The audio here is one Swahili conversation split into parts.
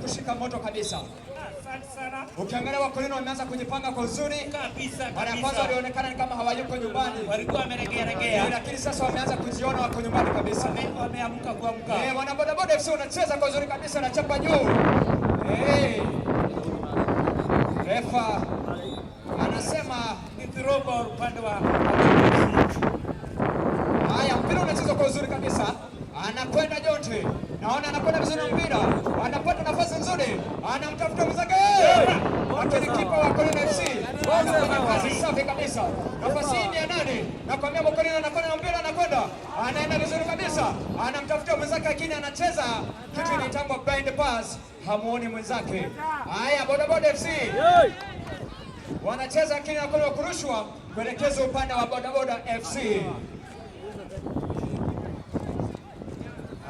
kushika moto kabisa. Asante sana. Ukiangalia Wakorino wameanza kujipanga kwa uzuri. Kabisa Mara ya kwanza kabisa. walionekana ni kama hawayuko nyumbani, Walikuwa wameregea regea. lakini sasa wameanza kujiona wako nyumbani kabisa. Wameamka kuamka. Wana Bodaboda FC wanacheza kwa uzuri kabisa, wanachapa juu. Refa anasema Ni throw ball upande wa haya, mpira unachezwa kwa uzuri kabisa, anakwenda Jonte, naona anakwenda vizuri na mpira, anapata nafasi nzuri, anamtafuta mwenzake, lakini kipa wa Kolino FC anafanya kazi safi kabisa. Nafasi hii ni ya nani? Nakwambia Mkolino anakwenda na mpira, anakwenda, anaenda vizuri kabisa, anamtafuta mwenzake, lakini anacheza kitu inaitangwa blind pass, hamuoni mwenzake. Haya, Bodaboda FC wanacheza, lakini anakwenda kurushwa kuelekezwa upande wa Bodaboda FC.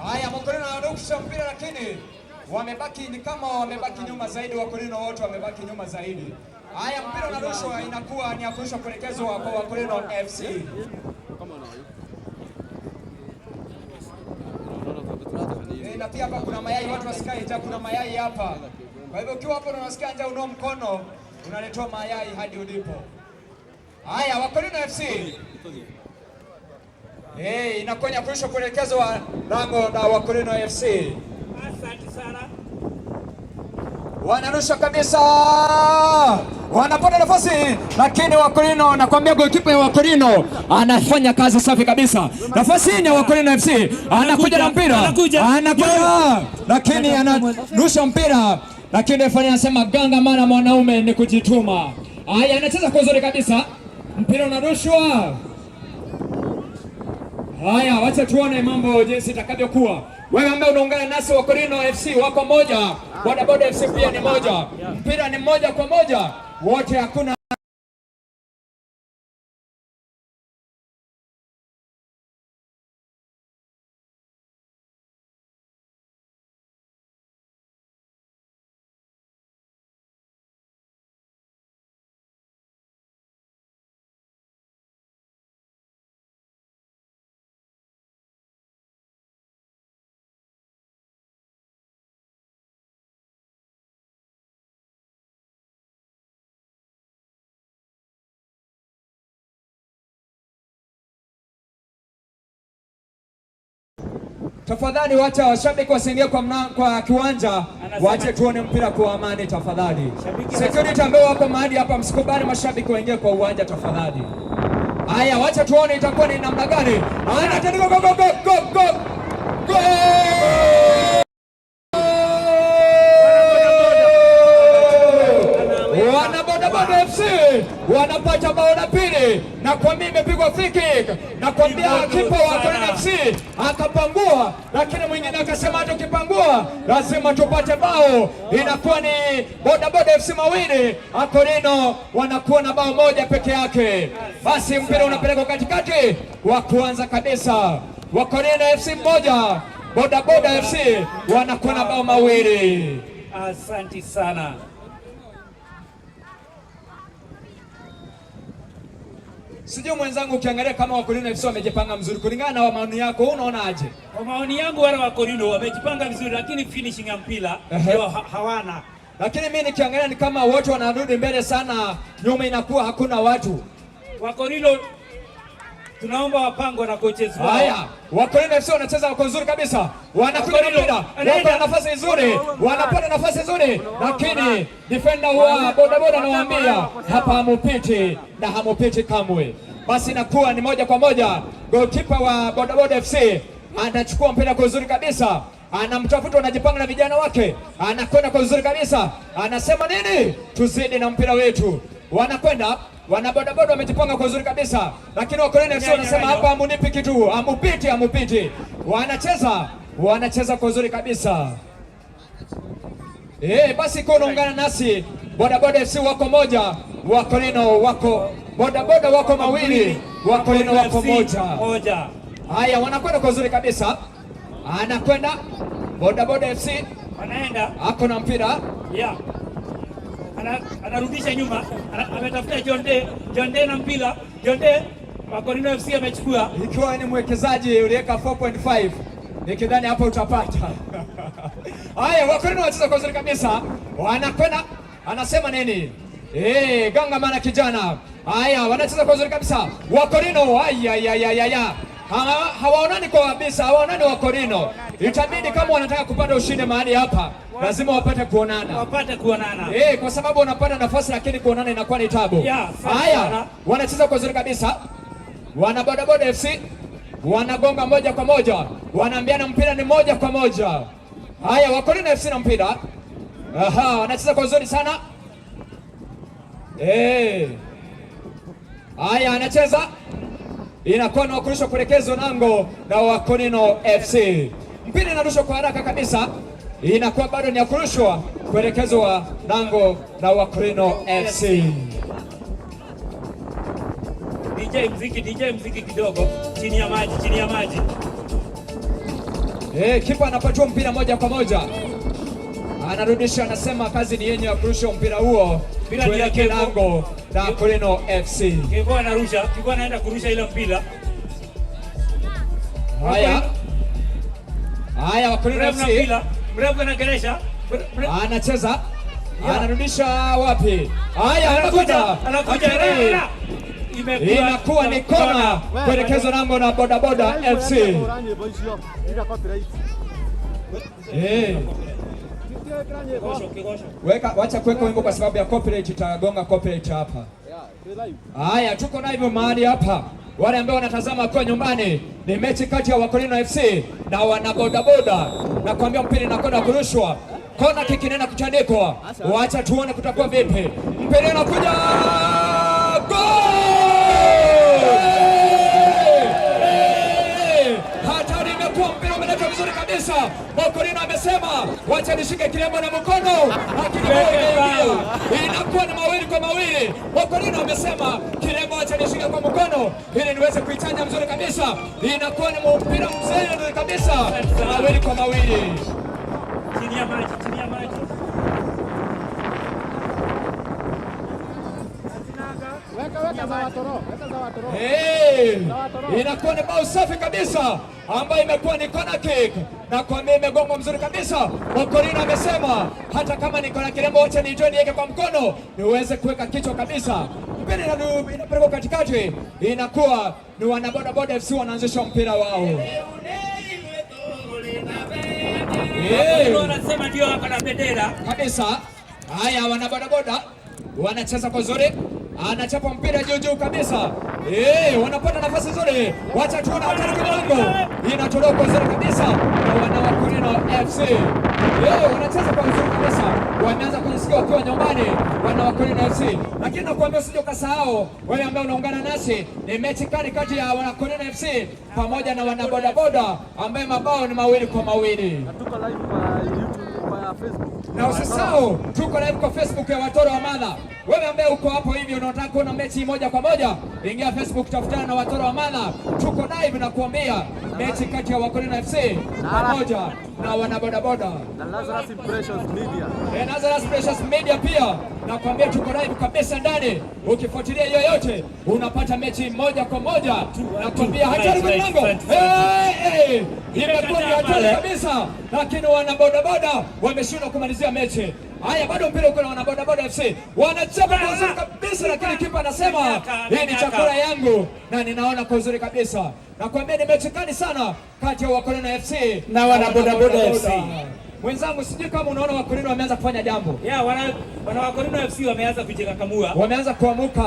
Haya, Wakorino wanarusha mpira lakini wamebaki ni kama wamebaki nyuma zaidi. Wakorino wote wamebaki nyuma zaidi. Haya, mpira unarushwa, inakuwa ni ya kurushwa kuelekezwa kwa Wakorino FC. Na pia hapa kuna mayai, watu wasikae njaa, kuna mayai hapa. Kwa hivyo ukiwa hapo na unasikia njaa, unao mkono unaletewa mayai hadi ulipo. Haya, Wakorino FC inakuwa ni ya kurushwa kuelekezwa lango la Wakorino FC. Asante sana. Wanarusha kabisa, wanapata nafasi, lakini Wakorino, nakwambia golikipa ya Wakorino anafanya kazi safi kabisa. Nafasi hii ni ya Wakorino FC, anakuja na mpira, Anakuja. anakuja, lakini anarusha mpira, lakini refa anasema ganga, maana mwanaume ni kujituma. Haya, anacheza kwa uzuri kabisa, mpira unarushwa. Haya, wacha tuone mambo jinsi itakavyokuwa. Wewe ambaye unaungana nasi, Wakorino FC wako moja, Bodaboda FC pia ni moja, mpira ni 1-1, wote hakuna Tafadhali wacha washabiki wasiingie kwa kiwanja, wache tuone mpira kwa amani tafadhali. Security ambao wako mahali hapa, msikubali mashabiki waingie kwa uwanja tafadhali. Haya, wacha tuone itakuwa ni namna gani. Anatandika go go go go go. Go! Wana Bodaboda FC wanapata bao la pili, na kwa mimi imepigwa free kick, na kwambia kipa wa Torino FC akapangua, lakini mwingine akasema hata ukipangua lazima tupate bao. Inakuwa ni Bodaboda FC mawili, Akorino wanakuwa na bao moja peke yake. Basi mpira unapelekwa katikati wa kuanza kabisa, Wakorino FC mmoja, Bodaboda FC wanakuwa na bao mawili. Asante sana. Sijui mwenzangu, ukiangalia kama Wakorino FC wamejipanga mzuri kulingana na maoni yako, wewe unaona aje? Kwa maoni yangu wale Wakorino wamejipanga vizuri, lakini finishing ya mpira ndio hawana. Lakini mimi nikiangalia ni kama wote wanarudi mbele sana, nyuma inakuwa hakuna watu. Wakorino tunaomba wapangwe na coaches wao. Haya, Wakorino FC wanacheza kwa nzuri kabisa, wanakuja na mpira, wako na nafasi nzuri, wanapata nafasi nzuri, lakini defender wa bodaboda anawaambia hapa hamupiti na hamupiti kamwe. Basi inakuwa ni 1-1. Goalkeeper wa Bodaboda FC anachukua mpira kwa uzuri kabisa, anamtafuta, anajipanga na vijana wake, anakwenda kwa uzuri kabisa, anasema nini? Tuzidi na mpira wetu. Wanakwenda wana bodaboda wamejipanga kwa uzuri kabisa, lakini Wakorino FC wanasema hapa hamunipi kitu, hamupiti, hamupiti. Wanacheza kwa uzuri kabisa. Basi kwa unaungana nasi, Bodaboda FC wako moja, Wakorino wako bodaboda wako mawili, Wakorino wako moja. Moja. Haya, wanakwenda kwa uzuri kabisa, anakwenda Bodaboda FC Wanaenda. ako na mpira. Yeah. Anarudisha nyuma, ametafuta John Day, John Day na mpira, John Day Wakorino FC amechukua. Ikiwa ni mwekezaji uliweka 4.5 Nikidhani hapo utapata. Haya, Wakorino wacheza kwa uzuri kabisa, wanakwenda, anasema nini? Ganga mana kijana. Haya, wanacheza kwa uzuri kabisa Wakorino. Ayayayaya, hawaonani kwa kabisa, hawaonani Wakorino. Itabidi kama wanataka kupata ushindi mahali hapa, lazima wapate kuonana, Wapate kuonana. Kwa sababu wanapata nafasi lakini kuonana inakuwa ni tabu. Yeah, Haya, wanacheza kwa uzuri kabisa, wana Bodaboda FC wanagonga moja kwa moja, wanaambiana mpira ni moja kwa moja. Haya, Wakorino FC na mpira. Aha, wanacheza kwa uzuri sana. Haya, anacheza inakuwa ni wakurushwa kuelekezwa nango na Wakorino FC. Mpira inarushwa kwa haraka kabisa, inakuwa bado ni ya kurushwa kuelekezwa nango na Wakorino FC. DJ mziki, DJ mziki kidogo, chini ya maji, chini ya maji. Kipa anapatiwa mpira moja kwa moja, anarudisha, anasema kazi ni yenye ya kurusha mpira huo kuelekea lango la Wakorino FC. Kipo anarusha, kipo anaenda kurusha ile mpira. Haya. Haya, Wakorino FC. Mrefu anageresha. Anacheza. Anarudisha wapi? Haya, anakuja. Anakuja. Inakuwa ni kona kuelekezwa lango na Bodaboda FC. Weka, wacha kuweka wimbo kwa sababu ya copyright, itagonga copyright hapa. Haya, tuko live mahali hapa. Wale ambao wanatazama kwa nyumbani, ni mechi kati ya Wakorino FC na wana Bodaboda. Nakwambia mpira inakwenda kurushwa. Kona kiki inaenda kutandikwa. Wacha tuone kutakuwa vipi. Mpira unakuja. Goal! Hatari imekuwa, mpira umeletwa vizuri kabisa. Wakorino amesema wacha nishike kilemba na mkono, lakini inakuwa ni 2-2. Wakorino amesema kilemba wacha nishike kwa mkono ili niweze kuichanja mzuri kabisa. Inakuwa ni mpira mzuri kabisa, 2-2. Chini ya maji, chini ya maji. Inakuwa ni bao safi kabisa ambayo imekuwa ni corner kick, na kwa mimi imegonga mzuri kabisa. Wakorino amesema hata kama niko na kilemba wacha nitoe niweke kwa mkono niweze kuweka kichwa kabisa. Mpira inapelekwa katikati, inakuwa ni wana Bodaboda FC wanaanzisha mpira wao. Wanasema ndio hapa na bendera kabisa. Haya, wana Bodaboda wanacheza kwa zuri, anachapa mpira juu juu kabisa. Wanapata nafasi nzuri. Wacha tuone hatari kidogo. Inatolewa kwa nzuri kabisa na wana Wakorino FC. Wanacheza kwa nzuri kabisa. Wameanza kujisikia wakiwa nyumbani wana Wakorino FC. Lakini nakuambia usije ukasahau wewe ambaye unaungana nasi, ni mechi kali kati ya wana Wakorino FC pamoja na wana Bodaboda ambaye mabao ni 2-2. Na tuko live kwa YouTube, kwa Facebook. Na usisahau tuko live kwa Facebook ya Watoro wa Madha. Wewe ambaye uko hapo hivi unataka kuona mechi moja kwa moja, ingia Facebook, tafutana na Watoro wa Madha. Tuko live na kuambia mechi kati ya Wakorino FC pamoja na wana Bodaboda na Lazarus Precious Media. Lazarus Precious Media pia nakwambia tuko live kabisa ndani. Ukifuatilia yoyote unapata mechi moja kwa moja. Nakwambia hatari kwa mlango. Imekuwa ni hatari kabisa, lakini wana Bodaboda wameshindwa kumalizia mechi. Haya, bado mpira uko na wana Bodaboda FC. Wanachapa kwa uzuri kabisa, lakini kipa anasema hii ni chakula yangu na ninaona kwa uzuri kabisa. Nakwambia ni mechi kali sana kati ya Wakorino FC na wana Bodaboda FC. Mwenzangu, sijui kama unaona Wakorino wameanza kufanya jambo. Yeah, wana Wakorino FC wameanza kujikakamua. Wameanza kuamuka.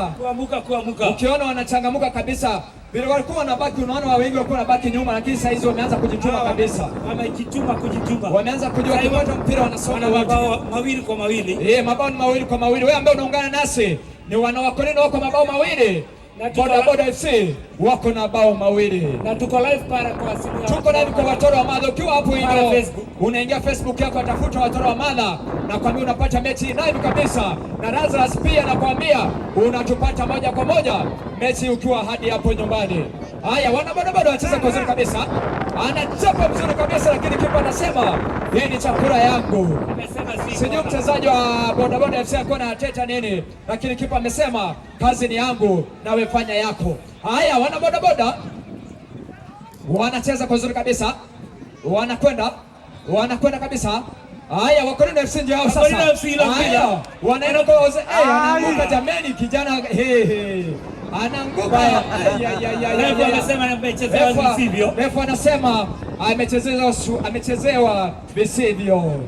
Kuamuka. Ukiona wanachangamuka kabisa. Bila walikuwa wanabaki, unaona wengi walikuwa wanabaki nyuma, lakini sasa hizi wameanza kujituma kabisa. Wamejituma kujituma. Wameanza kujua kupata mpira, wanasonga wote. Mabao 2-2. Mabao ni 2-2. Wewe ambaye unaungana nasi, ni wana Wakorino wako mabao 2. Bodaboda FC wako na bao 2. Na tuko live para kwa simu. Tuko live kwa Watoro wa Madha. Ukiwa hapo hivyo unaingia Facebook yako, atafuta Watoro wa Madha na kwambia unapata mechi live kabisa. Na Lazarus pia nakwambia unatupata moja kwa moja mechi ukiwa hadi hapo nyumbani. Haya, wana Bodaboda wacheza kwa uzuri kabisa. Anachapa mzuri kabisa, lakini kipa anasema hii ni chakula yangu. Sijui mchezaji wa Bodaboda FC alikuwa anateta nini, lakini kipa amesema kazi ni yangu na wewe fanya yako. Haya, wana Bodaboda wanacheza kwa uzuri kabisa. Wanakwenda, wanakwenda kabisa. Haya, Wakorino FC ndio hao sasa. Wakorino FC ila mpira. Haya, wanaenda kwa anaanguka jameni, kijana he he. Anaanguka. Ay, ay, ay, ay, Refa ay. amesema amechezewa visivyo. Refa anasema amechezewa visivyo.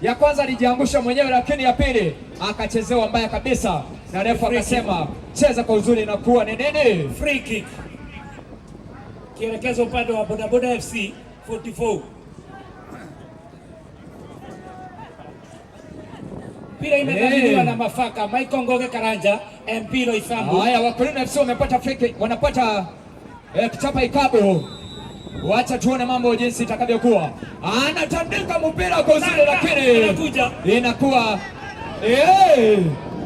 Ya kwanza alijiangusha mwenyewe, lakini ya pili akachezewa mbaya kabisa, na refa akasema cheza kwa uzuri na kuwa ni nini? Free kick kielekezwa upande wa Bodaboda FC 44. Mpira imedhaminiwa Hey. na Mafaka Michael Ngoge Karanja MP Roysambu. Haya, Wakorino FC wamepata free kick, wanapata kuchapa ikabu. Wacha tuone mambo jinsi itakavyokuwa. Anatandika mpira kwa uzuri, lakini Anakuja. inakuwa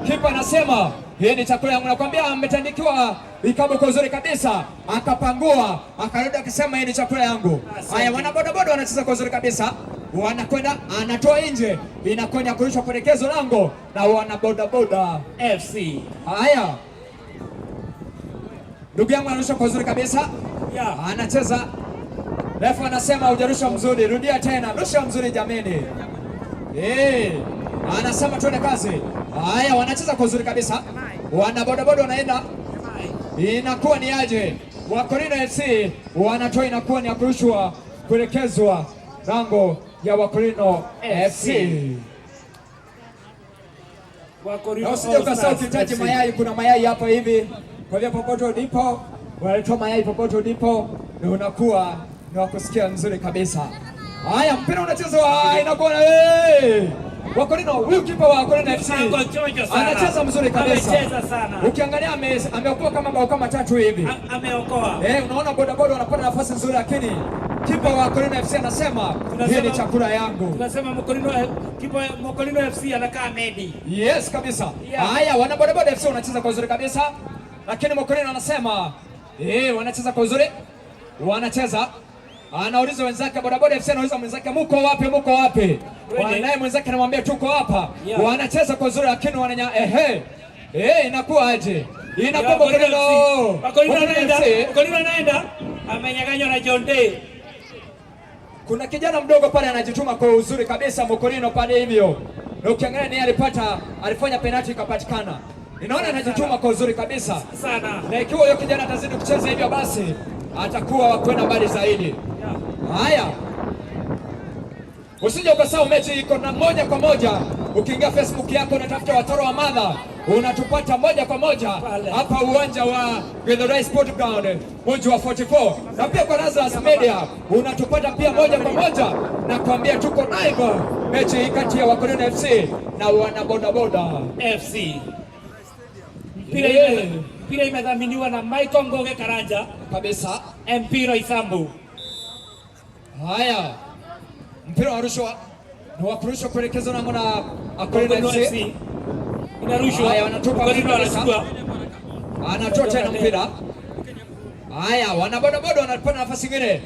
kipa anasema hii ni chakula yangu. Nakwambia ametandikiwa ikabu kwa uzuri kabisa, akapangua, akarudi akisema hii ni chakula yangu. Asante. Haya, wanabodaboda wanacheza kwa uzuri kabisa, wanakwenda, anatoa nje, inakwenda kurushwa kuelekezwa lango na wanabodaboda FC. Haya, ndugu yangu anarusha kwa uzuri kabisa, Yeah. anacheza. Refa anasema hujarusha mzuri, rudia tena, rusha mzuri jameni. Anasema tuende kazi. Haya, wanacheza kwa uzuri kabisa, wana bodaboda wanaenda, inakuwa ni aje? Wakorino FC wanatoa, inakuwa ni ya kurushwa kuelekezwa lango ya Wakorino FC. Wakorino Na usije ukasahau All Stars ukihitaji FC. mayai, kuna mayai hapa hivi. Kwa hivyo popote ulipo, unaletwa mayai popote ulipo, na unakuwa ni wa kusikia nzuri kabisa. Haya, mpira unachezwa, inakuwa hey! Wakorino, huyu kipa wa Wakorino FC Ako chonjo sana. anacheza mzuri kabisa. Amecheza sana. Ukiangalia ameokoa kama bao kama tatu hivi. Ameokoa. Unaona bodaboda wanapata nafasi nzuri, lakini kipa wa Wakorino FC anasema hii ni chakula yangu. Tunasema Mokorino, kipa Mokorino FC anakaa medi. Yes kabisa. Yeah. Haya, wana bodaboda FC wanacheza kwa uzuri kabisa, lakini Mokorino anasema wanacheza kwa uzuri, wanacheza. Anauliza wenzake, bodaboda FC anauliza mwenzake, muko wapi? Muko wapi? Twende. Naye mwenzake anamwambia tuko hapa. Yeah. Wanacheza kwa uzuri, lakini wananya inakuwa aje? Inakuwa Mokorino. Mokorino Mokorino anaenda. FC. Mokorino anaenda. Amenyang'anywa na John Day. Kuna kijana mdogo pale anajituma kwa uzuri kabisa, Mokorino pale hivyo, na ukiangalia ni alifanya penalti ikapatikana. Ninaona anajituma kwa uzuri kabisa Sana. na ikiwa huyo kijana atazidi kucheza hivyo, basi atakuwa wa kwenda mbali zaidi. Yeah. Haya, usije ukasahau mechi iko na moja kwa moja. Ukiingia Facebook yako unatafuta Watoro wa Madha, unatupata moja kwa moja Pale. hapa uwanja wa Githurai Sport Ground mji wa 44, na pia kwa Lazarus Media unatupata pia moja kwa moja, na kuambia tuko live mechi hii kati ya Wakorino FC na wanabodaboda FC. Mpira Yeah. mpira imedhaminiwa na Michael Ngoge Karanja kabisa. MP Roysambu. Haya, mpira wa rushwa ni wa kurushwa kuelekezwa na Akorino Mokorino FC. FC. Inarushwa. Haya, wanatupa Mokorino kabisa. anachukua. Anatoa tena mpira. Haya, wanabodaboda wanapata nafasi nyingine,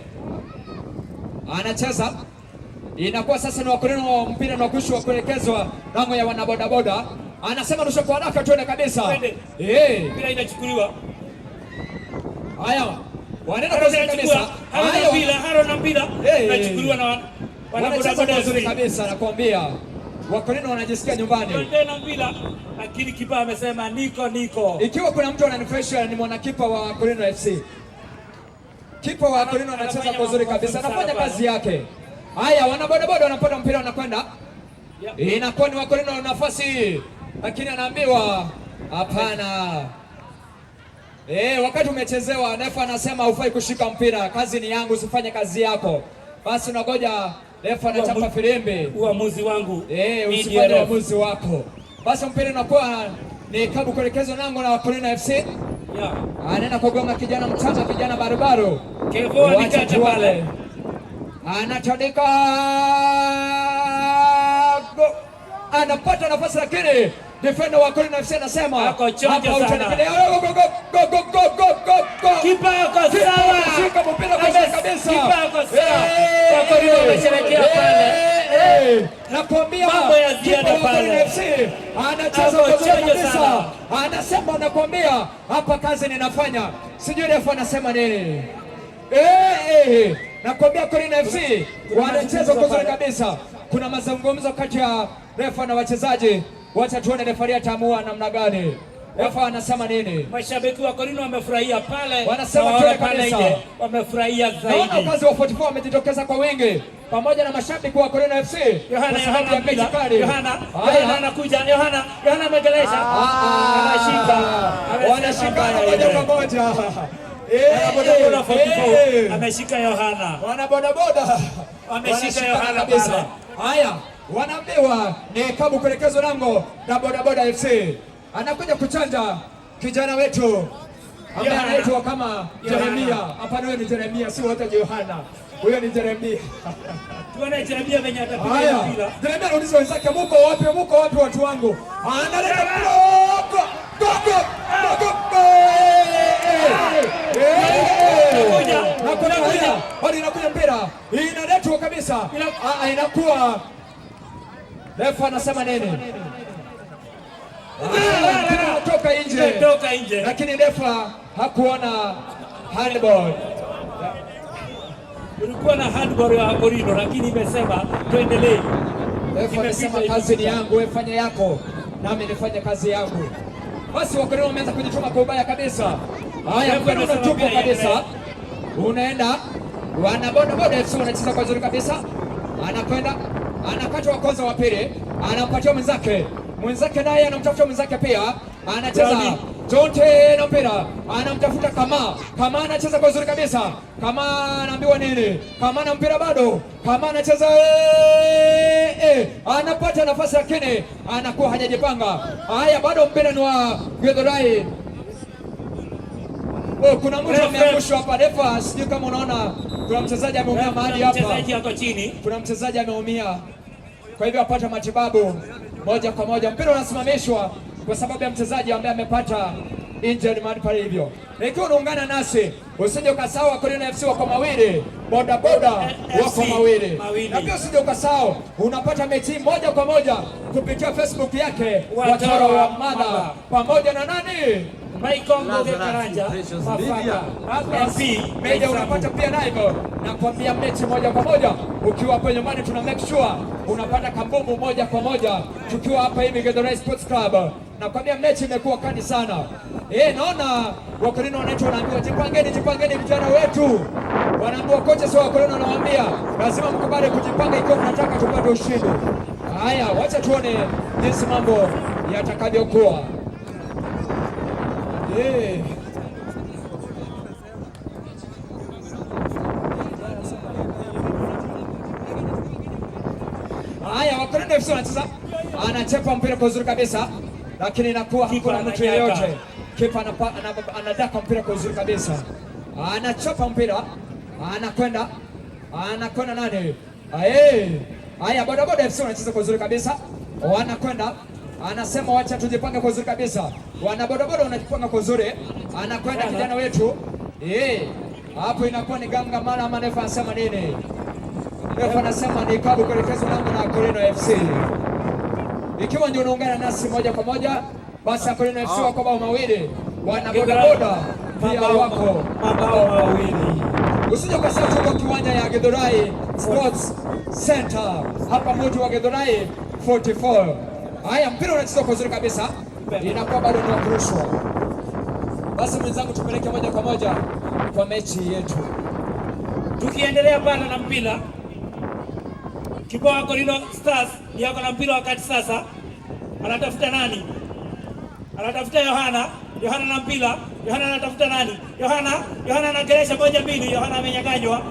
anacheza inakuwa sasa ni Wakorino, mpira na kurushwa kuelekezwa lango ya wanabodaboda. Anasema rusha kwa haraka, tuende kabisa. Twende. Eh, Mpira inachukuliwa. haya wanaenda Haron kwa uzuri anachukua. kabisa. Haron na Haya, mpira, Haron na mpira. Inachukuliwa na wanacheza wanabodaboda kwa uzuri FC. kabisa, nakwambia Wakorino wanajisikia nyumbani. John Day na mpira, lakini kipa amesema niko niko. Ikiwa kuna mtu ananifurahisha ni mwanakipa wa Korino FC. Kipa wa Korino anacheza Anafanya kwa uzuri mambo kabisa, mazuri sana anafanya pale. kazi yake. Haya, wanabodaboda wanapata mpira wanakwenda, Yeah. inakuwa ni Wakorino nafasi, lakini anaambiwa hapana. Wakati umechezewa, refa anasema hufai kushika mpira, kazi ni yangu, usifanye kazi yako. Basi unangoja refa anachapa filimbi. Uamuzi wangu. Ni Usifanye DRF. uamuzi wako. Basi mpira unakuwa ni kabu kuelekezwa nango na Wakorino FC. Yeah. Anaenda kugonga kijana mchanga, kijana barubaru. Kevo Wacha alikata tuone. pale. Anatandika anapata nafasi lakini defender wa Korino FC anasema Ako chonjo hapa sana. utanipiga. Go, go, go, go, go, go, go, go, go. Kipa ako Kipa sawa. ameshika mpira kwa kabisa. Kipa ako sawa. Wakorino wamesherehekea pale. Nakwambia Mambo ya ziada kipa wa Korino pale. FC anacheza Ako kwa uzuri chonjo kabisa. sana. Anasema nakwambia hapa kazi ninafanya. Sijui refa anasema nini. Nakwambia Korino FC Kuna wanacheza mazungumzo kwa uzuri pale. kabisa. Kuna mazungumzo kati ya refa na wachezaji. Wacha tuone refari ataamua namna gani. Refa anasema nini? Mashabiki wa Korino wamefurahia pale, Wanasema na waona tuwe pale kabisa. nje wamefurahia Naona zaidi. wakazi wa 44 wamejitokeza kwa wingi pamoja na mashabiki wa Korino FC Yohana, kwa sababu Yohana ya mechi mpira. kali. Yohana, Haya. Yohana anakuja. Yohana, Yohana amegelesha. Anashika. Amesema Wanashikana mbaya moja ile. kwa moja. Wana bodaboda 44 ameshika Yohana. Wana bodaboda Wameshika Wanashikana Yohana kabisa. pale. Haya, wanaambiwa ni kabu kuelekezwa lango la bodaboda FC. Anakuja kuchanja kijana wetu ambaye Yohana. anaitwa kama Yohana. Jeremia. Hapana, huyo ni Jeremia, si wote Yohana. Huyo ni Jeremia. Tuone Jeremia venye atapiga Haya, mpira. Jeremia anauliza wenzake, muko wapi? Muko wapi watu wangu? Analeta mpira. Go, go, go, go, go. Inakuja. Nakuja, Inakuja. bado inakuja mpira, inaletwa kabisa, inakuwa refa anasema nini? Mpira unatoka nje, Imetoka nje. lakini refa hakuona handball. Kulikuwa na handball ya Korino lakini imesema tuendelee. Refa amesema kazi ni yangu, wewe fanya yako, nami nifanye kazi yangu. Basi Wakorino wameanza kujituma kwa ubaya kabisa. Haya, Refa mpira amesema unatupwa pia kabisa, iendelee. unaenda. Wana boda boda FC wanacheza kwa zuri kabisa, anakwenda anakata wa kwanza wa pili, anampatia mwenzake, mwenzake naye anamtafuta mwenzake pia, anacheza Brownie. Jonte na mpira anamtafuta Kama. Kama anacheza kwa uzuri kabisa. Kama anaambiwa nini? Kama na mpira bado. Kama anacheza anapata nafasi lakini anakuwa hajajipanga. Haya, bado mpira ni wa Githurai. Oh, kuna mtu Ref, ameangushwa hapa refa, sijui kama unaona kuna mchezaji ameumia mahali hapa. Mchezaji ako chini. Kuna mchezaji ameumia, kwa hivyo apata matibabu moja kwa moja. Mpira unasimamishwa kwa sababu ya mchezaji ambaye amepata injury mahali pale hivyo. Na ikiwa unaungana nasi, usije ukasahau Korino FC wako mawili, boda boda wako FC mawili, mawili. na pia usije ukasahau unapata mechi moja kwa moja kupitia Facebook yake Watoro Watoro wa wa Mother Mother pamoja na nani Michael Ngoge Lazarus Karanja Impressions Mafaka. Media. MP Media unapata pia live na kuambia mechi moja kwa moja ukiwa hapo nyumbani, tuna make sure unapata kambumbu moja kwa moja tukiwa hapa hivi Githurai Sports Club. Nakwambia mechi imekuwa kali sana. Naona Wakorino wanaitwa wanaambiwa jipangeni, jipangeni vijana wetu. Wanaambiwa kocha sio Wakorino wanawaambia lazima mkubali kujipanga ikiwa mnataka tupate ushindi. Haya, wacha tuone jinsi mambo yatakavyokuwa. Haya, Wakorino FC wanacheza, anachepa mpira kwa uzuri kabisa, lakini inakuwa Kipa hakuna mtu ananyaka. yeyote. Kipa anadaka mpira kwa uzuri kabisa, anachapa mpira, anakwenda anakwenda nani? Aye. Haya, bodaboda FC wanacheza kwa uzuri kabisa, wanakwenda anasema wacha tujipange kwa uzuri kabisa. Wana bodaboda wanajipanga kwa uzuri, anakwenda kijana wetu hapo inakuwa ni ganga mara ama refa anasema nini? Refa anasema ni kabu kuelekezwa lango na Korino FC. Ikiwa ndio unaungana nasi moja kwa moja, basi Korino FC wako bao mawili, wana bodaboda pia wako mabao mawili. Usije ukasahau tuko kiwanja ya Githurai Sports Center hapa mji wa Githurai 44. Haya, mpira unachezwa kwa uzuri kabisa, inakuwa bado ni wa kurushwa. Basi mwenzangu, tupeleke moja kwa moja kwa mechi yetu. Tukiendelea pale na mpira, kipa wa Korino Stars yako na mpira wakati sasa, anatafuta nani? Anatafuta Yohana. Yohana na mpira, Yohana anatafuta nani? Yohana, Yohana anageresha moja mbili, Yohana amenyang'anywa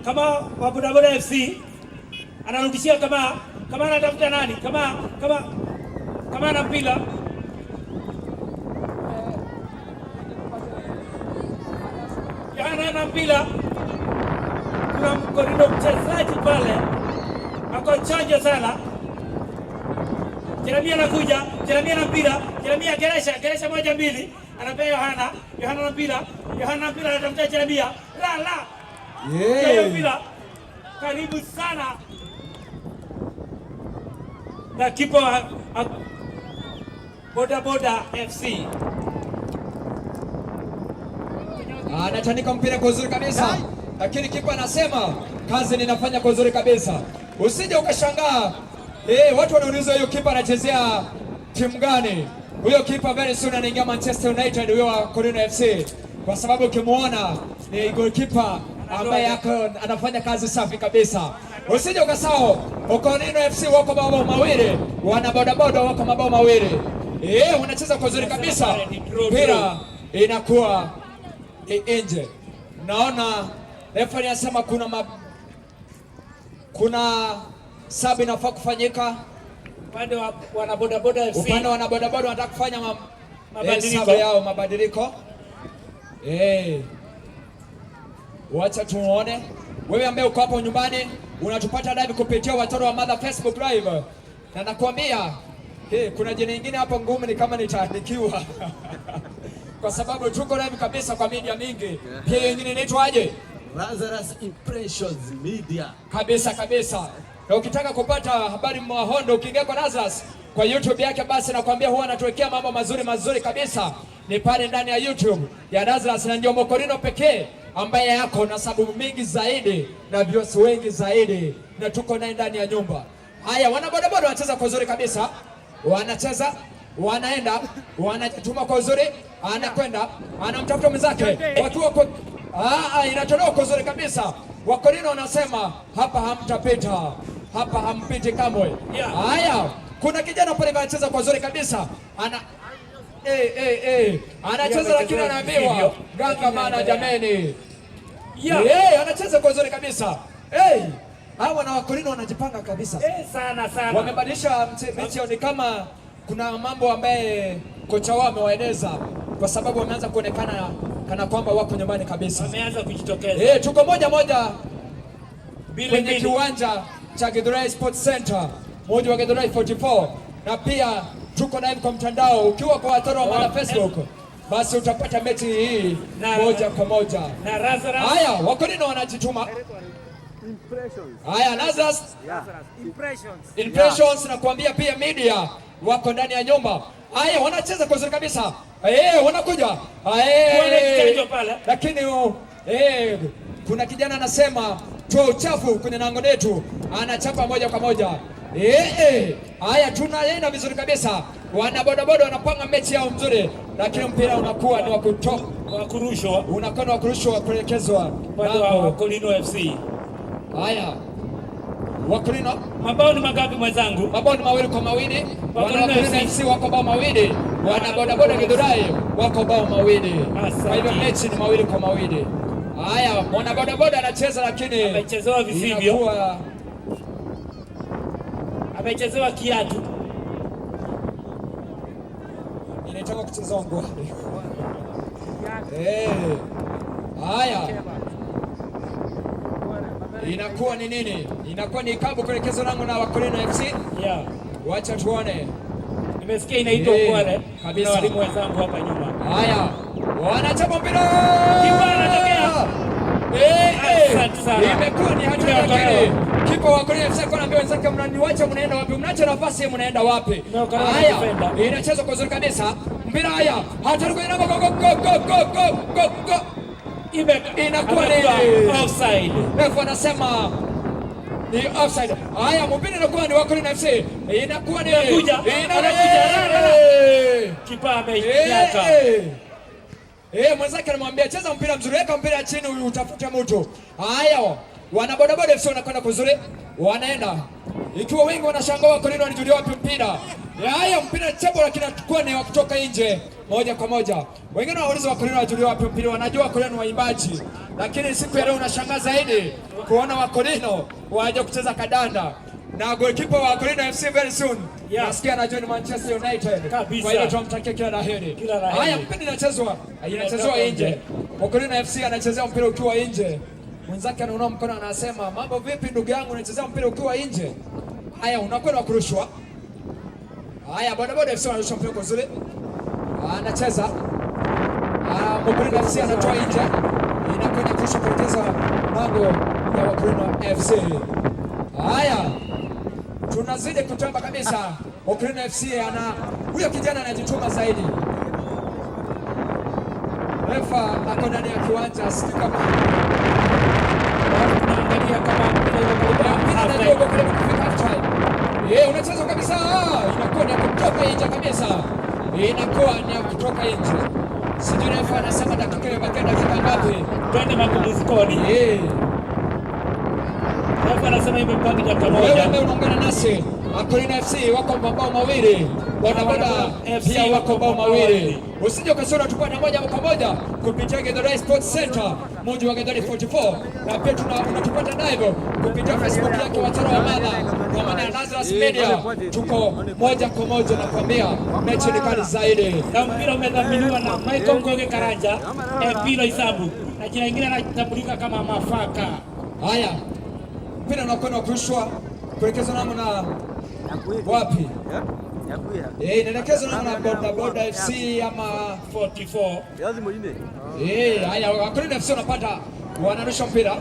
kama wa Bodaboda FC anarudishia kama anatafuta nani? Kama ana mpira Yohana ana mpira. Kuna Mkorino mchezaji pale ako chonjo sana. Jeremia anakuja, Jeremia na mpira, Jeremia geresha, geresha moja mbili, anapea Yohana, Yohana na mpira, Yohana na mpira anatafuta Jeremia. La la. Hiyo mpira karibu sana na kipa wa Boda Boda FC. Anatandika mpira kwa uzuri kabisa, Lakini kipa anasema kazi ninafanya kwa uzuri kabisa. Usije ukashangaa watu wanauliza huyo kipa anachezea timu gani? Huyo kipa very soon anaingia Manchester United, huyo wa Korino FC, kwa sababu ukimuona ni goalkeeper ambaye yako anafanya kazi safi kabisa. Usije ukasahau Okorino FC wako mabao mawili, wana bodaboda wako mabao mawili. Wanacheza kwa uzuri kabisa, mpira inakuwa ni nje. Naona refa anasema kuna sub inafaa kufanyika Upande wa wana bodaboda FC. Upande wa wanabodaboda wanataka kufanya Mabadiliko. Sub yao mabadiliko. Wacha tuone. Wewe ambaye uko hapo nyumbani unatupata live kupitia Watoro wa Mother Facebook Live, na nakwambia kuna jina lingine hapo ngumu, ni kama nitaandikiwa kwa sababu tuko live kabisa kwa media mingi. Pia hiyo ingine inaitwaje? Lazarus Impressions Media. Kabisa kabisa. Na ukitaka kupata habari mwahondo, ukiingia kwa Lazarus kwa YouTube yake, basi nakwambia huwa anatuwekea mambo mazuri mazuri kabisa, ni pale ndani ya YouTube ya Lazarus, na ndio Mokorino pekee ambaye yako na sababu mingi zaidi na viewers wengi zaidi, na tuko naye ndani ya nyumba. Haya, wana bodaboda wanacheza kwa uzuri kabisa, wanacheza, wanaenda, wanajituma kwa uzuri, anakwenda anamtafuta mwenzake wakiwa kwa inatolewa kwa uzuri kabisa. Wakorino wanasema hapa hamtapita, hapa hampiti kamwe. Haya, kuna kijana pale anacheza kwa uzuri kabisa, ana anacheza lakini anaambiwa ganga mana jameni. Anacheza kwa uzuri kabisa. Hawa na Wakorino wanajipanga kabisa. Sana sana. Wamebadilisha mechi, ni kama kuna mambo ambaye kocha wao amewaeleza, kwa sababu wameanza kuonekana kana kwamba wako nyumbani kabisa. Wameanza kujitokeza. Tuko moja moja Mbili kwenye mbili. kiwanja cha Githurai Sports Center, mmoja wa Githurai 44, na pia tuko live kwa mtandao. Ukiwa kwa Watoro wa Mother Facebook, basi utapata mechi hii moja kwa moja. Na Lazarus. Haya, Wakorino wanajituma. Impressions. Haya, Lazarus Impressions. Impressions nakuambia pia media wako ndani ya nyumba. Haya, wanacheza kwa uzuri kabisa. Wanakuja. Wanacheza pale. Lakini kuna kijana anasema toa uchafu kwenye lango letu, anachapa moja kwa moja. Haya, tunaenda vizuri kabisa. Wana bodaboda wanapanga mechi yao mzuri, lakini mpira unakuwa ni wa kutoka, Wa kurushwa unakuwa ni wa kurushwa kuelekezwa upande wa lango. Wakorino FC. Haya, Wakorino Mabao ni mangapi mwenzangu? mabao ni 2-2. Wana Wakorino Wakorino FC. FC wako bao mawili, wana bodaboda Githurai wako bao mawili. Asante. Kwa hivyo mechi ni 2-2. Haya, mwana bodaboda anacheza lakini Amechezewa visivyo. inakuwa Amechezewa kiatu. inaitaka kucheza ngwari. Haya, inakuwa ni nini? Inakuwa ni ikabu kuelekezwa lango na Wakorino FC. Wacha tuone. Nimesikia inaitwa Kwale. Kabisa. Na walimu wenzangu hapa nyuma. Haya, wanachapa mpira. Kipa anatokea. Asante sana. Imekuwa ni hatari, lakini kipa wa Wakorino FC alikuwa anaambia wenzake, mnaniwacha mnaenda wapi? Mnaacha nafasi mnaenda wapi? Imeokolewa na Haya, defender. inachezwa kwa uzuri kabisa. Mpira haya, hatari kwenye namba, go go go go go go go go. Inakuwa ni Amekuwa offside. Refa anasema ni offside. Haya, mpira inakuwa ni Wakorino FC. Inakuwa ni Anakuja. Anakuja. Kipa ameinyaka. Mwenzake anamwambia cheza mpira mzuri, weka mpira chini utafute mtu. Haya, wana bodaboda FC wanakwenda kuzuri, wanaenda. Ikiwa wengi wanashangaa Wakorino walijulia wapi mpira. Haya, mpira chebo lakini atakuwa ni wa kutoka nje moja kwa moja. Wengine wanauliza Wakorino walijulia wapi mpira, wanajua Wakorino ni waimbaji. Lakini siku ya leo unashangaa zaidi kuona Wakorino waje kucheza kadanda. Na goalkeeper wa Wakorino FC very soon. Nasikia ana join Manchester United. Kabisa. Kwa hiyo tunamtakia kila la heri. Kila la heri. Haya, mpira inachezewa nje. Wakorino FC anachezea mpira ukiwa nje. Mwenzake anainua mkono anasema, mambo vipi ndugu yangu, unachezea mpira ukiwa nje? Haya, unakwenda kurushwa. Haya, bodaboda FC wanarusha mpira kwa uzuri. Anacheza. Wakorino FC anatoa nje. Inakwenda kurusha kuelekeza lango ya Wakorino FC. Haya, tunazidi kutamba kabisa. Wakorino FC ana huyo kijana anajituma zaidi. Refa ako ndani ya kiwanja, sijui kama Naangalia kama mpira iko karibu na Mpira half unajua time. uko karibu kufika half time. Unachezwa kabisa. Inakuwa ni ya kutoka nje kabisa. Inakuwa ni ya kutoka nje. Sijui refa anasema dakika imebakia dakika ngapi? Twende mapumzikoni. Refa anasema imebaki dakika Wewe moja. ambaye unaungana nasi, Akorino FC wako mabao mawili, Bodaboda FC pia wako mabao mabao mawili. mawili. Usije ukasema unatupata moja kwa moja kupitia Githurai Sports Center, mji wa Githurai 44, na pia unatupata live kupitia Facebook yake Wachoro wa Madha kwa maana ya Lazarus Media. Tuko moja kwa moja nakwambia, mechi ni kali zaidi. Na mpira umedhaminiwa na Michael Ngoge Karanja, MP Loisambu, na jina lingine anatambulika kama Mafaka. Haya, mpira unakwenda kurushwa kuelekezwa namna wapi? Inaelekezwa namna Boda Boda FC ama 44. Haya, Wakorino FC wanapata, wanarusha mpira.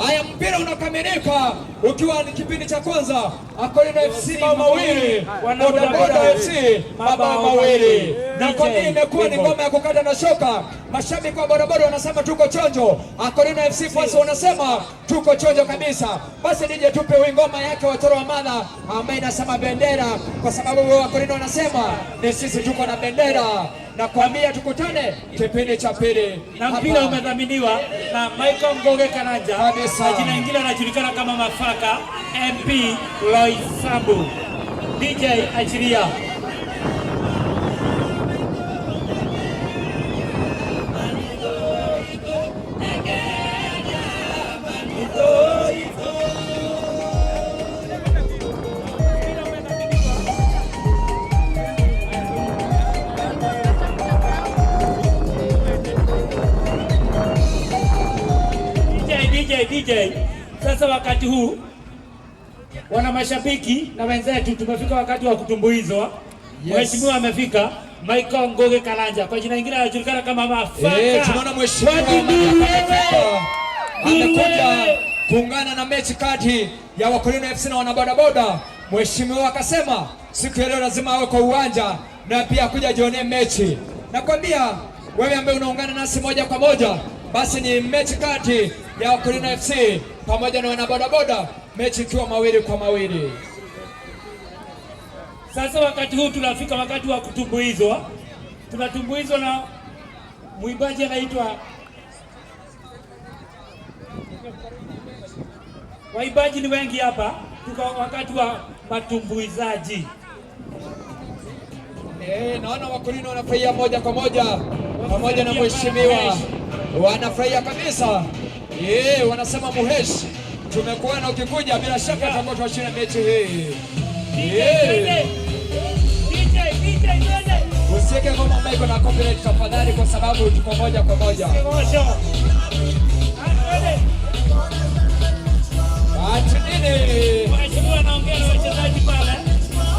Haya, mpira unakamilika ukiwa ni kipindi cha kwanza, Akorino FC mabao mawili, Boda Boda FC mabao mawili. Na kwa nini imekuwa ni ngoma ya kukata na shoka? Mashabiki wa bodaboda wanasema tuko chonjo, Akorino FC fans wanasema tuko chonjo kabisa. Basi DJ tupe ngoma yake Watoro wa Madha ambaye inasema bendera, kwa sababu Wakorino wanasema ni sisi tuko na bendera. Nakwambia tukutane kipindi cha pili. Na mpira umedhaminiwa na Michael Ngoge Karanja, Kabisa. na jina lingine anajulikana kama Mafaka, MP Loisambu. DJ achilia. DJ, DJ, DJ. Sasa wakati huu wana mashabiki na wenzetu tumefika wakati wa kutumbuizwa. Yes. Mheshimiwa amefika Michael Ngoge Karanja, kwa jina lingine anajulikana kama Mafaka. Tunaona mheshimiwa Waduduru amefika. wewe! Amekuja Wewe! kuungana na mechi kati ya Wakorino FC na wanabodaboda. Mheshimiwa akasema siku ya leo lazima awe kwa uwanja na pia kuja jionee mechi. Nakwambia wewe ambaye unaungana nasi moja kwa moja, basi ni mechi kati ya Wakorino FC pamoja na wanabodaboda, mechi ikiwa 2-2. Sasa wakati huu tunafika wakati wa kutumbuizwa. Tunatumbuizwa na mwimbaji anaitwa, waimbaji ni wengi hapa, tuko wakati wa matumbuizaji. Naona Wakorino wanafurahia moja kwa moja pamoja na mheshimiwa, wanafurahia kabisa. Wanasema Muhesh, tumekuona ukikuja, bila shaka tutakuwa tunashinda mechi hii. DJ, DJ, DJ, DJ. Usiweke ngoma ambayo iko na copyright tafadhali, kwa sababu tuko moja kwa moja. Kigosho. Twende. Ati nini? Mheshimiwa anaongea na wachezaji pale.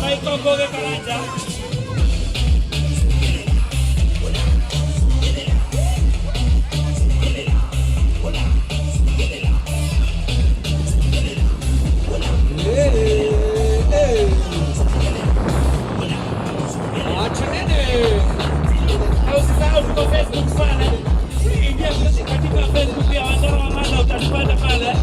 Michael Ngoge Karanja. Eh, eh. Ati nini? Na usisahau tuko Facebook pale. Ingia katika Facebook ya Wachoro wa Madha utatupata pale.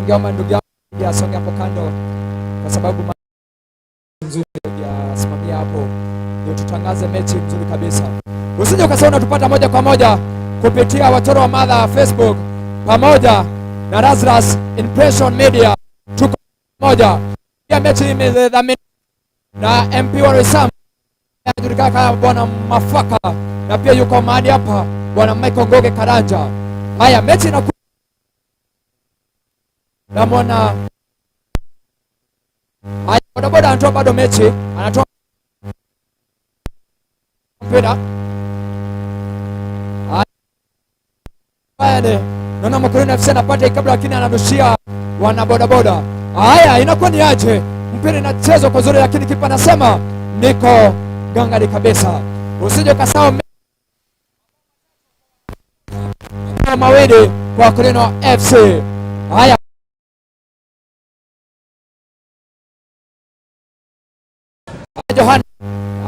Ningeomba ndugu yangu asonge hapo kando, kwa sababu nzuri ya simamia hapo, ndio tutangaze mechi nzuri kabisa. Usije ukasema unatupata moja kwa moja kupitia Watoro wa Madha Facebook pamoja na Lazarus Impression Media, tuko moja. Pia mechi imedhaminiwa na MP wa Roysambu anajulikana kama Bwana Mafaka, na pia yuko mahali hapa Bwana Michael Ngoge Karanja. Haya, mechi inakuwa namwona. Haya, bodaboda anatoa bado mechi, anatoa mpira. Haya, naona Makurini FC anapata kabla, lakini anarushia wana bodaboda. Haya, inakuwa ni aje? Mpira inachezwa kwa zuri, lakini kipa anasema niko gangari kabisa. Usije ukasahau mawili kwa Wakorino FC. Haya, Johan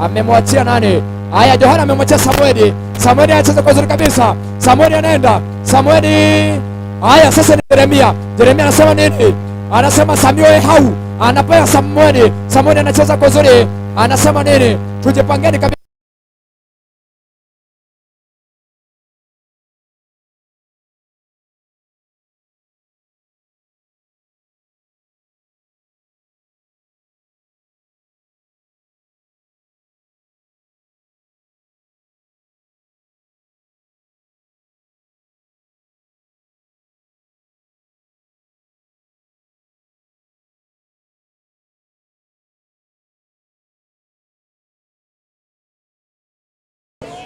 amemwachia nani? Haya, Johan amemwachia Samueli. Samueli anacheza kwa uzuri kabisa. Samueli anaenda. Samueli. Haya, sasa ni Jeremia. Jeremia anasema nini? Anasema Samuel hau. Anapewa Samueli. Samueli anacheza kwa uzuri. Anasema nini? Tujipangeni kabisa.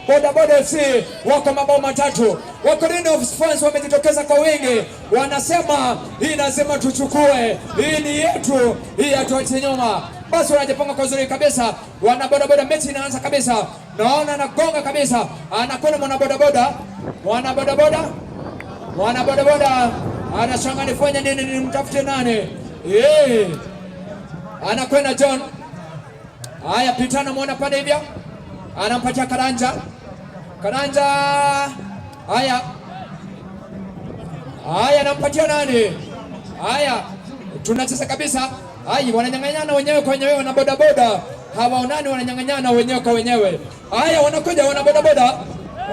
Bodaboda FC wako mabao matatu. Wakorino fans wamejitokeza kwa wingi, wanasema hii lazima tuchukue, hii ni yetu, hii hatuachi nyuma. Basi wanajipanga kwa uzuri kabisa, wana bodaboda, mechi inaanza kabisa. Naona anagonga kabisa, anakwenda mwana bodaboda, mwana bodaboda, mwana bodaboda anashanga nifanye nini, nimtafute nani? Anakwenda John. Haya, Pitana muona pale hivyo, anampatia Karanja. Karanja. Haya, haya, anampatia nani? Haya, tunacheza kabisa. Haya, wananyang'anyana wenyewe kwa wenyewe, wana bodaboda hawaonani, wananyang'anyana wenyewe kwa wenyewe. Haya, wanakuja wana bodaboda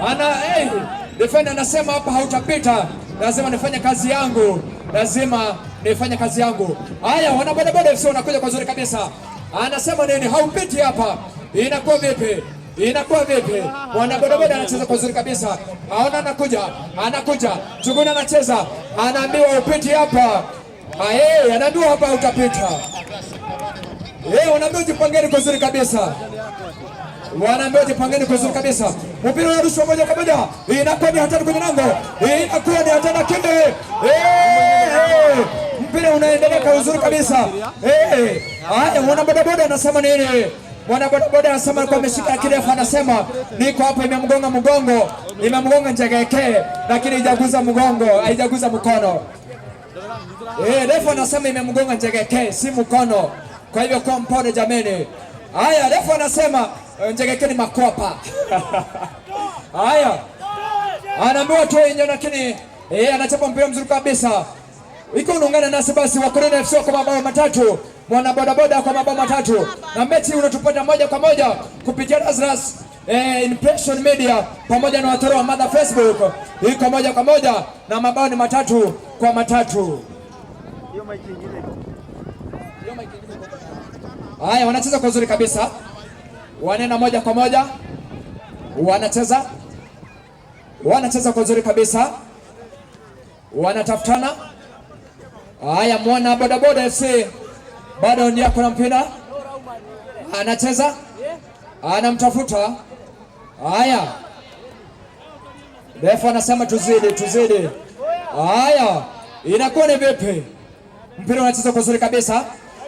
wana hey, defender anasema hapa hautapita, lazima nifanye kazi yangu, lazima nifanye kazi yangu. Haya, wana bodaboda FC wanakuja kwa zuri kabisa, anasema nini? Haupiti hapa, inakuwa vipi? Inakuwa vipi? Mwana bodaboda anacheza kwa uzuri kabisa. Aona anakuja, anakuja. Chuguna anacheza, anaambiwa upiti hapa. Aye, anaambiwa hapa utapita. Wanaambiwa jipangeni kwa uzuri kabisa. Wanaambiwa jipangeni kwa uzuri kabisa. Mpira unarushwa moja kwa moja. Inakuwa ni hatari kwenye lango. Inakuwa ni hatari lakini mpira unaendelea kwa uzuri kabisa. Haya, mwana bodaboda anasema nini? Mwana bodaboda anasema alikuwa ameshika kirefu, anasema niko hapa, imemgonga mgongo, imemgonga njegeke, lakini haijaguza mgongo, haijaguza mkono. Refa anasema imemgonga njegeke, si mkono. Kwa hivyo kwa mpole jameni. Haya, refa anasema njegeke ni makopa. Haya, anaambiwa tu yenyewe, lakini anachapa mpira mzuri kabisa. Iko unaungana nasi basi, Wakorino FC kwa mabao matatu, mwana bodaboda kwa mabao matatu, na mechi unatupata moja kwa moja kupitia Lazarus Impression Media pamoja na Watoro wa Mother Facebook. Iko moja kwa moja na mabao ni 3-3. Haya, wanacheza kwa uzuri kabisa, wanaenda moja kwa moja, wanacheza kwa uzuri kabisa, wanatafutana. Haya, mwana bodaboda FC bado ndiye ako na mpira, anacheza, anamtafuta. Haya, refa anasema tuzidi, tuzidi. Haya, inakuwa ni vipi? Mpira unachezwa kwa uzuri kabisa.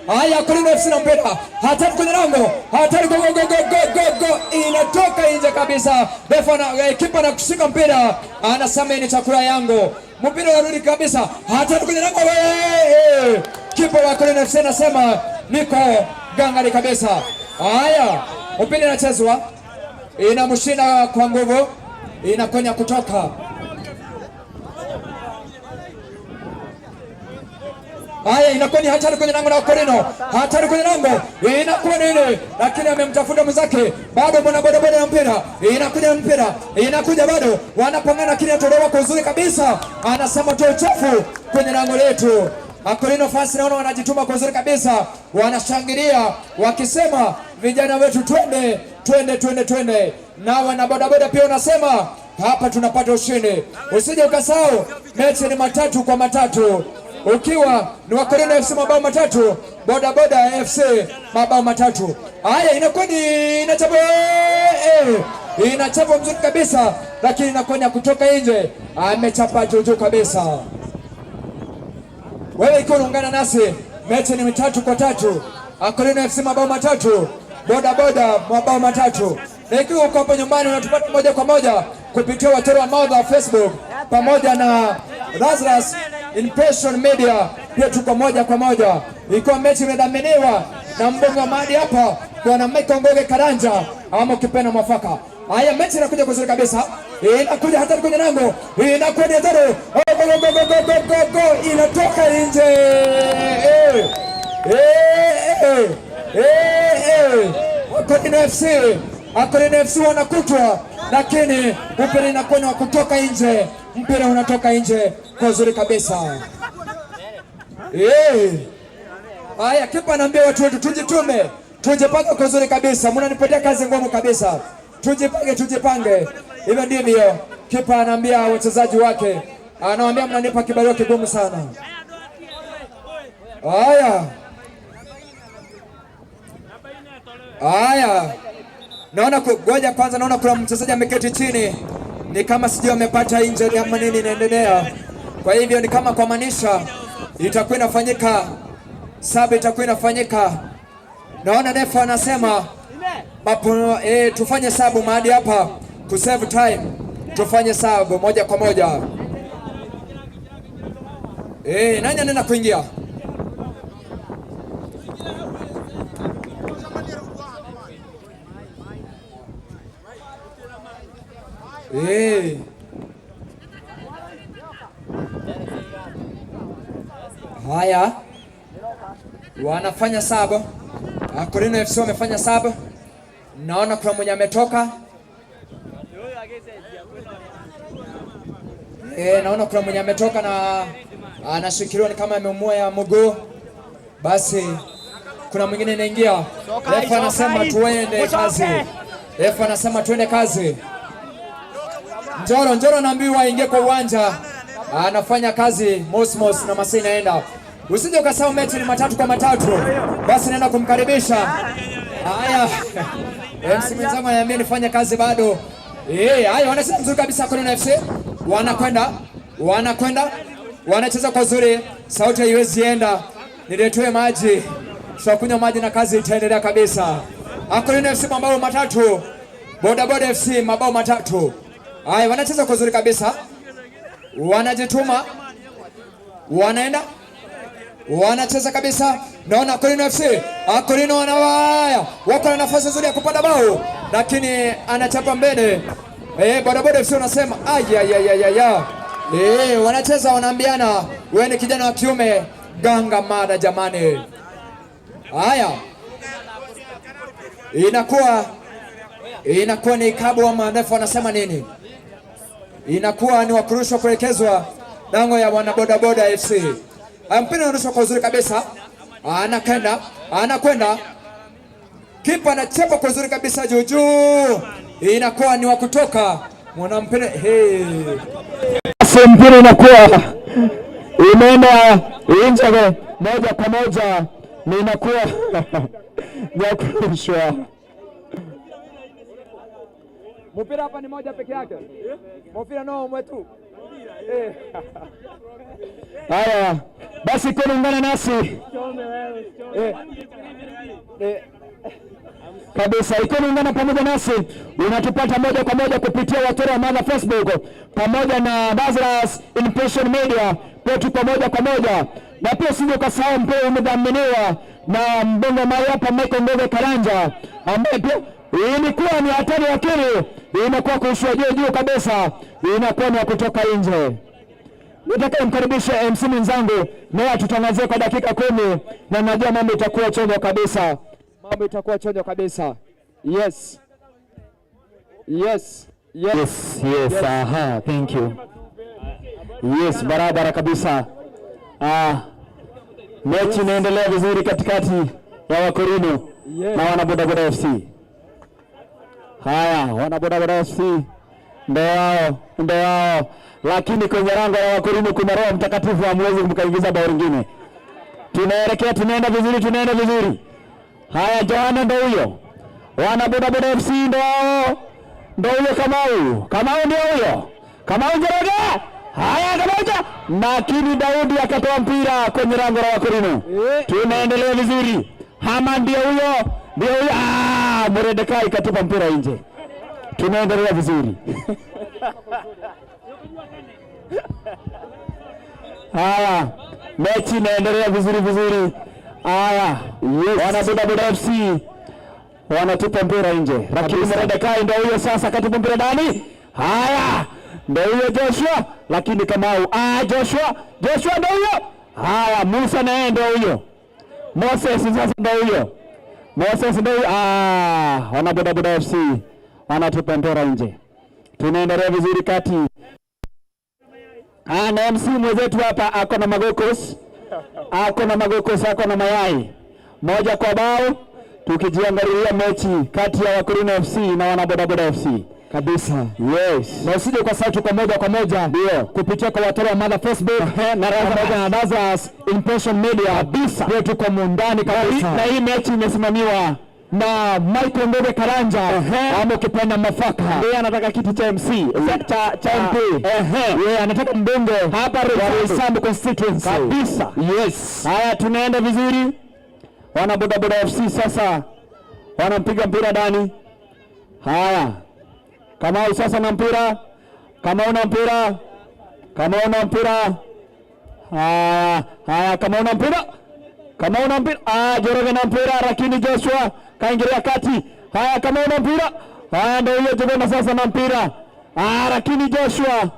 Haya, Wakorino FC na mpira, hatari kwenye lango, hatari, go go go go go go, inatoka nje kabisa. Refa na kipa anakushika mpira, anasema ni chakula yangu. Mpira unarudi kabisa, hatari kwenye lango. Kipa wa Wakorino FC anasema niko gangari kabisa. Haya, mpira unachezwa, inamshinda kwa nguvu, inakonya kutoka. Haya, inakuwa ni hatari kwenye lango la Akorino, hatari kwenye lango, inakuwa nini? Lakini amemtafuta mwenzake, bado mwana bodaboda na mpira, inakuja na mpira, inakuja bado, wanapangana, lakini atolewa kwa uzuri kabisa, anasema toa uchafu kwenye lango letu. Akorino fans naona wanajituma kwa uzuri kabisa, wanashangilia wakisema vijana wetu, twende twende twende twende. Na wana bodaboda pia wanasema hapa tunapata ushindi. Usije ukasahau mechi ni 3-3, ukiwa ni Wakorino FC mabao 3, bodaboda FC mabao 3. Haya, inakuwa ni inachapa, inachapa mzuri kabisa, lakini inakuwa ni kutoka nje, amechapa juu kabisa. Wewe ikiwa unaungana nasi, mechi ni 3-3, Akorino FC mabao 3, bodaboda mabao 3. Na ikiwa uko hapo nyumbani unatupata moja kwa moja kupitia Watoro wa Mother Facebook pamoja na Lazarus Impression Media, pia tuko moja kwa moja. Ikiwa mechi imedhaminiwa na mbunge wa Madi hapa Bwana Michael Ngoge Karanja ama ukipenda mwafaka. Haya, mechi inakuja kuzuri kabisa, inakuja hatari kwenye lango, inakuwa ni hatari, go go go go go go, inatoka nje. Akorino FC, Akorino FC wanakutwa, lakini mpira inakuwa ni wa kutoka nje, mpira unatoka nje kwa uzuri kabisa. Haya, kipa anaambia watu wetu tujitume, tujipange kwa uzuri kabisa. Mnanipatia kazi ngumu kabisa. Tujipange, tujipange. Hivyo ndivyo kipa anaambia wachezaji wake. Anawaambia mnanipa kibarua kigumu sana. Haya. Haya. Naona ngoja kwanza, naona kuna mchezaji ameketi chini. Ni kama sijui amepata injury ama nini inaendelea. Kwa hivyo ni kama kwa maanisha itakuwa inafanyika saba, itakuwa inafanyika. Naona refa anasema tufanye sabu mahali hapa to save time, tufanye sabu moja kwa moja. Nani anaenda kuingia? Haya, wanafanya saba. Akorino FC wamefanya saba. Naona kuna mwenye ametoka. Naona kuna mwenye ametoka na anashikiliwa ni kama ameumia ya mguu. Basi kuna mwingine anaingia. Refa anasema tuende kazi. Refa anasema tuende kazi. Njoro anaambiwa aingie kwa uwanja. Anafanya kazi Mosmos na Masai inaenda. Usije ukasahau mechi ni 3-3. Basi naenda kumkaribisha. Haya. MC mwenzangu ananiambia nifanye kazi bado. Haya wanacheza nzuri kabisa Akorino FC. Wanakwenda. Wanacheza kwa uzuri. Sauti haiwezi enda. Niletee maji. Tutakunywa maji na kazi itaendelea kabisa. Akorino FC mabao 3. Bodaboda FC mabao 3. Haya wanacheza kwa uzuri kabisa. Wanajituma. Wanaenda. Wanacheza kabisa. Naona Akorino FC, Akorino wanawaya. Wako na nafasi nzuri ya kupata bao, lakini anachapa mbele. Bodaboda FC wanasema ayayayaya. Wanacheza wanaambiana, wewe ni kijana wa kiume, ganga mada jamani. Haya. Inakuwa ni kabu wa marefu wanasema nini? Inakuwa ni wakurushwa kuelekezwa lango ya wana bodaboda FC. Mpira unarushwa kwa uzuri kabisa. Anakwenda. Kipa anachapa kwa uzuri kabisa juu juu. Inakuwa ni wa kutoka. Mwana mpira, hey. Mpira inakuwa imeenda nje moja kwa moja, ni inakuwa ya kurushwa. Mpira hapa ni moja peke yake. Mpira no mwetu. Haya, basi kuungana nasi kabisa, ikiwa pamoja nasi unatupata moja kwa moja kupitia Watoro wa Mother Facebook pamoja na Lazarus Impression Media, pia tuko moja kwa moja. Na pia usije ukasahau mpira umedhaminiwa na mbunge mahali hapa Michael Ngoge Karanja, ambaye pia ilikuwa ni hatari, lakini inakuwa kuishia juu juu kabisa, inakuwa ni ya kutoka nje. Nataka nimkaribishe MC mwenzangu naye atutangazie kwa dakika 10, na najua mambo itakuwa chonjo kabisa, mambo itakuwa chonjo kabisa. Yes. Yes. Yes. Yes, aha, thank you. Yes, barabara kabisa. Mechi inaendelea vizuri katikati ya Wakorino na wana Bodaboda FC. Haya, wana Bodaboda FC ndo wao, ndo wao, lakini kwenye lango la Wakorino kuna Roho Mtakatifu, hamwezi mkaingiza bao lingine. Tunaelekea, tunaenda vizuri, tunaenda vizuri. Haya, Johana ndo huyo, wana Bodaboda FC ndo wao, ndo huyo Kamau, Kamau ndio huyo, Kamau Njoroge. Haya, Kamau, lakini Daudi akatoa mpira kwenye lango la Wakorino. Tunaendelea vizuri. Hama ndio huyo, ndio huyo. Ah, Moredekai katupa mpira nje. Tunaendelea vizuri. Haya, mechi inaendelea vizuri vizuri. Haya, yes. Wana Bodaboda FC wanatupa mpira nje, lakini Moredekai ndio huyo sasa katupa mpira ndani. Haya, ndio huyo Joshua, lakini Kamau. Ah, Joshua, Joshua ndio huyo. Haya, Musa naye ndio huyo. Moses sasa ndio huyo. Moses ndio huyo. Ah, wana Bodaboda FC wanatupa mpira nje. Tunaendelea vizuri kati. Ah, na MC mwenzetu hapa ako na magokos. Ako na magokos, ako na mayai. Moja kwa bao, tukijiangalilia mechi kati ya Wakorino FC na wana Bodaboda FC. Kabisa. Yes. Na usije kwa sauti kwa moja Ndio. kupitia kwa Watoro wa Mother Facebook na pamoja na Lazarus Impression Media Kabisa. Pia tuko mundani kabisa. Na hii mechi imesimamiwa na Michael Ndege Karanja ama ukipenda Mafaka. Ndiye anataka kiti cha MC, cha MP. Yeye anataka mbunge Hapa wa Roysambu Roysambu constituency. Kabisa. Yes. Haya, tunaenda vizuri. Wana Bodaboda FC sasa wanampiga mpira ndani. Haya, Kamau sasa na mpira. Kamau na mpira. Kamau na mpira. Haya, haya, Kamau na mpira. Kamau na mpira. Ah, Njoroge na mpira, lakini Joshua kaingilia kati. Haya, Kamau na mpira. Haya, ndio hiyo Njoroge sasa na mpira. Ah, lakini Joshua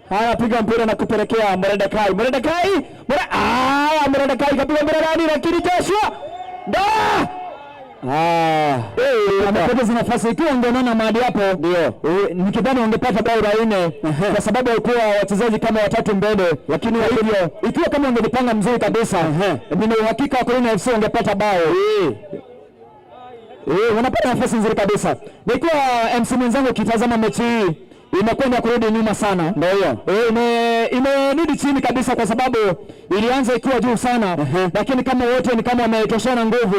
haya, piga mpira na kupelekea Moredekai. Moredekai, Moredekai kapiga mpira ndani, lakini Joshua ndo Amepoteza nafasi. Ikiwa ungeonana mahali hapo, Ndio. Nikidhani ungepata bao la 4 kwa sababu walikuwa wachezaji kama watatu mbele, lakini kwa hivyo ikiwa kama ungejipanga mzuri kabisa, nina uhakika Wakorino FC ungepata bao. Wanapata nafasi nzuri kabisa. Nikiwa MC mwenzangu, ukitazama mechi hii imekwenda kurudi nyuma sana. Ndio hiyo. Imerudi chini kabisa kwa sababu ilianza ikiwa juu sana, lakini kama wote ni kama wametoshana nguvu,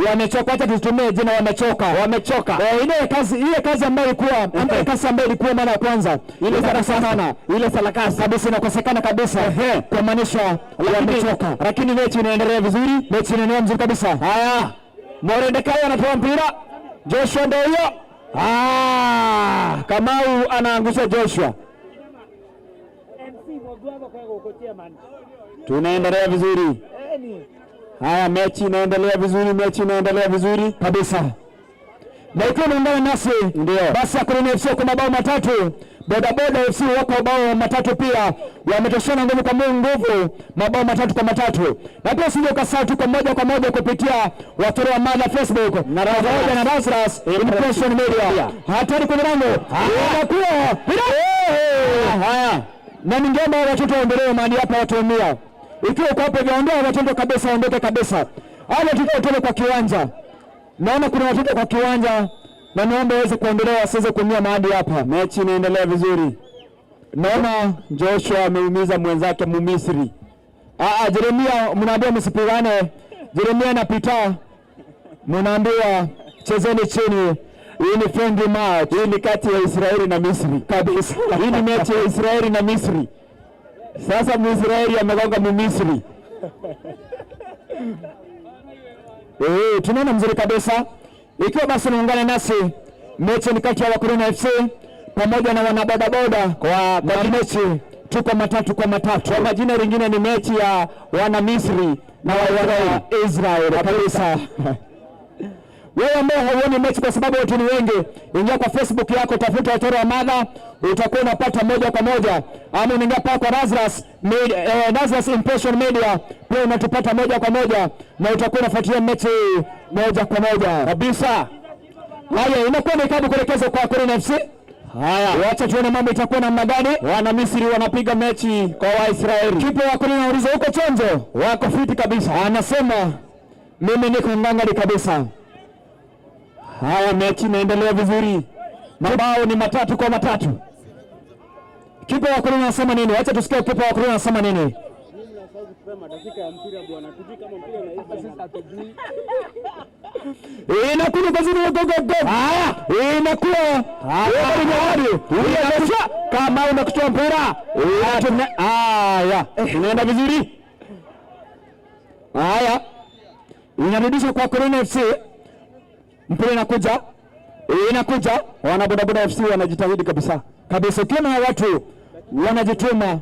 wamechoka. Hata tutumie jina wamechoka. Wamechoka. Ile kazi ambayo ilikuwa, ama kazi ambayo ilikuwa mara ya kwanza, ile sana Ile sarakasi kabisa inakosekana kabisa. Kwa maanisha wamechoka. Lakini mechi inaendelea vizuri. Mechi inaendelea mzuri kabisa. Haya, Moredekai anatoa mpira. Joshua ndio huyo. Ah, Kamau anaangusha Joshua. Tunaendelea vizuri. Haya, mechi inaendelea vizuri, mechi inaendelea vizuri kabisa. Na ikiwa unaungana nasi, Ndio. basi Akorino FC kwa mabao 3, Bodaboda FC wako mabao 3 pia, wametoshana nguvu kwa nguvu, mabao 3-3. Na pia usije ukasahau tuko moja kwa moja kupitia Watoro wa Mother Facebook Na pamoja na Lazarus Impression Media. Hatari kwenye lango. Inakuwa Haya, na ningeomba watoto waondolewe mahali hapa, wataumia. Ikiwa uko hapo, vyaondoa watoto kabisa, waondoke kabisa. Hao watoto watoke kwa kiwanja. Naona kuna watoto kwa kiwanja na niombe waweze kuondolewa wasiweze kuumia mahali hapa. Mechi inaendelea vizuri. Naona Joshua ameumiza mwenzake Mumisri. Jeremia, mnaambiwa msipigane. Jeremia na Peter mnaambiwa chezeni chini. Hii ni friendly match. Hii ni kati ya Israeli na Misri. Kabisa. Hii ni mechi ya Israeli na Misri. Sasa Muisraeli amegonga Mumisri. Tunaona mzuri kabisa. Ikiwa basi unaungana nasi, mechi ni kati ya Wakorino FC pamoja na wanabodaboda Kwa na mechi tuko 3-3. Kwa majina lingine ni mechi ya wana Misri na wana Israeli kabisa. Wewe ambaye hauoni mechi kwa sababu watu ni wengi, ingia kwa Facebook yako, tafuta Watoro wa Madha, utakuwa unapata moja kwa moja, ama unaingia pale kwa Lazarus Impression Media, pia unatupata moja kwa moja na utakuwa unafuatilia mechi moja kwa moja Kabisa. Haya, inakuwa ni kadi kuelekezwa kwa Akorino FC. Haya, Wacha tuone mambo itakuwa namna gani. Wana Misri wanapiga mechi kwa Waisraeli. Kipa wa Akorino anauliza huko chonjo, Wako fiti kabisa. Anasema mimi niko ngangari kabisa. Haya, mechi inaendelea vizuri, mabao ni 3-3. Kipa wa Akorino anasema nini? Wacha tusikie kipa wa Akorino anasema nini. Inakuja kwa zuri, go go go. Haya, Inakuwa inakuwa kama unakutoa mpira. Haya, inaenda vizuri. Haya, inarudishwa kwa Akorino FC. Mpira inakuja, inakuja. Wana bodaboda FC wanajitahidi kabisa kabisa. Ukiona watu wanajituma.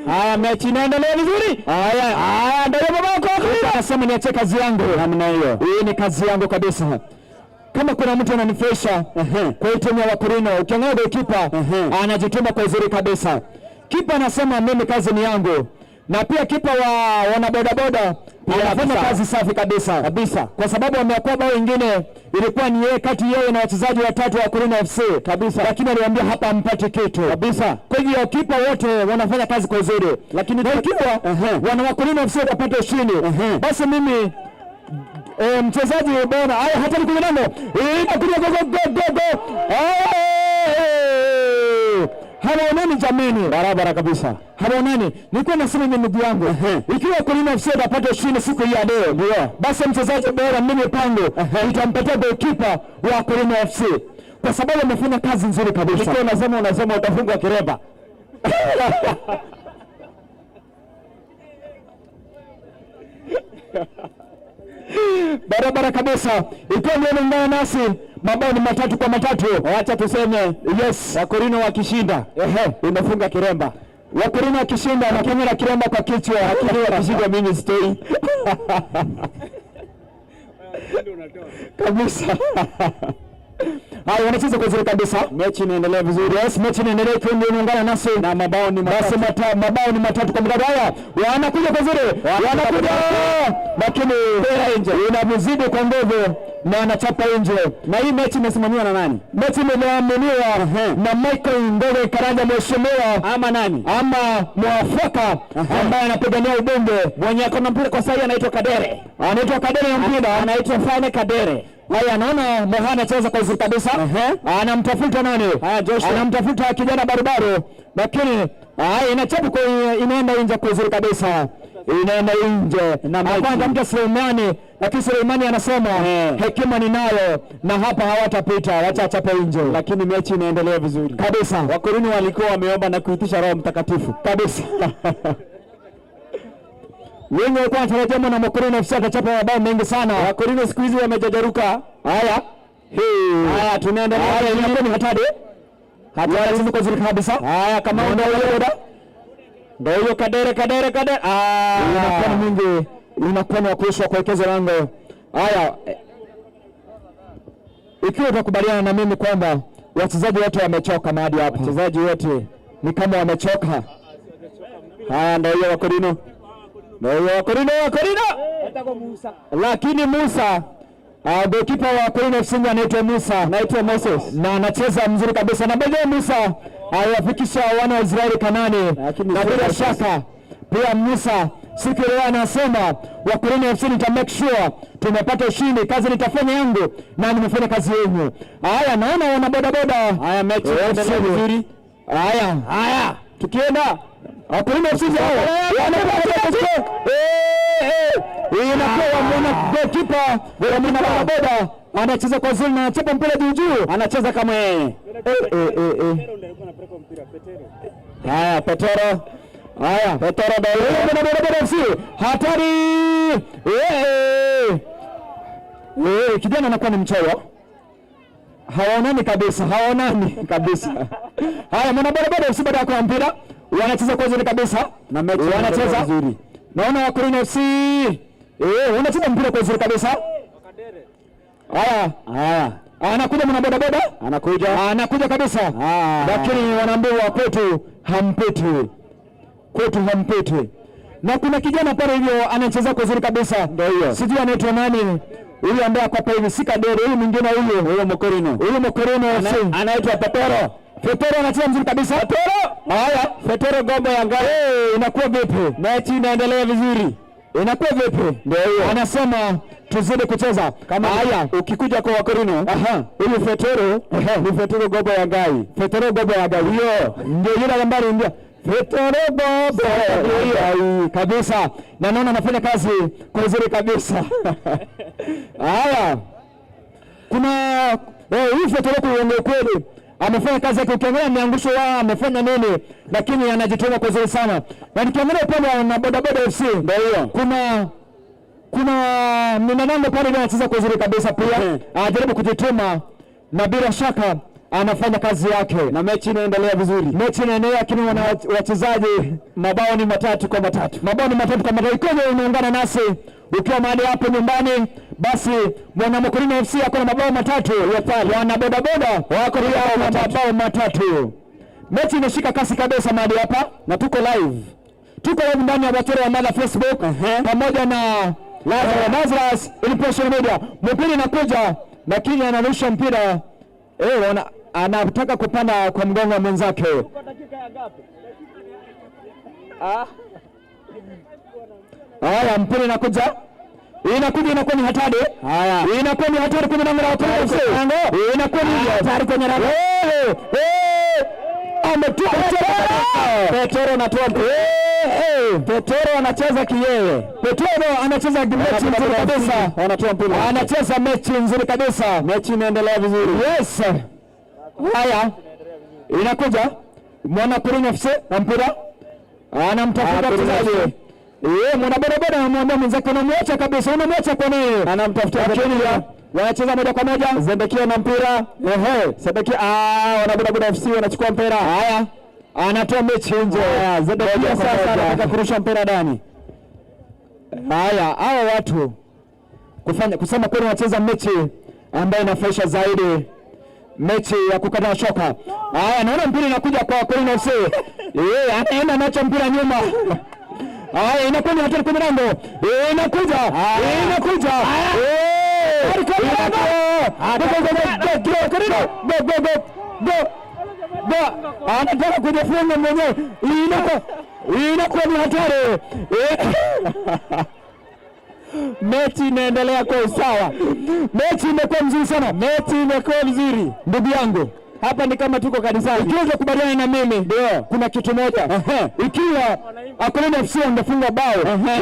Haya, mechi inaendelea vizuri. Haya, Haya, ndio babako Akorino. Anasema niache kazi yangu. Namna hiyo. Hii ni kazi yangu kabisa. Kama kuna mtu ananifresha kwa hii timu ya Wakorino, ukiangalia goalkeeper anajituma kwa uzuri kabisa. Kipa anasema mimi kazi ni yangu, na pia kipa wa wanabodaboda anafanya kazi safi kabisa Kabisa. kwa sababu ameokoa bao ingine, ilikuwa ni yeye kati yeye na wachezaji watatu wa Akorino FC Kabisa. lakini aliwaambia hapa mpate kitu Kabisa. Kwa hivyo kipa wote wanafanya kazi kwa uzuri, Lakini na ikiwa wana Wakorino FC watapata ushindi, basi mimi mchezaji bora haya hatari kwenye lango inakuja go go go go go. Hawaonani jameni, Barabara kabisa. Hawaonani. Nilikuwa nasema mimi ndugu yangu, ikiwa Akorino FC atapata ushindi siku hii ya leo, basi mchezaji bora mimi pango nitampatia goalkeeper wa Akorino FC kwa sababu amefanya kazi nzuri kabisa. Nilikuwa unasema utafungwa kireba. Barabara kabisa. Ikiwa ndio unaungana nasi, mabao ni 3-3. Wacha tuseme yes, Wakorino wakishinda, unafunga kiremba. Wakorino wakishinda na Kenya kiremba kwa kichwa, lakini wakishinda mimi sitoi. Kabisa. Haya, wanacheza kwa uzuri kabisa. Mechi inaendelea vizuri. Yes, mechi inaendelea ikiwa ndio unaungana nasi na mabao ni basi matatu. Mabao ni 3-3. Haya, wanakuja kwa uzuri. Wanakuja. Lakini mpira nje. Inamzidi kwa nguvu na anachapa nje. Na hii mechi imesimamiwa na nani? Mechi imeaminiwa na Michael Ngoge Karanja, mheshimiwa ama nani? Ama mwafaka ambaye anapigania ubunge. Mwenye ako na mpira kwa sasa anaitwa Kadere. Anaitwa Kadere na mpira. Anaitwa Fane Kadere. Haya, naona Moha anacheza kwa uzuri kabisa. Anamtafuta nani? Haya, Joshua. Anamtafuta kijana barubaru, lakini haya inachapa kwa inaenda nje kwa uzuri kabisa. Inaenda nje. Na mechi. Hapana, anamtafuta Suleimani, lakini Suleimani anasema hekima ninayo na hapa hawatapita, wacha achape nje. Lakini mechi inaendelea vizuri. Kabisa. Wakorino walikuwa wameomba na kuitisha Roho Mtakatifu. Kabisa. Wengi walikuwa wanatarajia mwana Wakorino FC atachapa mabao mengi sana. Wakorino siku hizi wamejajaruka. Haya. Haya, tunaendelea. Haya, inakuwa ni hatari. Hatari kwa uzuri kabisa. Haya, kama ndio hiyo boda. Ndio hiyo Kadere, Kadere, Kadere. Inakuwa ni mwingi, inakuwa ni wakurushwa kuelekeza lango. Haya. Ikiwa utakubaliana na mimi kwamba wachezaji wote wamechoka mahali hapa. Wachezaji wote ni kama wamechoka. Haya, ndio hiyo Wakorino. Ndio hiyo Wakorino, Wakorino. Lakini Musa, goalkeeper wa Akorino FC anaitwa Musa, anaitwa Moses. Na anacheza mzuri kabisa. Na baadaye Musa aliwafikisha wana wa Israeli Kanani. Lakini Na sio bila Moses. shaka pia Musa siku leo anasema Wakorino FC nita make sure tumepata ushindi, kazi nitafanya yangu na nimefanya kazi yenu. Haya, naona wana boda boda. Haya, mechi inaendelea vizuri. Haya, haya, tukienda Wakorino FC hao wanapata inakuwa mwana goalkeeper wa mwana boda boda anacheza kwa zuri na anachapa mpira juu juu, anacheza kama yeye. Haya, Petero. Haya, Petero ndio boda boda boda FC hatari. Kijana anakuwa ni mchoyo. Hawaonani kabisa, hawaonani kabisa. Haya, mwana boda boda FC baada ya kwa mpira wanacheza kwa uzuri kabisa. Na mechi wanacheza vizuri. Naona Wakorino FC wanacheza mpira kwa uzuri kabisa. Haya, Haya, anakuja mwana bodaboda, anakuja. Anakuja kabisa, lakini wanaambiwa kwetu hampiti, kwetu hampiti. Na kuna kijana pale hivyo anacheza kwa uzuri kabisa, Ndio hiyo. Sijui anaitwa nani huyu ambaye ako hapa hivi, si Kadere, huyu mwingine huyu, Huyo Mokorino. Huyu Mokorino FC. Anaitwa Petero. Fetoro anacheza mzuri kabisa. Fetoro. Haya, Petero Gombo ya Ngai. Inakuwa vipi? Mechi inaendelea vizuri. Inakuwa vipi? Ndio hiyo. Anasema tuzidi kucheza. Kama haya ukikuja kwa Wakorino, huyu Fetoro ni Fetoro Gombo ya Ngai. Fetoro Gombo ya Ngai. Hiyo. Ndio yule ambaye ndio Fetoro Gombo ya Ngai kabisa. Na naona anafanya kazi kwa uzuri kabisa. Haya. Kuna huyu Fetoro kwa kweli amefanya kazi yake, ukiangalia ameangushwa wao, amefanya nini, lakini anajituma kwa uzuri sana. Na nikiangalia upande wa na Bodaboda FC, Ndio hiyo. kuna Minanando pale ndiye anacheza kwa uzuri kabisa pia, anajaribu kujituma na bila shaka anafanya kazi yake, Na mechi inaendelea vizuri. Mechi inaendelea, lakini wana wachezaji Mabao ni 3-3. Mabao ni 3-3. Ikiwa umeungana nasi ukiwa mahali hapo nyumbani, basi mwana Mokorino FC ako na mabao 3, wana bodaboda wako na mabao 3. Mechi imeshika kasi kabisa mahali hapa, Na tuko live. Tuko live ndani ya Watoro wa Mother Facebook pamoja na Lazarus Impression Media. Mpira inakuja lakini anarusha mpira, anataka kupanda kwa mgongo wa mwenzake. Haya, mpira inakuja. Inakuja, inakuwa ni hatari. Haya. Inakuwa ni hatari kwenye lango la Wakorino FC. Inakuwa ni hatari kwenye lango. Ametoa Petero anatoa mpira. Petero anacheza kiyewe. Petero anacheza mechi nzuri kabisa. Anatoa mpira. Anacheza mechi nzuri kabisa. Mechi inaendelea vizuri. Yes. Haya. Inakuja Mwana Korino FC na mpira. Anamtafuta mchezaji. Mwana bodaboda anamwambia mwenzake unamwacha kabisa, unamwacha kwa nini? Anamtafuta Lakini wanacheza moja kwa moja. Zedekia na mpira. Ehe, Zedekia, wana bodaboda FC wanachukua mpira. Haya. Anatoa mechi nje. Haya, Zedekia Moja kwa sasa moja. anataka kurusha mpira ndani. Haya, hawa watu kusema kweli wanacheza mechi ambayo inafurahisha zaidi, mechi ya kukata shoka. Haya, naona mpira inakuja kwa Korino FC. Anaenda nacho mpira nyuma. Haya, inakuwa ni hatari kwenye lango. Inakuja. Inakuja. Go, go, go, go. Go. Anataka kujifunga mwenyewe. Inakuwa ni hatari. Mechi inaendelea kwa usawa. Mechi imekuwa mzuri sana. Mechi imekuwa mzuri. Ndugu yangu, hapa ni kama tuko kanisani. Ikiwa utakubaliana na mimi, ndio kuna kitu moja. Ikiwa Akorino FC wangefunga bao,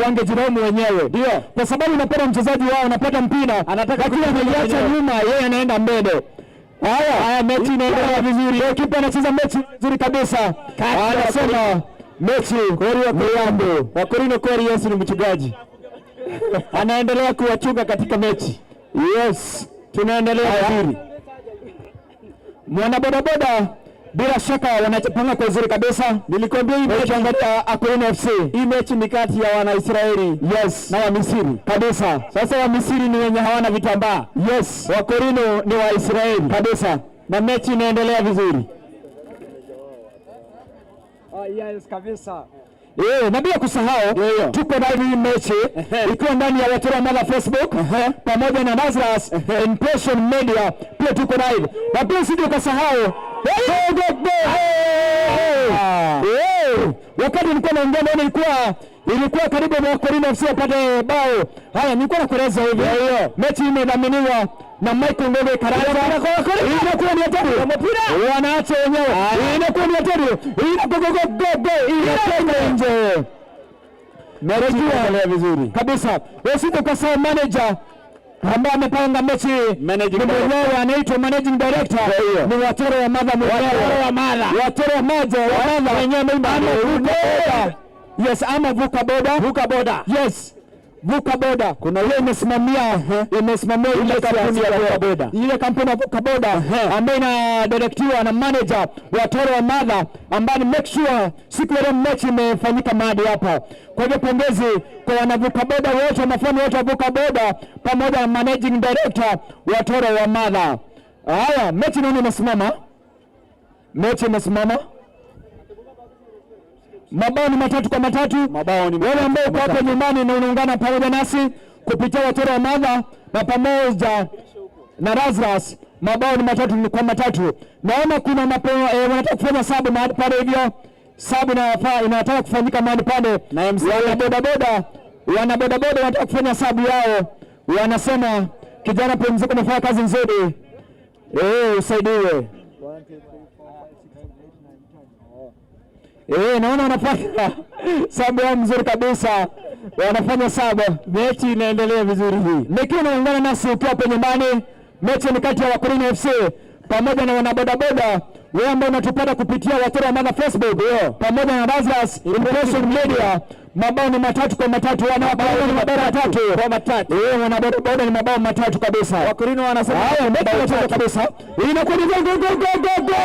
wangejilaumu wenyewe. Ndio. Kwa sababu unapata mchezaji wao anapata mpira, Anataka lakini kucheza anaiacha mwenyewe. nyuma, yeye anaenda mbele. Haya, mechi inaendelea vizuri. Kipa anacheza mechi nzuri kabisa. Anasema mechi ni yangu. Wakorino kweli, Yesu ni mchungaji. Anaendelea kuwachunga katika mechi. Yes, tunaendelea vizuri. Mwana bodaboda bila shaka wanapanga kwa uzuri kabisa. Nilikwambia hii mechi, Ukiangalia Akorino FC, hii mechi ni kati ya Wanaisraeli yes, na Wamisri kabisa. Sasa Wamisri ni wenye hawana vitambaa. Yes, Wakorino ni Waisraeli kabisa, na mechi inaendelea vizuri. Yes, kabisa. Na bila kusahau tuko ndani hii mechi ikiwa ndani ya Watoro Mother Facebook pamoja na Lazarus Impression Media, pia tuko live. Na pia usije ukasahau Go, go, go! Wakati nilikuwa naongea naona ilikuwa karibu na Wakorino FC wapate bao. Haya, nilikuwa nakueleza hivi. Mechi imedhaminiwa na Michael Ngome Karanja. Inakuwa ni hatari. Wanaacha wenyewe. Inakuwa ni hatari. Inakuwa go, go, go, go. Inakwenda nje. Mechi inaendelea vizuri kabisa. Usije ukasahau manager ambaye amepanga mechi Managing ni mwenyewe anaitwa managing director ni Watoro wa Mother mwenyewe. Watoro wa Mother. Watoro wa Mother wa Mother Wenyewe ama vuka boda. Yes, ama vuka boda. Vuka boda. Yes. Vuka Boda. Kuna ile imesimamia ile kampuni ya Vuka Boda, ile kampuni ya Vuka Boda ambayo inadirectiwa na manager wa Toro wa Madha, ambaye ni make sure siku ya leo mechi imefanyika mahali hapa. Kwa hivyo pongezi kwa wanavuka boda wote, mafani wote wa Vuka Boda pamoja na managing director wa Toro wa Madha. Haya, mechi naona imesimama, mechi imesimama. Mabao ni 3 kwa 3. Mabao ni Wewe ambao uko hapo nyumbani na unaungana pamoja nasi kupitia Watoro wa Madha na pamoja na Razras, mabao ni 3 kwa 3. Naona kuna wanataka kufanya sub mahali pale hivyo, sub inataka kufanyika mahali pale Na MC wana bodaboda wanataka kufanya sub yao, wanasema kijana, pumzika, umefanya kazi nzuri, usaidiwe. Naona wanafanya sub yao mzuri kabisa, wanafanya sub. Mechi inaendelea vizuri hii. Nikiwa unaungana nasi ukiwa hapo nyumbani, mechi ni kati ya Wakurino FC pamoja na wanabodaboda. Wewe ambao unatupata kupitia Watoro wa Madha Facebook pamoja na Razas Impression Media, mabao ni 3 kwa 3, wana ni mabao matatu Kwa matatu. Wanabodaboda ni mabao matatu kabisa. Wakurino wanasema Haya, mechi inacheza kabisa, inakuwa ni gol gol gol gol gol gol!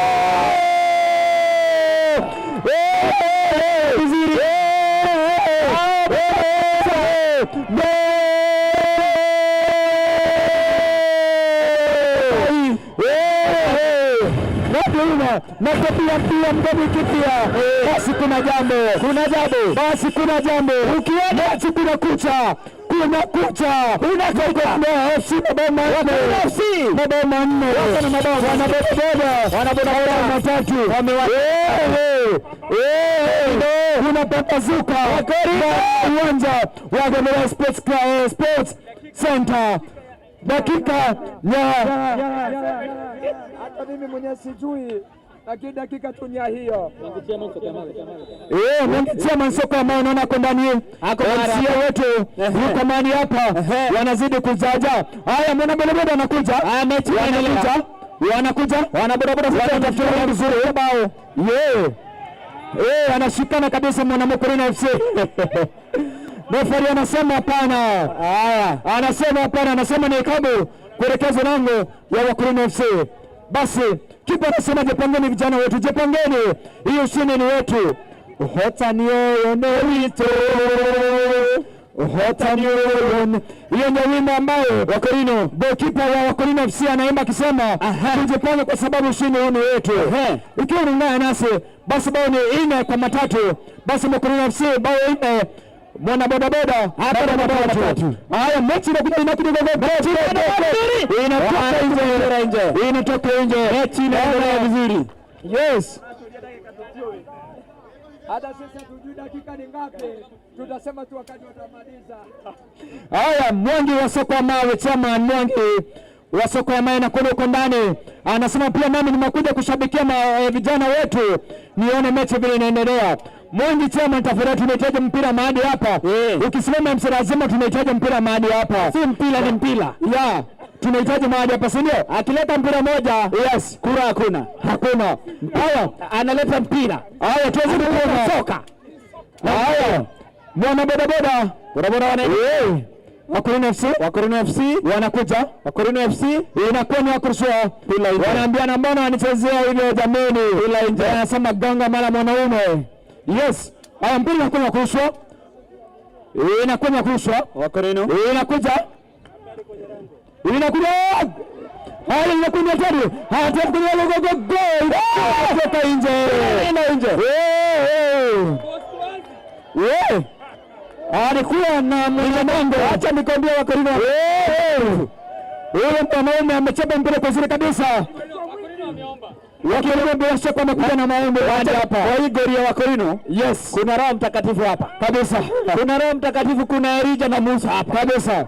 Vizuri. Gol! Nakwambia mpira mdogo kipya, basi kuna jambo, kuna jambo, basi kuna jambo. Ukiona mechi kuna kucha, kuna kucha, kuna kucha. FC mabao 4, FC mabao 4, wana bodaboda, wana bodaboda matatu, kuna pambazuka uwanja wa Gamera Sports Sports Center dakika ya Hata mimi mwenyewe sijui, lakini dakika tu ni ya hiyo. Mwangi chairman soko ambao unaona ako ndani, MCA wetu yuko ndani hapa, wanazidi kujaja. Haya, mwana bodaboda anakuja, wanakuja, wanakuja, wana bodaboda wanatafuta vizuri bao. Yeah. Anashikana kabisa mwana Mukurino FC. Refari anasema hapana. Haya, anasema hapana, anasema ni ikabu kuelekezwa lango ya Wakurino FC. Basi kipa anasema jipangeni, vijana wetu, jipangeni, hii ushindi ni wetu. Hotaniyo wito hotaniyo. Hiyo ndio wimbo ambao Wakorino, goalkeeper wa Wakorino FC anaimba akisema tujipange kwa sababu ushindi huu ni wetu. Ikiwa unaungana nasi basi bao ni 4 kwa 3, basi Wakorino FC bao 4, mwana bodaboda hapa na mabao matatu. Haya, mechi inakuja inakuja inatoka nje, inatoka nje, Mechi inaendelea vizuri. Yes. Hata sisi hatujui dakika ni ngapi, tutasema tu wakati watamaliza. Haya, Mwangi wa soko ya mawe, chairman Mwangi wa soko ya mawe nakuona huko ndani, anasema pia nami nimekuja kushabikia vijana wetu, nione mechi vile inaendelea. Mwangi chairman, tafadhali tunahitaji mpira mahali hapa. Ukisimama MC lazima tunahitaji mpira mahali hapa. Si mpira ni mpira. Ya, tunahitaji mahali hapa, si ndio? Akileta mpira moja, Yes, kura hakuna. Hakuna. Haya, Analeta mpira. Haya, tuweze kuona Soka. Haya, mwana bodaboda Bodaboda wana Wakurino FC, Wakurino FC wanakuja. Wakurino FC Inakuwa ni wakurushwa, Bila nje. wanaambiana mbona wanichezea hivyo jameni, Bila nje. Wanasema ganga mara mwanaume. Yes, haya, mpira inakuwa ni wakurushwa, inakuwa ni wakurushwa, Wakurino inakuja, inakuja, haya, inakuwa ni hatari, hatari kwenye go go go, inatoka nje, Inaenda nje. Eh, alikuwa na mwanamke. Acha nikwambie Wakorino Huyo mwanaume amechapa mpira kwa uzuri kabisa. Wakorino bila shaka wamekuja na maombi hadi hapa. Kwa hii goli ya Wakorino Yes, kuna Roho Mtakatifu hapa. Kabisa. Kuna Roho Mtakatifu, kuna Elija na Musa hapa. Kabisa.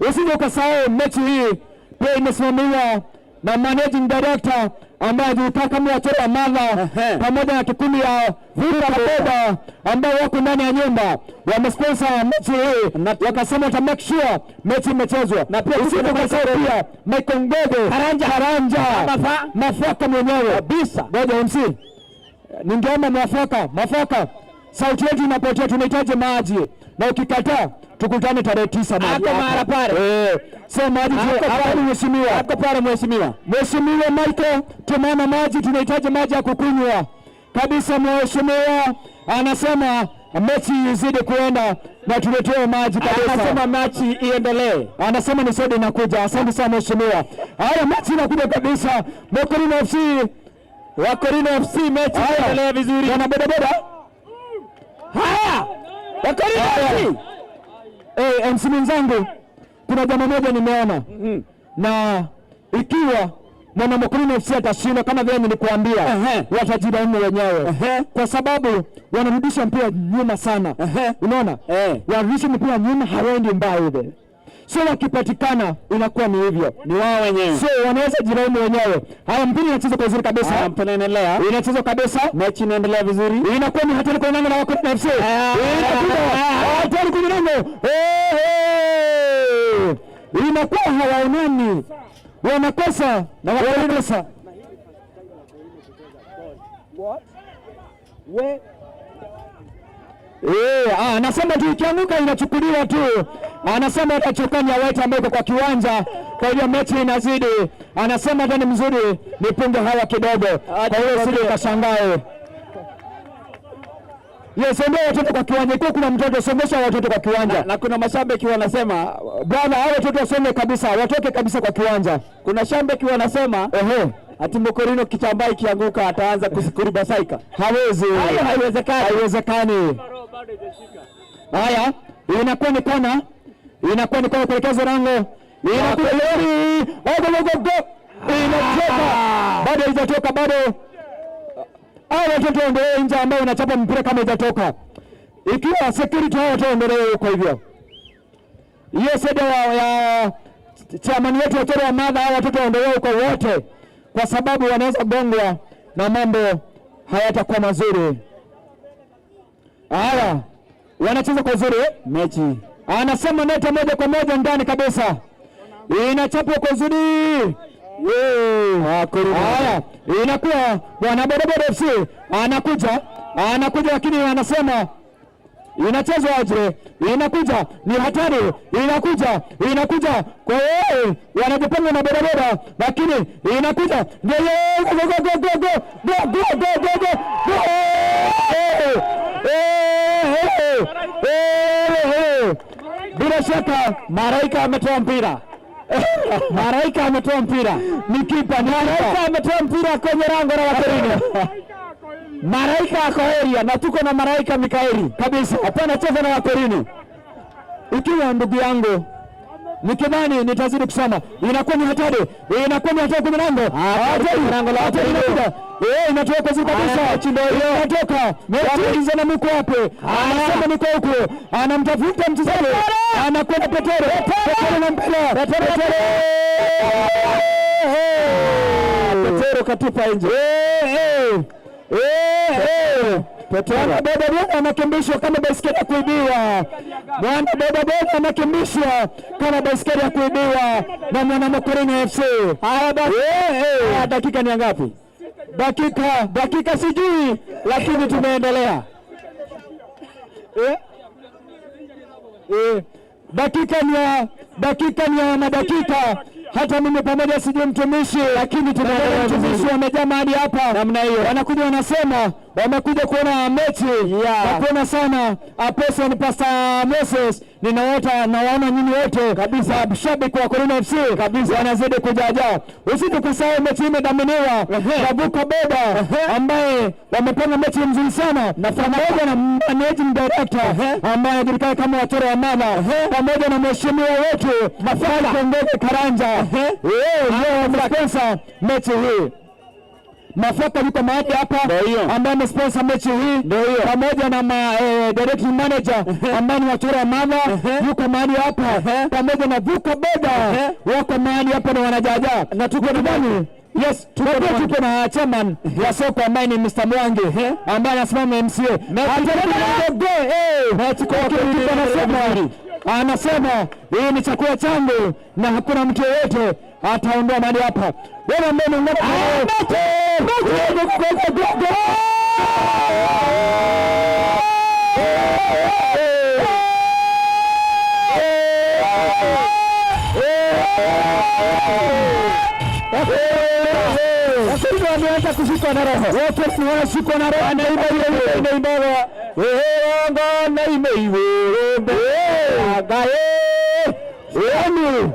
Usije ukasahau mechi hii pia imesimamiwa na managing director ambaye anajulikana kama Wachora Madha pamoja na kikundi ya Vuka Boda ambao wako ndani ya nyumba wamesponsor mechi hii, wakasema wata make sure mechi imechezwa. Na pia Usije kuna ukasahau pia Michael Ngogo Karanja. Karanja Mafa. Mafaka mwenyewe Kabisa. Ngoja MC, ningeomba mwafaka, mwafaka. Sauti yetu inapotea, tunahitaji maji, na ukikataa tukutane tarehe 9 maji. Ako mahala pale. Eh, so maji Ako hapa ni mheshimiwa. Ako pale mheshimiwa. Mheshimiwa Michael, tumeona maji, tunahitaji maji ya kukunywa kabisa. Mheshimiwa anasema mechi izidi kuenda na tuletewe maji kabisa. Anasema mechi iendelee. Anasema ni soda inakuja. Asante sana mheshimiwa. Haya, mechi inakuja kabisa. Mokorino FC, Wakorino FC mechi Haya. iendelee vizuri. Wana bodaboda. Haya. Wakorino Haya. FC. Eh, MC mwenzangu, kuna jambo moja nimeona na ikiwa mwana Mokorino FC atashinda kama vile nilikuambia, watajilaumu wenyewe kwa sababu wanarudisha mpira nyuma sana. Unaona, wanarudisha mpira nyuma, hawaendi mbali. So wakipatikana inakuwa ni hivyo, Ni wao wenyewe. so wanaweza jilaumu wenyewe. Haya, mpira inachezwa kwa uzuri kabisa, Haya, mpira inaendelea. inachezwa kabisa, Mechi inaendelea vizuri. inakuwa ni hatari kwenye lango la Wakorino FC. Inakuwa hatari kwenye lango, Eh, eh. Inakuwa hawaonani, wanakosa na wanakosa. Eh, anasema tu ikianguka inachukuliwa tu. Anasema atachokanya white ambayo iko kwa kiwanja, kwa hiyo mechi inazidi. Anasema hata ni mzuri nipunge hawa kidogo, kwa hiyo sije kashangae. Yes, ondoa watoto kwa kiwanja. Ikiwa kuna mtoto songesha watoto kwa kiwanja. Na kuna mashabiki wanasema, Brother, hao watoto wasome kabisa, watoke kabisa kwa kiwanja. kuna shabiki wanasema Ehe, ati Mokorino kitambaa ikianguka ataanza kusikuribasaika. hawezi. Hayo haiwezekani. Haiwezekani. Haya, inakuwa ni kona, inakuwa ni kona kuelekeza lango, inakuwa lori, go go go go, inatoka bado, haijatoka bado. Hao watoto waondolewe nje, ambao wanachapa mpira kama haijatoka. Ikiwa security hao watoto waondolewe huko hivyo. Hiyo seda ya chairman wetu watoto wa madha, hao watoto waondolewe huko wote, kwa sababu wanaweza gongwa na mambo hayatakuwa mazuri. Haya, wanacheza kwa uzuri Mechi anasema neta moja kwa moja ndani kabisa, inachapwa kwa uzuri. Haya, inakuwa bwana bodaboda FC anakuja, anakuja, lakini anasema inachezwa aje? Inakuja, ni hatari, inakuja, inakuja kwa hiyo wanajipanga na bodaboda, lakini inakuja ndio go go go go go go go go go go go. Eh, eh, eh. Bila shaka Maraika ametoa mpira. Maraika ametoa mpira. Ni kipa, ni Maraika kipa. ametoa mpira kwenye lango la Wakorino. Maraika ako area na tuko na Maraika Mikaeli kabisa. Hapana, cheza na Wakorino. Ikiwa ndugu yangu nikidhani nitazidi kusoma, inakuwa ni hatari, inakuwa ni hatari kwenye lango, hatari, lango la hatari Wakorino. inakuja, eh, inatoka kwa kabisa, Mechi ndio hiyo. inatoka. Mechi na mko wapi? Anasema niko huku, anamtafuta mchezaji, anakwenda Petero, Petero na mpira, Petero, Petero katupa nje. Eh, eh, eh, eh. Bwana bodaboda anakimbishwa kama baiskeli ya kuibiwa. Bwana bodaboda anakimbishwa kama baiskeli ya kuibiwa na mwana Mokorino FC. Haya basi. Eh, eh. Haya, dakika ni ngapi? Dakika sijui, lakini tumeendelea. Eh? Eh. Dakika ni ya madakika, hata mimi pamoja sijui mtumishi, Lakini tunaendelea mtumishi vizuri. wamejaa mahali hapa Namna hiyo. wanakuja wanasema wamekuja kuona mechi Yeah. na kuona sana Apostle ni Pastor Moses, ninaota nawaona nyinyi wote kabisa, shabiki wa Korino FC kabisa, wanazidi kujaajaa. Usije kusahau mechi imedhaminiwa na Vuka Boda ambaye wamepanga mechi mzuri sana na pamoja na managing director ambaye anajulikana kama Watoro wa Mama pamoja na mheshimiwa wetu Michael Ngege Karanja, yeye wamesponsor mechi hii. Mafaka yuko mahali hapa ambaye amesponsor mechi hii pamoja na directing manager ambaye ni Watura Mama yuko mahali hapa pamoja na Vuka Boda wako mahali hapa na wanajaja na tuko ndani. Yes, tuko na chairman wa soko ambaye ni Mr. Mwangi ambaye anasimama MCA. Anasema hii ni chakula changu na hakuna mtu yeyote ataondoa mahali hapa. Wewe ambaye umeungana Wakristo wameanza kushikwa na roho, wote wanashikwa na roho, anaimba ile inaimbawa ngona imeiwerembe agaye yani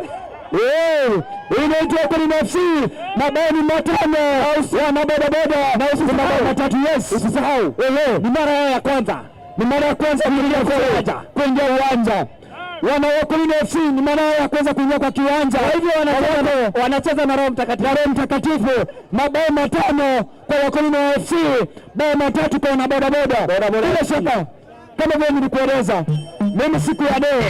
inaitwa Wakorino FC, mabao ni 5 wana bodaboda na mabao 3. Yes, usisahau ni mara yao ya kwanza, ni mara ya kwanza kuingia uwanja. Wana Wakorino FC ni mara ya kwanza kuingia kwa kiwanja. Kwa hivyo wanacheza na Roho Mtakatifu, na Roho Mtakatifu. Mabao 5 kwa Wakorino FC, bao 3 kwa wana bodaboda. Bila shaka kama vile nilikueleza mimi siku ya leo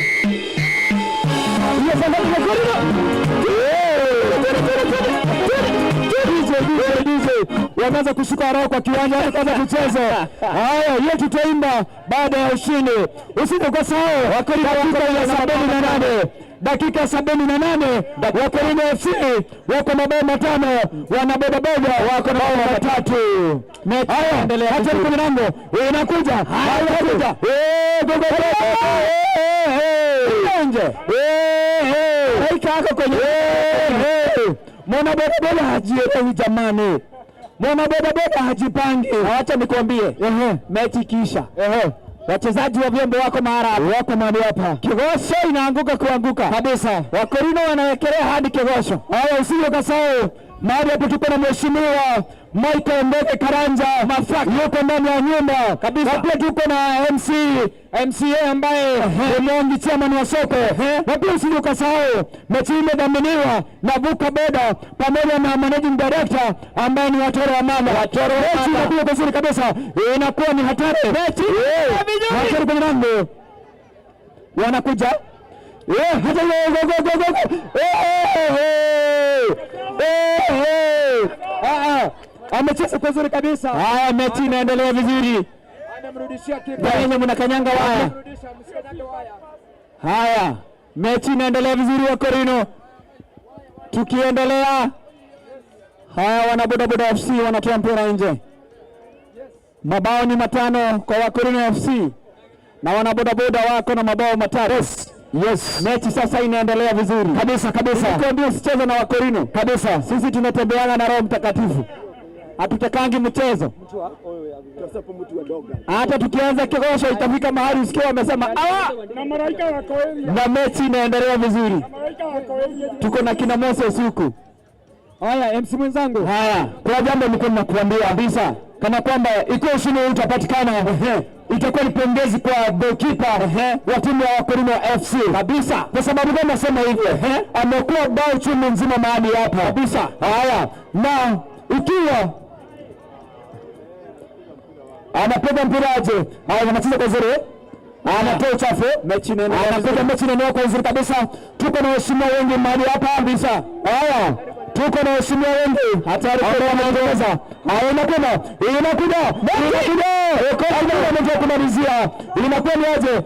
wameanza kushuka roho kwa kiwanja, hata kucheza. Haya, hiyo tutaimba baada ya ushindi. Usije ukasahau dakika ya 78, dakika 78, Wakorino FC wako mabao 5, wana bodaboda wako mabao 3. Haya, hata kwenye lango inakuja, inakuja nje, laika yako kwenye mwana bodaboda hajielewi jamani. Mwana bodaboda hajipangi. Acha nikwambie, mechi kisha wachezaji wa vyombo wako mahali hapa, wako mahali hapa, kigosho inaanguka kuanguka kabisa. Wakorino wanawekelea hadi kigosho. Haya, usije ukasahau mahali hapo tuko na mheshimiwa Michael Ndege Karanja Mafaka yuko ndani ya nyumba kabisa. Na pia tuko na MCA ambaye ni Mwangi, chairman wa soko. Na pia usije ukasahau mechi hii imedhaminiwa na Vuka Boda pamoja na managing director ambaye ni Watoro wa Mama. Mechi inakuwa vizuri kabisa, inakuwa ni hatari. Mechi hatari kwenye lango, wanakuja hata go go go go go. Amecheza kwa uzuri kabisa. Haya, mechi inaendelea vizuri. Amemrudishia kipa. Wenye mnakanyanga waya. Haya, mechi inaendelea vizuri Wakorino. Tukiendelea, haya wana bodaboda FC wanatoa mpira nje. Mabao ni 5 kwa Wakorino FC na wana bodaboda wako na mabao 3. Yes. Yes. Mechi sasa inaendelea vizuri kabisa kabisa. Nikwambia usicheze na Wakorino kabisa. Sisi tunatembeana na Roho Mtakatifu, hatutakangi mchezo. Hata tukianza kigosho itafika mahali usikie wamesema awa, na mechi inaendelea vizuri. Tuko na kina Moses huku. Haya, MC mwenzangu. Haya, kuna jambo nilikuwa ninakuambia kabisa, kana kwamba ikiwa ushindi utapatikana itakuwa ni pongezi kwa goalkeeper wa timu ya Wakorino FC kabisa. Kwa sababu gani nasema hivyo? Amekuwa bao chungu nzima mahali hapa kabisa. Haya, na ikiwa anapiga mpira aje, haya anacheza kwa uzuri, anatoa uchafu, mechi inaendelea, anapiga mechi inaendelea kwa uzuri kabisa. Tuko na waheshimiwa wengi mahali hapa kabisa. Haya, tuko na waheshimiwa wengi hatari kwa wanaongeza. Haya, inakuja inakuja inakuja kumalizia, inakuwa ni aje?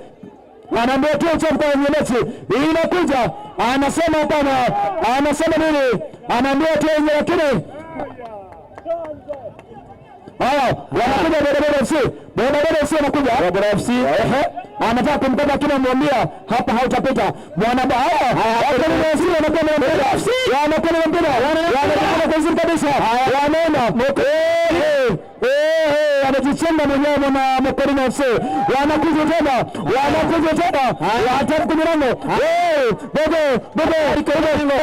Anaambia tu uchafu kwa mechi inakuja, anasema hapana, anasema nini? Anaambia tu nje, lakini haya wanakuja Bodaboda FC, Bodaboda FC anakuja Bodaboda FC, anataka kumkaba, lakini amwambia hapa hautapita mwana. Haya, Bodaboda FC wanakuwa na mpira, wanakuwa na mpira, wanakuwa kwa uzuri kabisa, wanaenda anajichenga mwenyewe mwana Mokorino FC, wanakuja tena, wanakuja tena, hatari kwenye lango, gogo gogo gogo gogo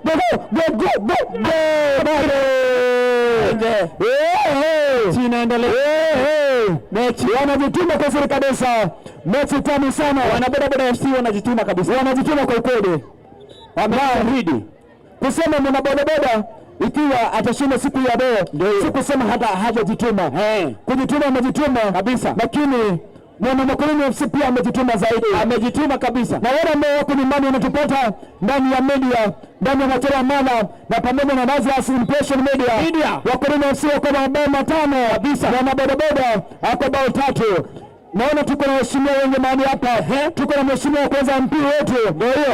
gogo gogo gogo Mechi inaendelea. Mechi wanajituma kwa uzuri kabisa, mechi tamu sana. Wana Bodaboda FC wanajituma kabisa, wanajituma kwa ukweli, wameahidi kusema mwana bodaboda ikiwa atashinda siku ya leo, si kusema hata hajajituma. Kujituma amejituma kabisa, lakini mwana Mokorino FC pia amejituma zaidi, amejituma kabisa. Na wale ambao wako nyumbani wanatupata ndani ya media, ndani ya Machoro Mala na pamoja na Lazarus Impression Media, Wakorino FC wako na mabao 5 kabisa, na bodaboda ako bao 3. Naona tuko na waheshimiwa wengi mahali hapa. Tuko na mheshimiwa wa kwanza MP wetu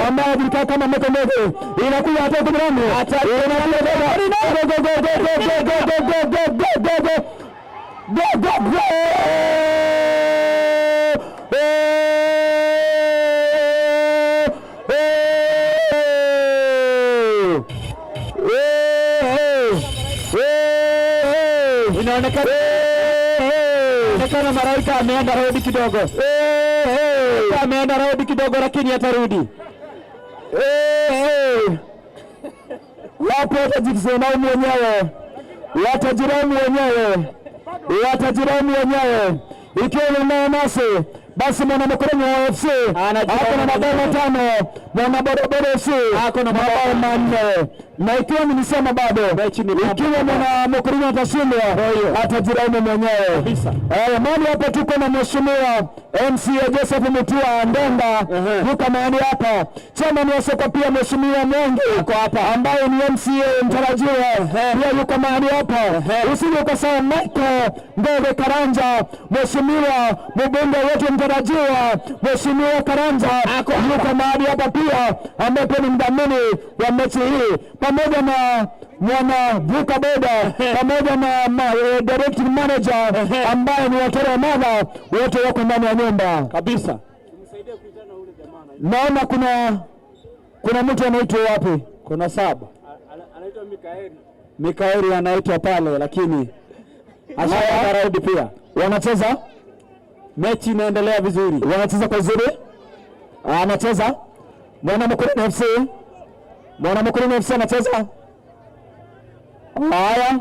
ambaye anajulikana kama Michael Ndege. Inakuja hata kwa mlango. Inakuja go go go go go go go go go go go go go. Inaonekana Maraika ameenda raundi kidogo, ameenda raundi kidogo, lakini atarudi. Wapo watajilaumu wenyewe, watajilaumu wenyewe, watajilaumu wenyewe. Ikiwa unaungana nasi basi, mwana Makoroni wa FC ako na mabao 5, mwana bodaboda FC Ako na mabao 4, na ikiwa nilisema bado, ikiwa mwana Makoroni atashindwa atajilaumu mwenyewe. Mahali hapa tuko na mheshimiwa MCA Joseph Mutua Ndonda, yuko mahali hapa, chairman wa soko pia mheshimiwa Mwangi ambaye ni MCA mtarajiwa pia yuko mahali hapa. Usije ukasahau Michael Ndege Karanja, mheshimiwa mbunge wetu mtarajiwa, mheshimiwa Karanja yuko mahali hapa pia, ambaye pia ni mdhamini wa mechi hii pamoja na mwana vuka boda pamoja na directing manager ambaye ni Watoro Madha, wote wako ndani ya nyumba kabisa. Naona kuna mtu anaitwa wapi? Kuna saba Mikaeli anaitwa pale, lakini ashaenda raundi pia. Wanacheza mechi inaendelea vizuri, wanacheza kwa uzuri, anacheza mwana Mkuruni FC, mwana Mkuruni FC anacheza. Haya,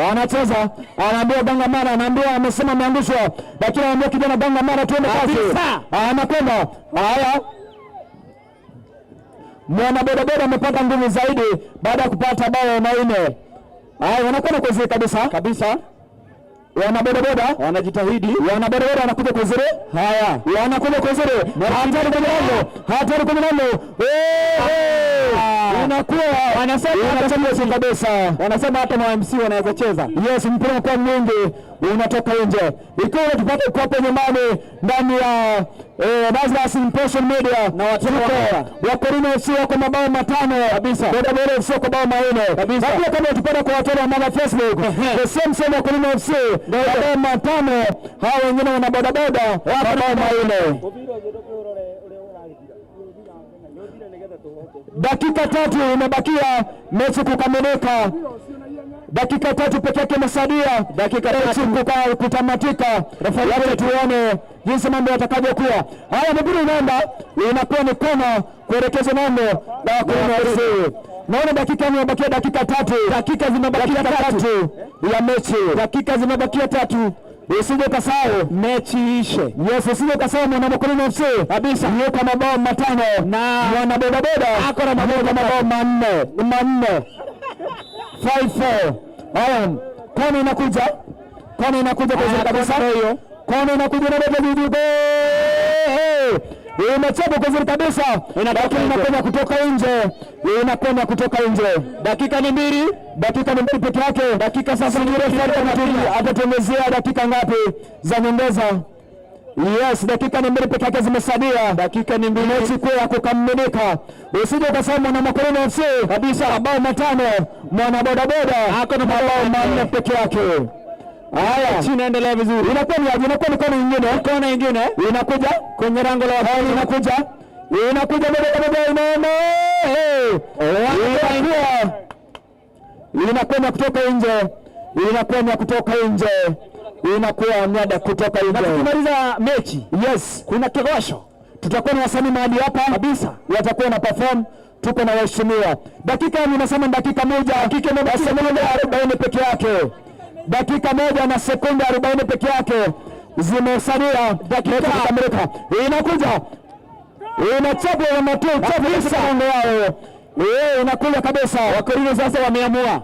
wanacheza, anaambiwa Ganga Mara, anaambiwa amesema ameangushwa, lakini anaambiwa kijana Ganga Mara, tuende kasi, anakwenda. Haya, mwana bodaboda amepata nguvu zaidi baada ya kupata bao 4. Haya, wanakwenda kwa uzuri kabisa kabisa. Wana bodaboda wanajitahidi, wana bodaboda wanakuja kwa uzuri. Haya, wanakuja kwa uzuri, hatari kwenye lango, hatari kwenye lango, inakuwa wanasema kabisa, wanasema hata ma MC wanaweza cheza. Yes, mpira kwa mwingi unatoka nje. Ikiwa unatupata kwa hapo nyumbani ndani ya Lazarus Impression Media na watoto wa Korino FC wako mabao 5 kabisa, bodaboda FC wako bao 4 kabisa. Na pia kama unatupata kwa watoto wa mama Facebook, the same same wa Korino FC mabao 5, hao wengine wana bodaboda mabao 4. Dakika 3 imebakia mechi kukamilika. Dakika 3 pekee yake imesalia, dakika 3 kutamatika. Wacha tuone jinsi mambo yatakavyokuwa. Haya, mpira unaenda, inakuwa ni kona kuelekezwa namo na Korino FC. Naona dakika imebakia, dakika 3, dakika zimebakia 3 ya mechi, dakika zimebakia 3. Usije ukasahau mechi ishe. Yes, usije ukasahau mwana Mkuruni FC kabisa yuko mabao 5 na mwana bodaboda ako na mabao 4 5-4. Haya, kona inakuja, kona inakuja kwa uzuri kabisa, kona inakuja na baba imechapa kwa uzuri kabisa, lakini inakwenda kutoka nje, inakwenda kutoka nje. Dakika ni 2, dakika ni 2 peke yake. Dakika sasa ni atatuongezea dakika ngapi za nyongeza? Yes, dakika ni 2 peke yake zimesalia, dakika ni 2, mechi kuu ya kukamilika. Usije ukasema mwana Makoroni FC kabisa mabao 5, mwana bodaboda ako na mabao 4 peke yake. Haya, mechi inaendelea vizuri, inakuwa ni aje? Inakuwa ni kona nyingine, kona nyingine inakuja kwenye lango la wapinzani, inakuja bodaboda, inaenda inakwenda kutoka nje, inakwenda kutoka nje, inakuwa miada kutoka nje. Na tukimaliza mechi, yes, kuna kegosho, tutakuwa na wasanii mahali hapa kabisa, watakuwa na perform, tuko na waheshimiwa. Dakika ninasema dakika 1, dakika 40 peke yake, dakika 1 na sekunde 40 peke yake zimesalia, dakika kukamilika. Inakuja inachapwa na matu kabisa, yao inakuja kabisa. Wakorino sasa wameamua.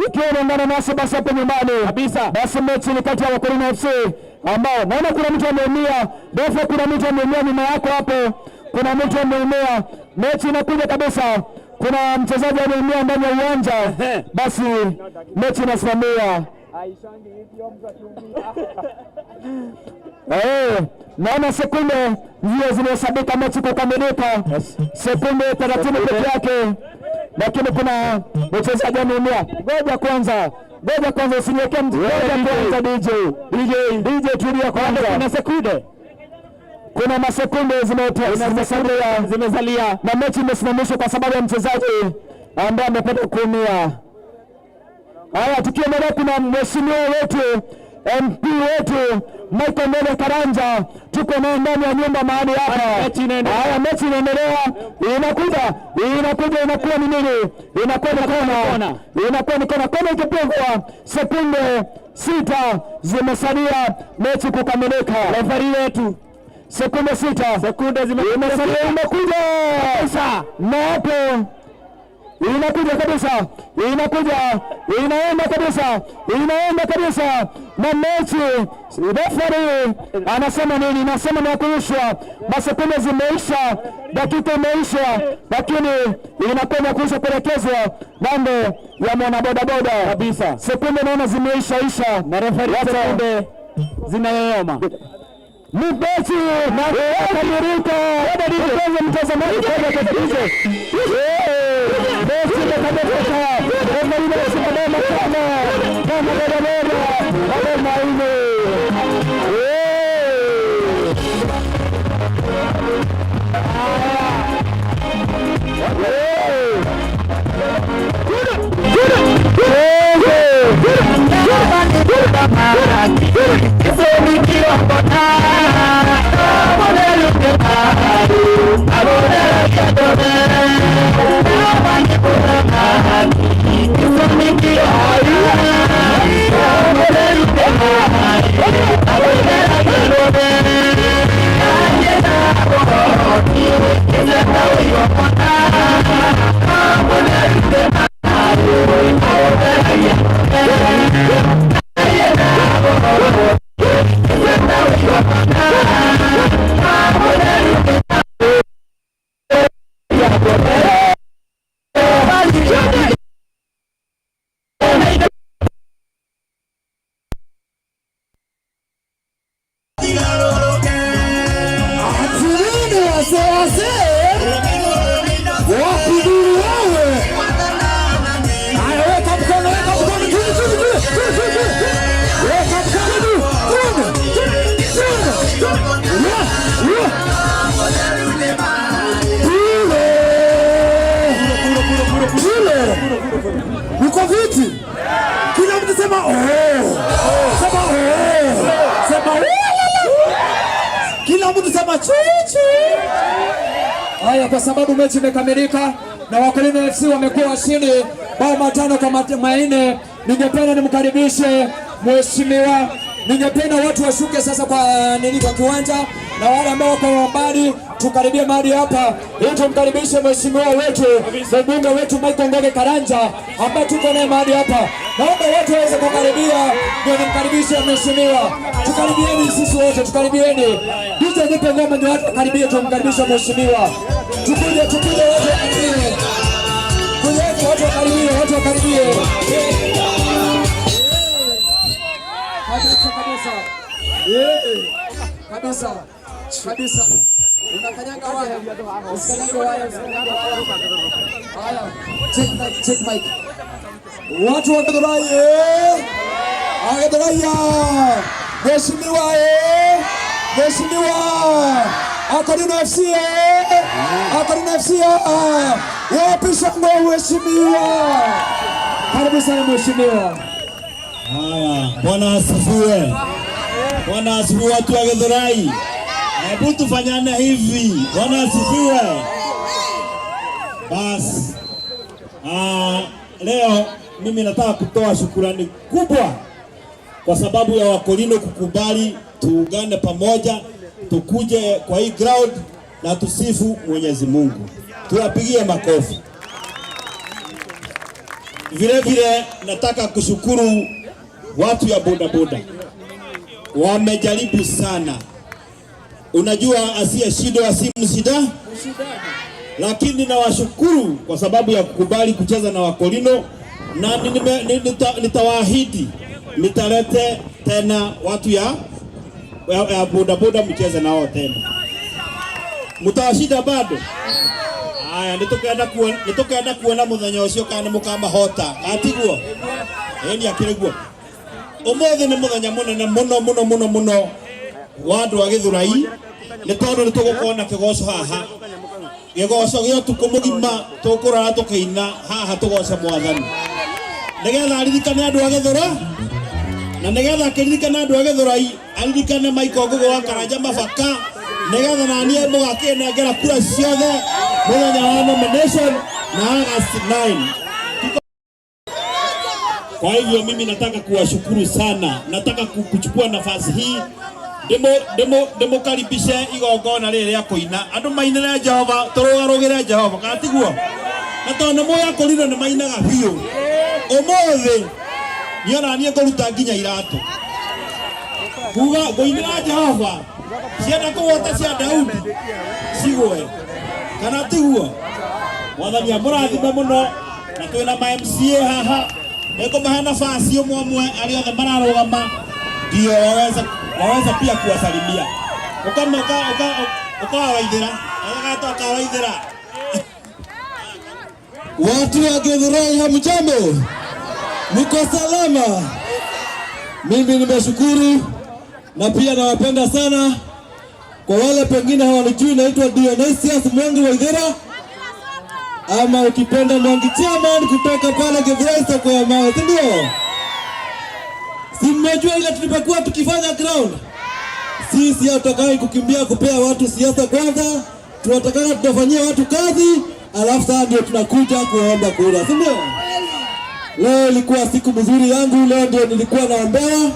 Ikiwa unaungana nasi basi hapo nyumbani kabisa, basi mechi ni kati ya Wakorino FC ambao naona kuna mtu ameumia. Refa, kuna mtu ameumia nyuma yako hapo, kuna mtu ameumia. Mechi inakuja kabisa, kuna mchezaji ameumia ndani ya uwanja, basi mechi inasimamia. Naona sekunde ndio zimehesabika mechi kukamilika, sekunde 30 peke yake, lakini kuna mchezaji ameumia. Ngoja kwanza, ngoja kwanza, usiniwekee mtu. Ngoja kwanza DJ, DJ tulia kwanza. Kuna masekunde zimesalia na mechi imesimamishwa kwa sababu ya mchezaji ambaye amepata kuumia. Haya, tukiendelea kuna mheshimiwa wetu MP wetu Michael Mbele Karanja, tuko naye ndani ya nyumba mahali hapa. Haya, mechi inaendelea, inakuja inakuja, inakuwa ni nini? Inakuwa ni kona, inakuwa ni kona, kona ikipigwa, sekunde 6 zimesalia mechi kukamilika. Refari wetu sekunde 6, sekunde zimesalia, imekuja na hapo inakuja kabisa, inakuja, inaenda kabisa, inaenda kabisa na mechi. Referee anasema nini? Anasema ni kuisha, masekunde zimeisha, dakika imeisha, lakini inakwenda kuisha kuelekezwa ng'ambo ya mwanabodaboda kabisa. Sekunde naona zimeisha isha, na referee sekunde zinayoyoma. Ni mechi imekamilika. Mpenzi mtazamaji, mechi imekamilika. Referee anasema kama bodaboda mabao manne. Uko viti? Kila mtu sema oh. Sema oh. Sema oh. Kila mtu sema chichi. Haya, kwa sababu mechi imekamilika na Wakulima FC wamekuwa washindi bao 5 kwa 4, ningependa nimkaribishe mheshimiwa. Ningependa watu washuke sasa kwa nini, kwa kiwanja, na wale ambao wako mbali tukaribie mahali hapa ili tumkaribishe mheshimiwa wetu mbunge wetu Michael Ngoge Karanja ambaye tuko naye mahali hapa. Naomba watu waweze kukaribia ndio nimkaribishe mheshimiwa. Tukaribieni sisi wote, tukaribieni. DJ nipe ngoma ndio watu wakaribie, tumkaribishe mheshimiwa. Tukuje, tukuje wote wakaribie. Kuje watu wakaribie, watu wakaribie. Kabisa kabisa. Kabisa. Kabisa. Unakanyaga waya. Usikanyaga waya, usikanyaga waya. Haya, check mic, check mic. Watu wa Githurai, Githurai. Mheshimiwa, Mheshimiwa Akorino FC, Akorino FC. Wapi shangwe mheshimiwa? Karibu sana mheshimiwa. Haya, Bwana asifiwe. Bwana asifiwe watu wa Githurai. Hebu tufanyane hivi. Bwana asifiwe. Bas. Leo mimi nataka kutoa shukurani kubwa kwa sababu ya Wakorino kukubali tuungane pamoja, tukuje kwa hii ground na tusifu Mwenyezi Mungu. Tuwapigie makofi. Vile vile nataka kushukuru watu ya bodaboda. Wamejaribu sana. Unajua asiyeshindwa si mshida, lakini nawashukuru kwa sababu ya kukubali kucheza na Wakorino, na nitawaahidi nitalete tena watu ya bodaboda mcheze nao tena. Mutawashinda bado? Aya, nitukenda kuona muthenya ucio kana nimukamahota. Atiguo? Ĩni akĩrĩ Umuthi ni muthenya munene muno muno muno muno wa andu a Githurai, ni tondu ni tugukorwo na kigoco haha, gigoco gia utuku mugima tukurara tukiina haha tugoce Mwathani. Nigetha aririkane andu a Githura na nigetha akiririkana andu a Githurai aririkane Michael Ngugi wa Karanja Mabaka, nigetha na niĩ mũgakĩnengera kura ciothe mũthenya wa nomination na August 9. Kwa hivyo mimi nataka kuwashukuru sana, nataka kuchukua nafasi hii ndimukaribishe igongona rĩrĩ rĩa kũina andũ mainĩre Jehova, tũrũgarũgĩre Jehova, kana tiguo? Na tondũ nĩ mũĩ akũrinwo nĩ mainaga biũ, ũmũthĩ niĩ ona niĩ ngũruta nginya iratũ kuga ngũinĩra Jehova, cienda kũgwata cia Daudi cigwe, kana tiguo? Mwathani amũrathime mũno. Na twĩna ma MCA haha, nĩngũmahe nafasi ũmwe ũmwe arĩa othe mararũgama ndio waweza pia kuwasalimia ukawawaithĩra ukawaithĩra. Watu wa Githurai hamjambo? Mko salama? Mimi nimeshukuru na pia nawapenda sana. Kwa wale pengine hawanijui, naitwa Dionysius Mwangi Waithera, ama ukipenda Mwangi Chairman kutoka pale Githurai soko ya mawe, si ndio? Si mmejua ile tulipokuwa tukifanya ground? Sisi hatutakai kukimbia kupea watu siasa kwanza, tunatakana tunafanyia watu kazi, alafu sasa ndio tunakuja kuomba kura, si ndio? Leo ilikuwa siku mzuri yangu, leo ndio nilikuwa naombewa.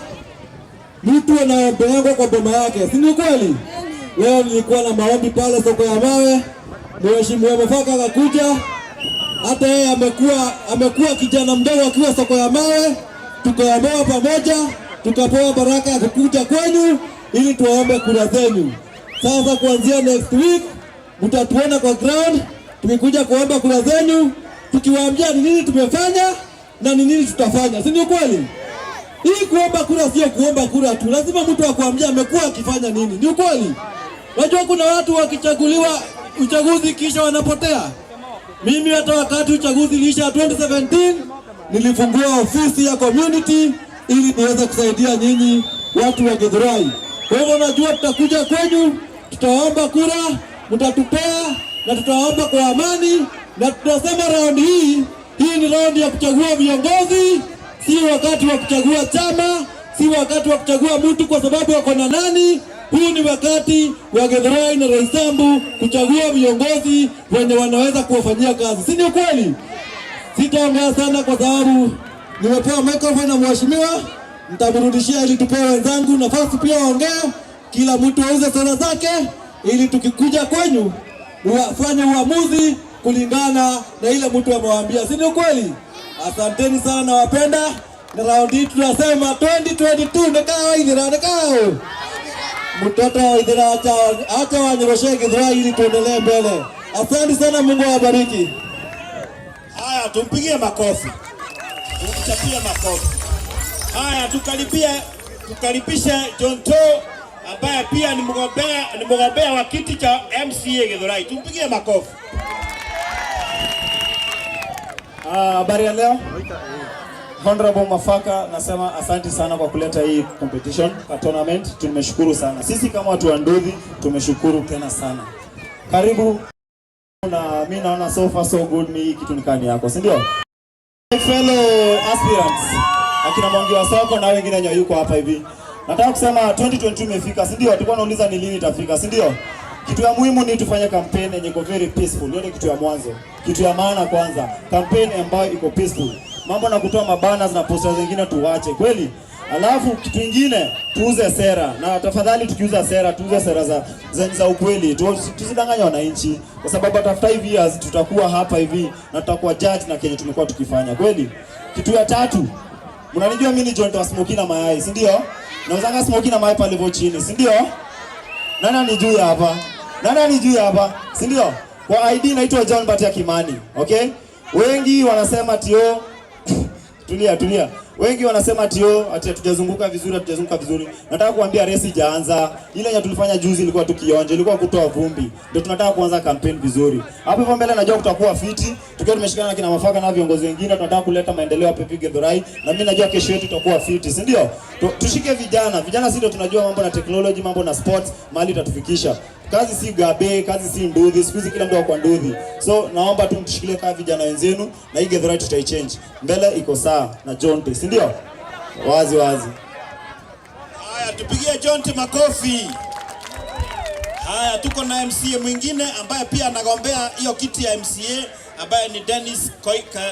Mtu anaombewa kwa boma yake, si ni kweli? Leo nilikuwa na maombi pale soko ya mawe, Mheshimiwa Mafaka akakuja. Hata yeye amekuwa kijana mdogo akiwa soko ya mawe, tukaombewa pamoja, tukapewa baraka ya kukuja kwenyu ili tuwaombe kura zenu. Sasa kuanzia next week mtatuona kwa ground tukikuja kuomba kura zenu, tukiwaambia ni nini tumefanya na ni nini tutafanya, si ni kweli? Hii kuomba kura sio kuomba kura tu, lazima mtu akwambia amekuwa akifanya nini, ni kweli? Unajua kuna watu wakichaguliwa uchaguzi kisha wanapotea. Mimi hata wakati uchaguzi uliisha 2017 nilifungua ofisi ya community ili niweze kusaidia nyinyi watu wa Githurai. Kwa hivyo najua tutakuja kwenyu, tutaomba kura, mtatupea na tutaomba kwa amani, na tunasema round hii ni round ya kuchagua viongozi, si wakati wa kuchagua chama, si wakati wa kuchagua mtu kwa sababu wako na nani. Huu ni wakati wa Githurai na Roysambu kuchagua viongozi wenye wanaweza kuwafanyia kazi, si ni ukweli? Sitaongea sana kwa sababu nimepewa microphone na mheshimiwa, nitamrudishia ili tupewe wenzangu nafasi pia waongee, kila mtu auze sera zake, ili tukikuja kwenyu wafanye uamuzi kulingana na ile mtu amewaambia, si ni ukweli? Asanteni sana, nawapenda. Na round hii tunasema 2022 nikao Waithera, nikao mtoto wa Waithera, acha wanyoroshe Githurai ili tuendelee mbele. Asante sana, Mungu awabariki. Haya, tumpigie makofi, tumchapie makofi. Haya, tukaribishe John To ambaye pia ni mgombea wa kiti cha MCA Githurai. Tumpigie makofi. Habari ya leo. Honorable Mafaka, nasema asante sana kwa kuleta hii competition, a tournament. Tumeshukuru sana. Sisi kama watu wa Nduthi tumeshukuru tena sana. Karibu, na mimi naona so far so good, ni kitu nikani yako, si ndio? My fellow aspirants, akina Mwangi wa Soko na wengine wenye yuko hapa hivi. Nataka kusema 2022 imefika, si ndio? Tulikuwa tunauliza ni lini itafika, si ndio? Kitu ya muhimu ni tufanye campaign yenye iko very peaceful. Hiyo ni kitu ya mwanzo. Kitu ya maana kwanza, campaign ambayo iko peaceful. Mambo na kutoa mabanners na posters zingine tuache, kweli? Alafu kitu kingine tuuze sera, na tafadhali tukiuza sera tuuze sera za ukweli, tusidanganye wananchi, kwa sababu after 5 years tutakuwa hapa hivi na tutakuwa judge na kenye tumekuwa tukifanya, kweli? Kitu ya tatu, mnanijua mimi ni John wa smoky na mayai, si ndio? Nauzanga smoky na mayai pale chini, si ndio? Nani anijui hapa? Nani anijui hapa? Si ndio? Kwa ID naitwa John Batia Kimani, okay? Wengi wanasema tio tulia. Wengi wanasema tio ati hatujazunguka vizuri. Nataka kuambia race haijaanza. Ile yenye tulifanya juzi ilikuwa tukionje, ilikuwa kutoa vumbi. Ndio tunataka kuanza campaign vizuri. Hapo hivyo mbele najua kutakuwa fiti. Tukiwa tumeshikana na kina Mafaka na viongozi wengine, tunataka kuleta maendeleo hapa Githurai, na mimi najua kesho yetu itakuwa fiti, si ndio? Tushike vijana. Vijana si ndio tunajua mambo na technology, mambo na sports, mahali itatufikisha. Kazi si gabe, kazi si nduthi. Siku hizi kila mtu ako nduthi. So naomba tu mtushikilie kama vijana wenzenu na hii Githurai tutaichange. Mbele iko sawa na Jonte, si ndio? Wazi wazi. Haya, tupigie Jonte makofi. Haya, tuko na MCA mwingine ambaye pia anagombea hiyo kiti ya MCA ambaye ni Dennis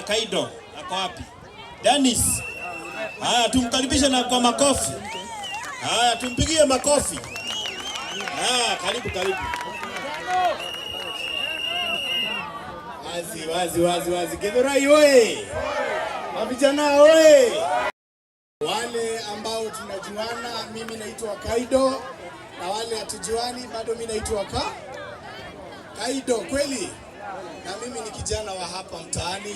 Kaido. Ako wapi? Dennis. Haya, tumkaribishe na kwa makofi. Haya, tumpigie makofi. Haya, karibu karibu. Wazi wazi wazi wazi. Githurai oye! Mavijana oye! Wale ambao tunajuana, mimi naitwa Kaido, na wale hatujuani bado mimi naitwa Kaido kweli. Na mimi ni kijana wa hapa mtaani,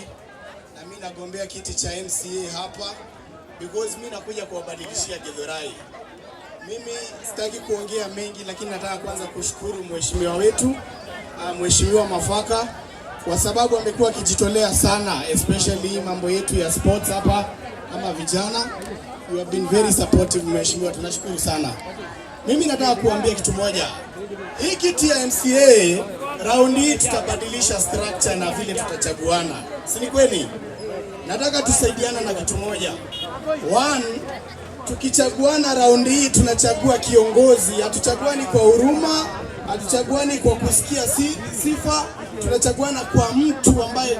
na mimi nagombea kiti cha MCA hapa because mimi nakuja kuwabadilishia Githurai. Mimi sitaki kuongea mengi, lakini nataka kwanza kushukuru mheshimiwa wetu, Mheshimiwa Mafaka, kwa sababu amekuwa akijitolea sana, especially mambo yetu ya sports hapa kama vijana. You have been very supportive mheshimiwa, tunashukuru sana. Mimi nataka kuambia kitu moja. Hii kiti ya MCA raundi hii tutabadilisha structure na vile tutachaguana, si ni kweli? Nataka tusaidiana na kitu moja. One, tukichaguana raundi hii tunachagua kiongozi, hatuchaguani kwa huruma, hatuchaguani kwa kusikia sifa, tunachaguana kwa mtu ambaye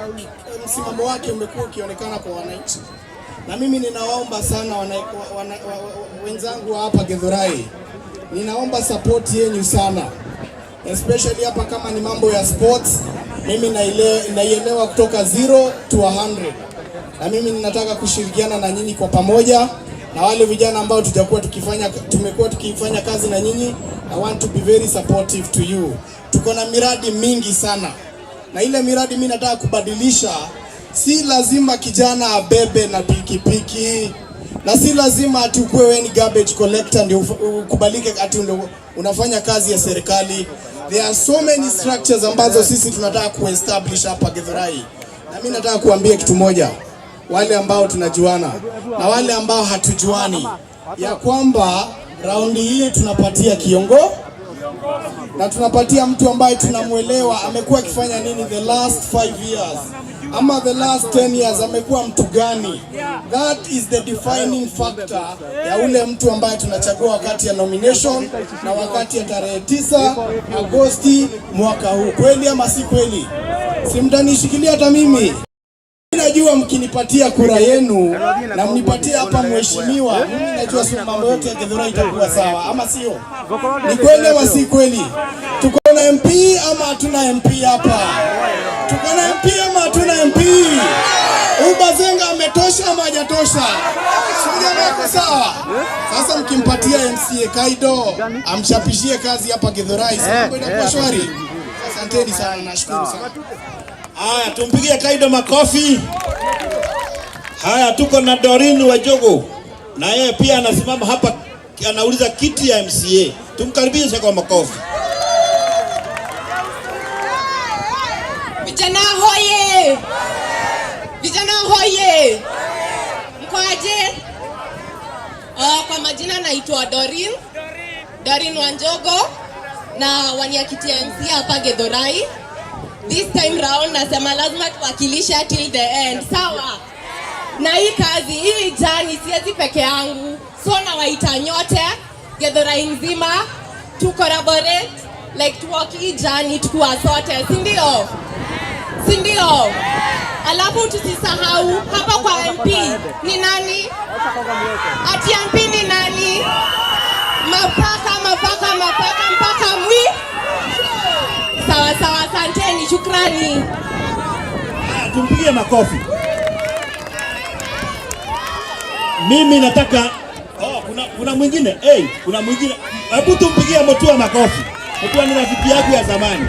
msimamo wake umekuwa ukionekana kwa wananchi. Na mimi ninawaomba sana wenzangu wa hapa Githurai, ninaomba support yenyu sana, especially hapa kama ni mambo ya sports. Mimi naielewa kutoka 0 to 100, na mimi ninataka kushirikiana na nyinyi kwa pamoja, na wale vijana ambao tumekuwa tukifanya kazi na nyinyi, I want to be very supportive to you. Tuko na miradi mingi sana, na ile miradi mimi nataka kubadilisha. Si lazima kijana abebe na pikipiki, na si lazima ati ukuwe wewe ni garbage collector ndio ukubalike ati ndio unafanya kazi ya serikali. There are so many structures ambazo sisi tunataka kuestablish hapa Githurai. Na mimi nataka kuambia kitu moja, wale ambao tunajuana na wale ambao hatujuani, ya kwamba raundi hii tunapatia kiongo na tunapatia mtu ambaye tunamuelewa amekuwa akifanya nini the last 5 years ama the last 10 years, amekuwa mtu gani. That is the defining factor ya ule mtu ambaye tunachagua wakati ya nomination na wakati ya tarehe 9 Agosti mwaka huu. Kweli ama si kweli? Si mtanishikilia hata mimi? Najua mkinipatia kura yenu na mnipatie hapa mheshimiwa, mimi najua si mambo yote ya Githurai itakuwa sawa, ama sio? Ni kweli ama si kweli? Tuko na MP ama hatuna MP hapa? Tuko na MP ama hatuna MP? Ubazenga ametosha ama hajatosha? Sio yako sawa? Sasa mkimpatia MCA Kaido amchapishie kazi hapa Githurai, mambo itakuwa shwari. Asanteni sana, nashukuru sana. Haya, tumpigie Kaido makofi. Haya, tuko na Doreen Wajogo, na yeye pia anasimama hapa, anauliza kiti ya MCA. Tumkaribishe kwa makofi. Vijana hoye! Vijana hoye! Mkoaje? Kwa majina naitwa Doreen Wanjogo, na wania kiti ya MCA hapa Githurai. This time round nasema lazima tuwakilishe till the end, sawa? Na hii kazi hii jani siwezi peke yangu, so nawaita nyote Githurai nzima tu collaborate, like tuwalk hii jani tukiwa sote, si ndio? Si ndio? Alafu tusisahau hapa kwa MP ni nani? Ati MP ni nani? Mapaka, mapaka, mapaka mpaka mwi. Sawa sawa, asanteni, shukrani. Tumpigie makofi. Mimi nataka kuna mwingine. Hey, kuna mwingine. Hebu tumpigie Mutua makofi. Mutua ni rafiki yangu ya zamani.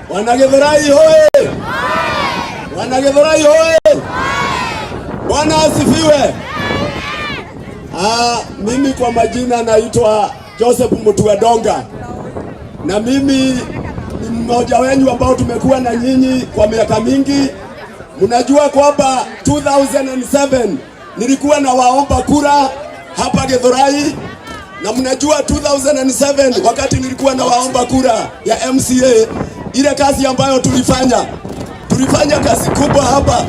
Wanagithurai hoye! Wanagithurai hoye! Bwana asifiwe. Mimi kwa majina naitwa Joseph Mutua Donga, na mimi ni mmoja wenu ambao tumekuwa na nyinyi kwa miaka mingi. Mnajua kwamba 2007 nilikuwa na waomba kura hapa Githurai, Na mnajua 2007 wakati nilikuwa nawaomba kura ya MCA, ile kazi ambayo tulifanya, tulifanya kazi kubwa hapa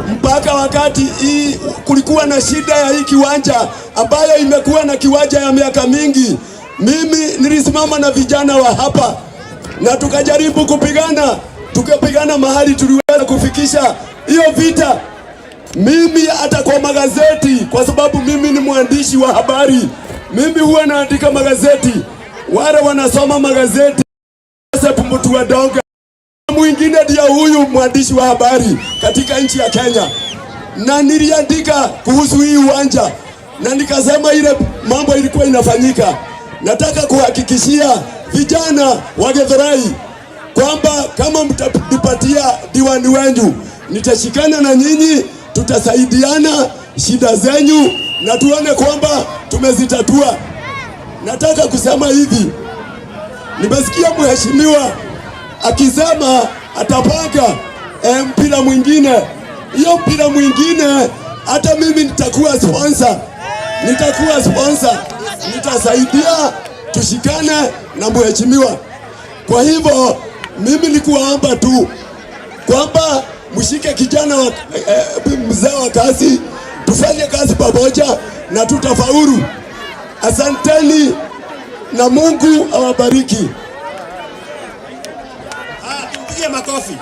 mpaka wakati hii kulikuwa na shida ya hii kiwanja ambayo imekuwa na kiwanja ya miaka mingi. Mimi nilisimama na vijana wa hapa na tukajaribu kupigana, tukapigana mahali tuliweza kufikisha hiyo vita. Mimi hata kwa magazeti, kwa sababu mimi ni mwandishi wa habari, mimi huwa naandika magazeti, wale wanasoma magazeti. Joseph Mutua Donga mwingine ndiye huyu mwandishi wa habari katika nchi ya Kenya, na niliandika kuhusu hii uwanja na nikasema ile mambo ilikuwa inafanyika. Nataka kuhakikishia vijana wa Githurai kwamba kama mtanipatia diwani wenyu, nitashikana na nyinyi, tutasaidiana shida zenyu na tuone kwamba tumezitatua. Nataka kusema hivi, nimesikia mheshimiwa akisema atapanga mpira mwingine. Hiyo mpira mwingine, hata mimi nitakuwa sponsor, nitakuwa sponsor, nitasaidia tushikane na mheshimiwa. Kwa hivyo mimi ni kuwaomba tu kwamba mshike kijana wa, mzee wa kazi, tufanye kazi pamoja na tutafaulu. Asanteni na Mungu awabariki. Tumpigie makofi.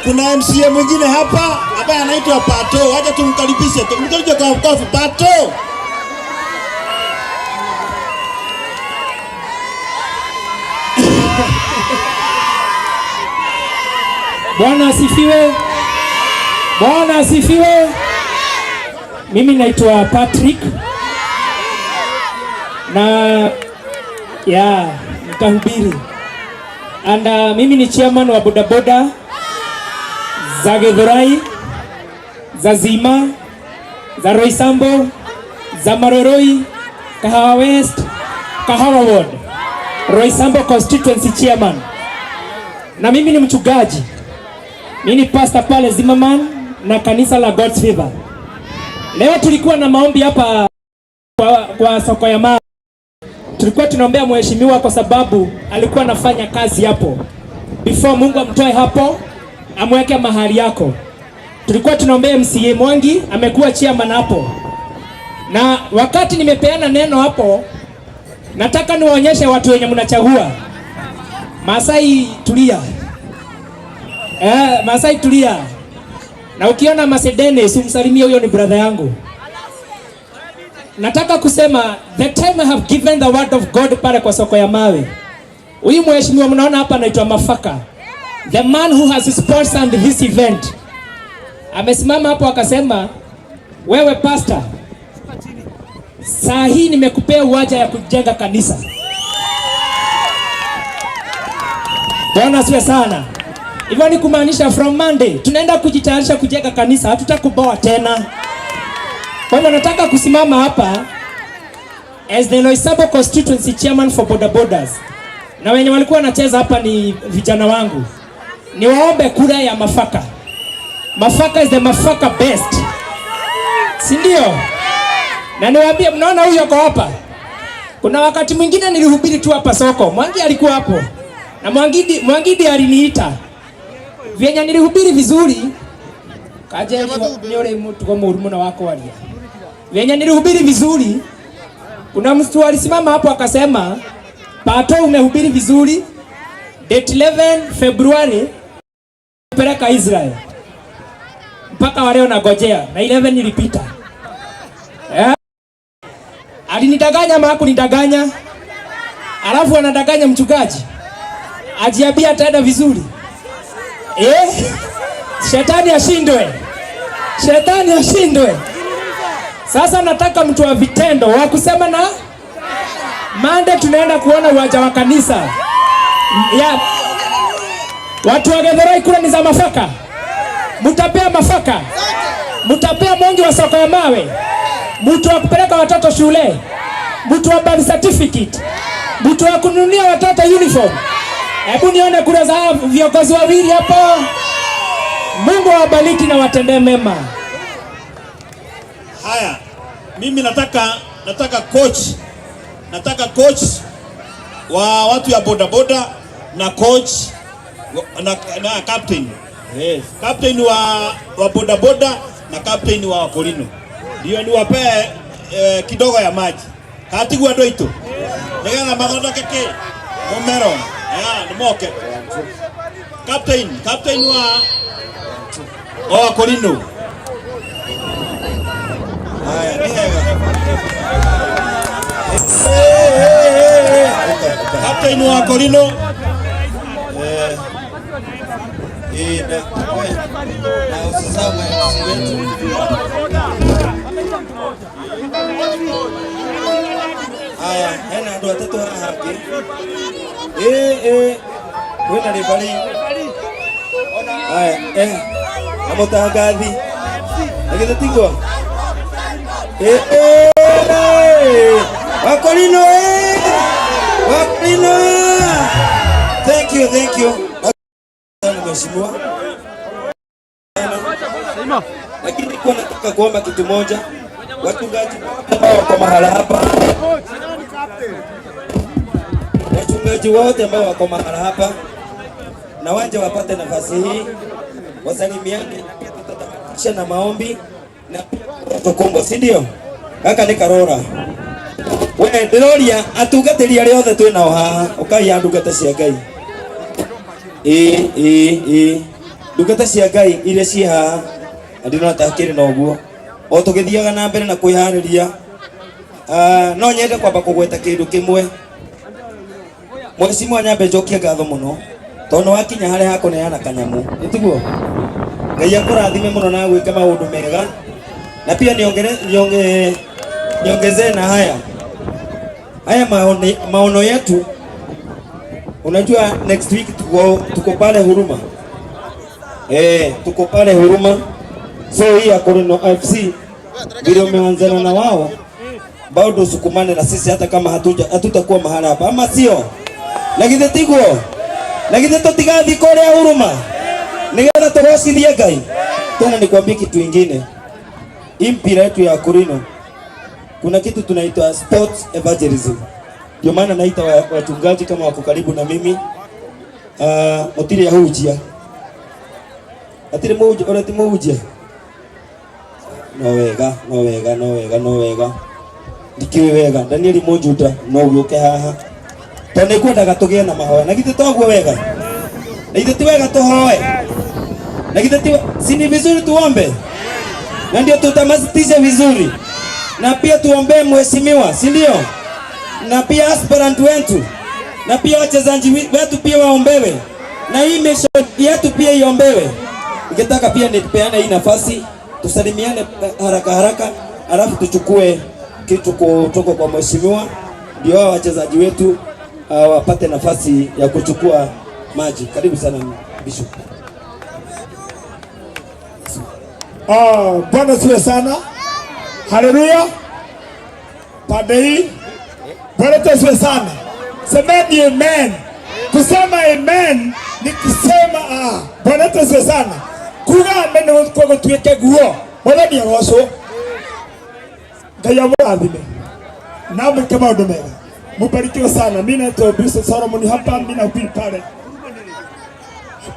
Kuna MCA mwingine hapa ambaye anaitwa Pato. Acha tumkaribishe. Tumkaribishe kwa makofi Pato. Bwana asifiwe. Bwana asifiwe. Mimi naitwa Patrick na ya nitahubiri and mimi ni chairman wa bodaboda za Githurai, za Zima, za Roysambu, za Maroroi, Kahawa West, Kahawa Ward, Roysambu constituency chairman. Na mimi ni mchungaji. Mimi ni pastor pale Zimmerman na kanisa la God's Favor. Leo tulikuwa na maombi hapa kwa soko ya mawe. Tulikuwa tunaombea mheshimiwa kwa sababu alikuwa anafanya kazi hapo. Before Mungu amtoe hapo, amweke mahali yako. Tulikuwa tunaombea MCA Mwangi, amekuwa chairman hapo. Na wakati nimepeana neno hapo, nataka niwaonyeshe watu wenye mnachagua. Masai tulia. Masai tulia. Na ukiona Masedene umsalimie, huyo ni brother yangu. Nataka kusema the time I have given the word of God pale kwa soko ya mawe. Huyu mheshimiwa mnaona hapa anaitwa Mafaka. The man who has sponsored this event. Amesimama hapo akasema, wewe pastor, saa hii nimekupea uwanja ya kujenga kanisa. Bwana asifiwe sana. Hivyo ni kumaanisha from Monday tunaenda kujitayarisha kujenga kanisa, hatutakuboa tena. Kwa hivyo nataka kusimama hapa as the Roysambu constituency chairman for boda bodas, na wenye walikuwa wanacheza hapa ni vijana wangu, niwaombe kura ya Mafaka. Mafaka is the Mafaka best, si ndio? Na niwaambie, mnaona huyu yuko hapa. Kuna wakati mwingine nilihubiri tu hapa soko, Mwangi alikuwa hapo na Mwangidi aliniita vyenye nilihubiri vizuri kaje ni uri mutugo muru muno wa kwaria. Vyenye nilihubiri vizuri, kuna mtu alisimama hapo akasema, Pato umehubiri vizuri, date 11 February peleka Israel. Mpaka wa leo nagojea na 11 ilipita. Alinidanganya ama hakunidanganya? Alafu anadanganya mchungaji. Ajiambia ataenda vizuri. Shetani ashindwe. Shetani ashindwe. Sasa nataka mtu wa vitendo wa kusema na Monday tunaenda kuona uwanja wa kanisa. Ya. Watu wa Githurai kura ni za Mafaka. Mutapea Mafaka. Mutapea Mwangi wa soko ya mawe. Mtu wa kupeleka watoto shule. Mtu wa birth certificate. Mtu wa kununulia watoto uniform. Hebu nione kura za viongozi wawili hapo. Mungu awabariki na watendee mema. Haya. Mimi nataka coach wa watu ya bodaboda na coach na captain. Yes. Captain wa bodaboda na captain wa Wakorino ndio niwapee kidogo ya maji katigua andũ aitũ nigetha mathondeke kĩ mũmero ya nĩ moke captain wa Wakorino. Haya, ni hega. Captain wa Wakorino. Na usisahau MC wetu. Haya, hena andũ atatũ haha angĩ. Ĩ kwĩna referee. Haya, na mũtangathi. Na githĩ tiguo? Ĩ, Wakorino, Wakorino. Thank you, thank you. Sana mheshimiwa. Lakini nilikuwa nataka kuomba kitu moja. Wachungaji ambao wako mahala hapa, wachungaji wote ambao wako mahala hapa, na waje wapate nafasi hii, wasalimiane, na pia tutatamatisha na maombi na pia tukumbwa, si ndio? Gaka nĩ karora we ndĩroria atungatĩri arĩa othe twĩ nao haha ũkai ya ndungata cia Ngai, ĩ ĩ ĩ ndungata cia Ngai iria ciĩ haha, na ndĩrona ta hakĩrĩ na ũguo o tũgĩthiaga na mbere na kwĩharĩria. Ah, no nyende kwamba kũgweta kĩndũ kĩmwe. Mheshimiwa, nyambe njokie ngatho mũno tondũ wakinya harĩa hakũneana kanyamu, nĩ tiguo? Ngai akũrathime mũno na gwĩka maũndũ mega, na pia niongezee na haya haya maono yetu. Unajua next week tuko pale Huruma, tuko pale Huruma. So hii ya Korino FC vile umeanzana na wao bado usukumane na sisi hata kama hatutakuwa mahala hapa, ama sio? Na githĩ tiguo? Na githĩ tũtigathiĩ kũrĩa Huruma nigetha tũgocithie Ngai? Tena nikwambie kitu ingine, hii mpira yetu ya Korino kuna kitu tunaitwa sports evangelism. Ndio maana naita wachungaji kama wako karibu na mimi, mutiri ahunjia atiri muhunjia ũrĩa ti mũhunjia, no wega, no wega, no wega, no wega, ndikĩũĩ wega. Danieli Mũjuda, no ũgĩũke haha tondũ nĩ ngwendaga tũgĩe na mahoya. Na githĩ toguo wega? Na githĩ ti wega tũhoe? Na githĩ ti, si ni vizuri tuombe? Na ndio tutamatisha vizuri, na pia tuombee mheshimiwa, si ndio? Na pia aspirant wetu, na pia wachezaji wetu pia waombewe, na hii mission yetu pia iombewe. Ningetaka pia nipeane hii nafasi tusalimiane haraka haraka, alafu tuchukue kitu kutoka kwa mheshimiwa, ndio hao wachezaji wetu wapate nafasi ya kuchukua maji. Karibu sana, Bishop. Ah, Bwana siwe sana. Haleluya. Pande hii Bwana asifiwe sana. Semeni amen. Kusema amen ni kusema ah. Bwana asifiwe sana. Kuga amen nĩ kwa gũtuĩke guo. Mwathani arocwo. Ngai amũrathime na mwĩke maũndũ mega. Mubarikiwe sana. Mimi naitwa Bishop Solomon hapa, mimi nahubiri pale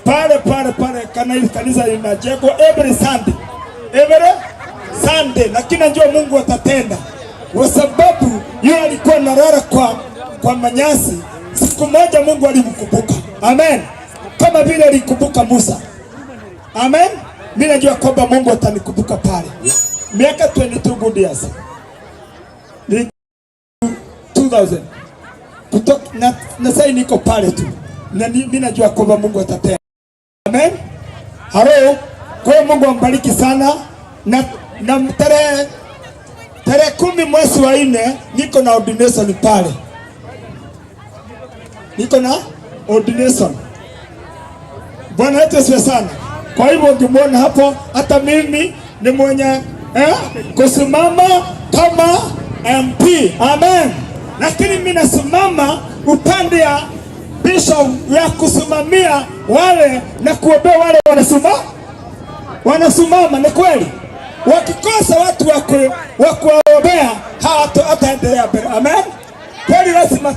pale pale pale kana kanisa linajengwa every Sunday, every Sunday, lakini najua Mungu atatenda kwa sababu yule alikuwa analala kwa manyasi, siku moja Mungu alimkumbuka. Amen, kama vile alikumbuka Musa. Amen, mimi najua kwamba Mungu atanikumbuka pale. Miaka 22 good years ni 2000 kutoka na sasa niko pale tu na mimi najua kwamba Mungu atatenda. Amen. Halo. Kwa hiyo Mungu ambariki sana na tarehe 10 mwezi wa 4 niko na ordination pale, niko na ordination. Bwana wetu asifiwe sana. Kwa hivyo ukimwona hapo, hata mimi ni mwenye kusimama kama MP. Amen. Lakini mimi nasimama upande ya bishop ya kusimamia wale na kuombea wale wanasimama, wanasimama. Ni kweli. Wakikosa watu wa kuwaombea hawataendelea mbele. Amen. Kweli lazima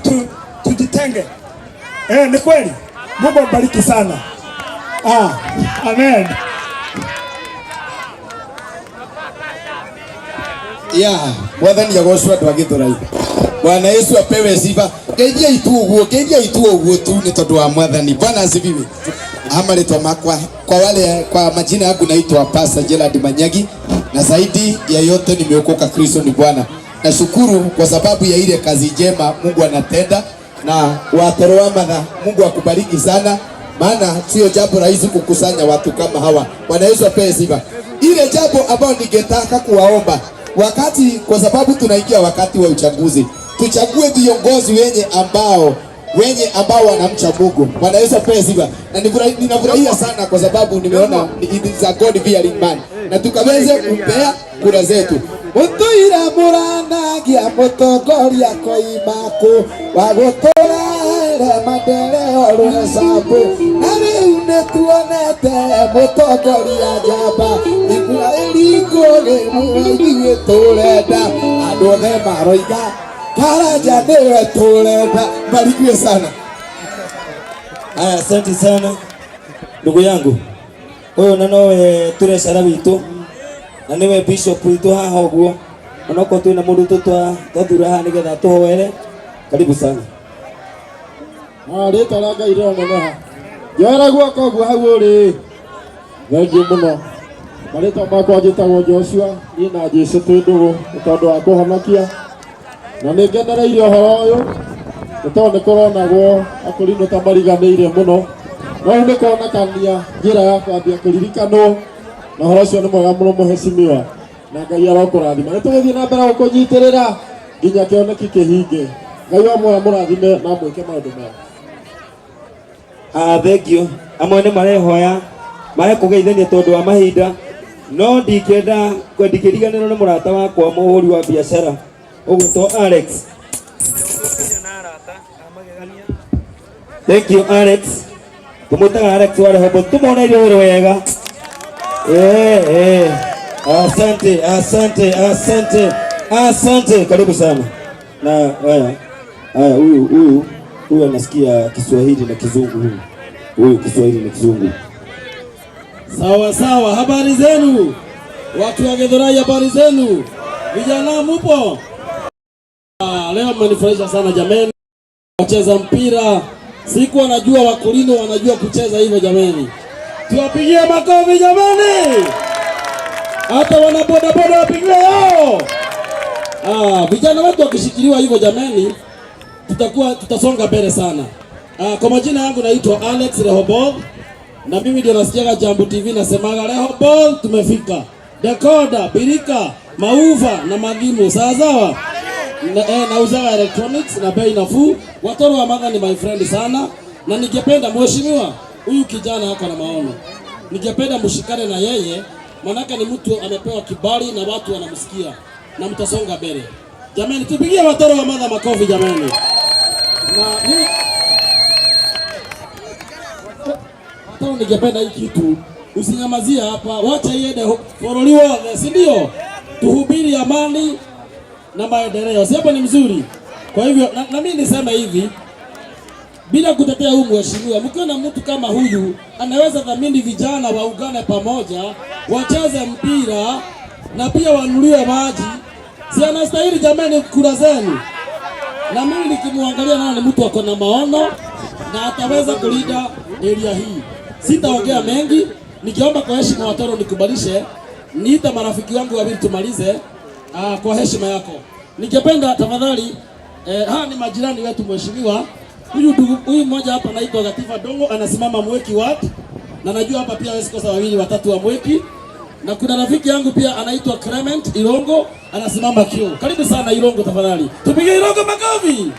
tujitenge. Ni kweli. Mungu ambariki sana. Amen. Ya, Mwathani agocwo andu a Githurai. Bwana Yesu apewe sifa. Geithia itu uguo, geithia itu uguo tu ni tondu wa Mwathani. Bwana asifiwe. Ama makwa kwa wale kwa majina yangu naitwa Pastor Gerald Manyagi, na zaidi ya yote nimeokoka, Kristo ni Bwana. Nashukuru kwa sababu ya ile kazi njema Mungu anatenda, na Watoro wa Matha, Mungu akubariki sana, maana sio jambo rahisi kukusanya watu kama hawa. Bwana Yesu apewe sifa. Ile jambo ambayo ningetaka kuwaomba wakati, kwa sababu tunaingia wakati wa uchaguzi, tuchague viongozi wenye ambao wanamcha Mungu. Bwana Yesu apewe sifa. Na ninafurahia sana kwa sababu nimeona it is a God fearing man, na tukaweze kumpea kura zetu. Mutuire muranagia mutongoria koima wa gutura maendeleo rwecabu, na riu nituonete mutongoria njamba Isiraeli Ngugi ithuĩ tũrenda andũ othe maroiga Karanja nĩwe tũrenda. Barikiwe sana. Aya, asante sana ndugu yangu. Uyu na nowe turecara witũ na niwe bishop witũ haha ũguo, onokorwo twina mũndũ twathura haha nigetha tũhoere. Karibu sana. Rĩtwa rĩa Ngai rĩroneneha. Njoera guoko ũguo hau ũrĩ. Thengiũ mũno. Marĩtwa makwa njĩtagwo Joshua, niĩ na Jesũ twĩ ndũgũ nĩ tondũ wa kũhonokia. Na nĩ ngenereire ũhoro ũyũ nĩ tondũ nĩ kũronagwo akũrinũ ta mariganĩire mũno. No rĩu nĩ kuonekania njĩra ya kwambia kũririkanwo, na ũhoro ũcio nĩ mwega mũno mũhecimiwa, na Ngai arokũrathima. Nĩ tũgũthiĩ na mbere gũkũnyitĩrĩra nginya kĩoneki kĩhinge. Ngai wa muoyo amũrathime na amwĩke maũndũ mega. Thank you. Amwe nĩ marehoya marekũgeithania tondũ wa mahinda, no ndingĩenda ndingĩriganĩrwo nĩ mũrata wakwa mũhũri wa biacara ũgwĩtwo Alex. Thank you Alex. Tumwĩtaga Alex wa Rehoboth. Tumuonerie wĩra wega. Asante, asante, asante. Asante, karibu sana. Na haya. Haya, huyu huyu huyu anasikia Kiswahili na Kizungu huyu. Huyu Kiswahili na Kizungu. Sawa sawa, habari zenu? Watu wa Githurai, habari zenu? Vijana mupo? Leo mmenifurahisha sana jameni. Wacheza mpira, siku wanajua wakulino wanajua kucheza hivyo jameni. Tuwapigie makofi jameni. Hata wana boda boda wapigie yao. Vijana wetu wakishikiliwa hivyo jameni, tutasonga mbele sana. Kwa majina yangu naitwa Alex Rehoboth, na mimi ndio nasikiaga Jambo TV nasemaga Rehoboth tumefika. Decoder, birika, mauva na madhimu. Sawa sawa. Na, nauzaga electronics na bei nafuu. Watoro wa Matha ni my friend sana, na ningependa mheshimiwa, huyu kijana ako na maono. Ningependa mshikane na yeye, manake ni mtu amepewa kibali na watu wanamsikia na mtasonga mbele. Jamani, tupigie Watoro wa Matha makofi jamani. Na mimi Watoro, ningependa hii kitu usinyamazie hapa, wacha iende bũrũri wothe, si ndio? Tuhubiri amani na maendeleo, si hapo ni mzuri? Kwa hivyo na mimi niseme hivi bila kutetea huyu mheshimiwa, mkiona mtu kama huyu anaweza dhamini vijana waungane pamoja, wacheze mpira na pia wanunuliwe maji, si anastahili jamani kura zenu? Na mimi nikimwangalia naona ni mtu ako na maono na ataweza kulinda area hii. Sitaongea mengi, nikiomba kwa heshima Watoro nikubalishe, niita marafiki wangu wawili tumalize. Kwa heshima yako ningependa tafadhali, hawa ni majirani wetu mheshimiwa. Huyu huyu mmoja hapa anaitwa Gatifa Dongo, anasimama Mweki Ward, na najua hapa pia hawezi kosa wawili watatu wa Mweki. Na kuna rafiki yangu pia anaitwa Clement Irongo, anasimama Kio. Karibu sana Irongo, tafadhali tupige Irongo makofi.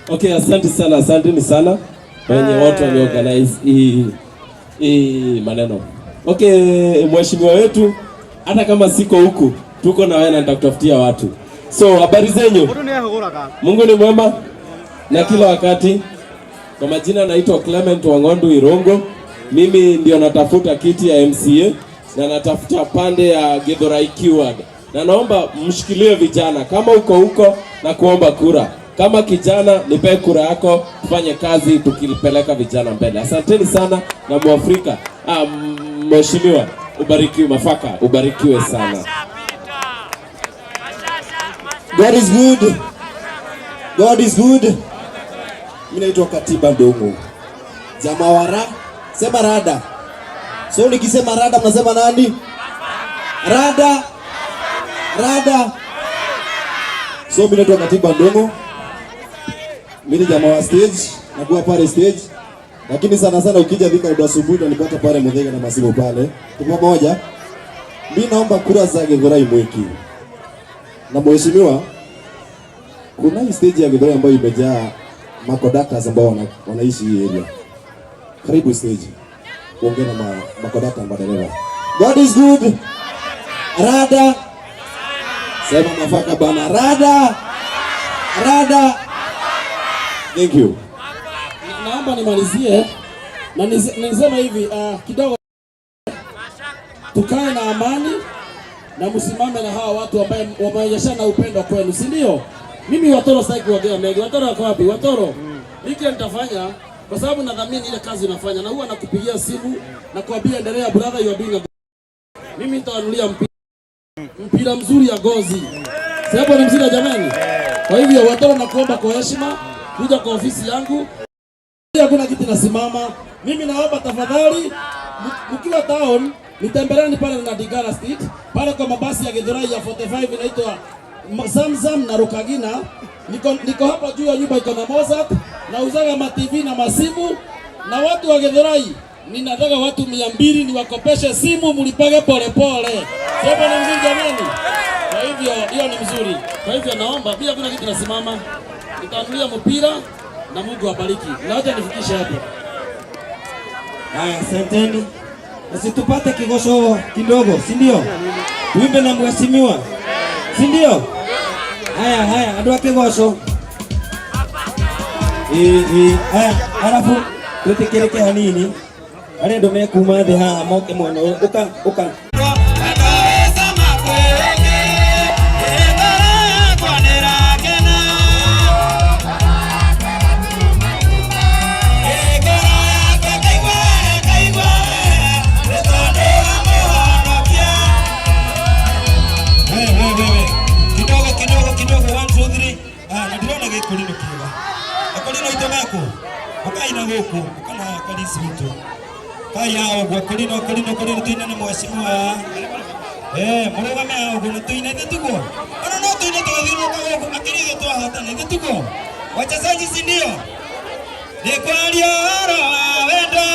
Okay, asante sana, asanteni sana wenye watu wameorganize hii maneno. Okay, mheshimiwa wetu, hata kama siko huku, tuko na wewe na nitakutafutia watu. So, habari zenyu? Mungu ni mwema na kila wakati. Kwa majina naitwa Clement Wangondu Irongo. Mimi ndio natafuta kiti ya MCA na natafuta pande ya Githurai Ward, na naomba mshikilie vijana kama uko huko na kuomba kura. Kama kijana, nipe kura yako, tufanye kazi tukipeleka vijana mbele. Asanteni sana na Mwafrika. Mheshimiwa ubarikiwe, Mafaka ubarikiwe sana. God is good. God is good. Mimi naitwa Katiba Ndongo. Jamaa wa sema rada. So nikisema rada mnasema nani? Rada. Rada. So mimi naitwa Katiba Ndongo. Mimi ni jamaa wa stage, nakuwa pale stage. Lakini sana sana ukija Thika Road asubuhi utanipata pale Muthaiga na Masimu pale. Tuko pamoja. Mimi naomba kura za Githurai Mwiki. Na mheshimiwa, kuna hii stage ya Githurai ambayo imejaa maconductors ambao wanaishi hii area. Karibu stage. Uongee na maconductor na madereva. God is good. Rada. Sema Mafaka bana. Rada. Rada. Thank you. Naomba nimalizie na niseme hivi kidogo, tukae na amani na msimame na hawa watu ambao wameonyeshana upendo kwenu, si ndio? Mimi Watoro sitaki kuongea mengi. Watoro wako wapi? Watoro, mimi kile nitafanya kwa sababu nadhamini ile kazi unafanya, na huwa nakupigia simu na kuambia endelea brother, you are doing a good. Mimi nitawanunulia mpira mzuri ya gozi. Si hapo ni mzuri jamani? Kwa hivyo Watoro, nakuomba kwa heshima kuja kwa ofisi yangu. Hakuna kitu nasimama. Mimi naomba tafadhali, mkiwa town nitembeleeni pale na Digara Street, pale kwa mabasi ya Githurai ya 45 inaitwa Zamzam na Rukagina. Niko hapa juu ya nyumba iko na Mozart, nauzaga ma TV na masimu, na watu wa Githurai ninataka watu 200 niwakopeshe simu mlipage pole pole. Sio ni mzuri jamani? Kwa hivyo hiyo ni mzuri. Kwa hivyo naomba pia kuna kitu nasimama. Nitanunulia mpira na Mungu abariki. Na wacha nifikishe hapo. Haya, asanteni. Basi tupate kigosho kidogo, si ndio? Tuimbe na mheshimiwa, si ndio? Haya, haya, andũ a kĩgoco. Ĩ, ĩ, haya, arabu twĩtĩkĩrĩke hanini. Arĩa andũ mekuma thĩ haha moke mwena ũyũ. Ũka, ũka. Kidogo kidogo kidogo, 1 2 3. Ah, na ndĩrona gĩkũrinũ kĩega. Akũrinũ aitũ mekũ ũkai na gũkũ, ũkana kalisi witũ kai haha ũguo. Kũrinũ, kũrinũ, kũrinũ, tũine na mheshimiwa. Mũrũgame haha ũguo na tũine, ithe tiguo? Ona no tũine tũgĩthiũrũrũka gũkũ makĩria ithuĩ twahotana, ithe tiguo? Wachezaji, si ndio? Nĩ kwaria ũhoro wa wendo,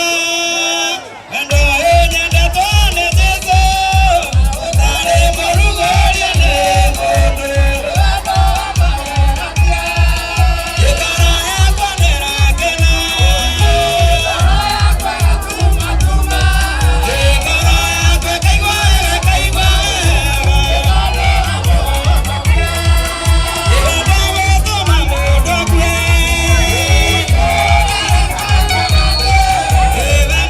wendo ũyũ nyendetwo nĩ Jesũ, ũtarĩ mũrugũrie nĩ mũndũ. Ngoro yakwa nĩrakena. Ngoro yakwa ĩkaigua wega, ĩkaigua wega. Wendo wĩtũma mũndũ akue. Wendo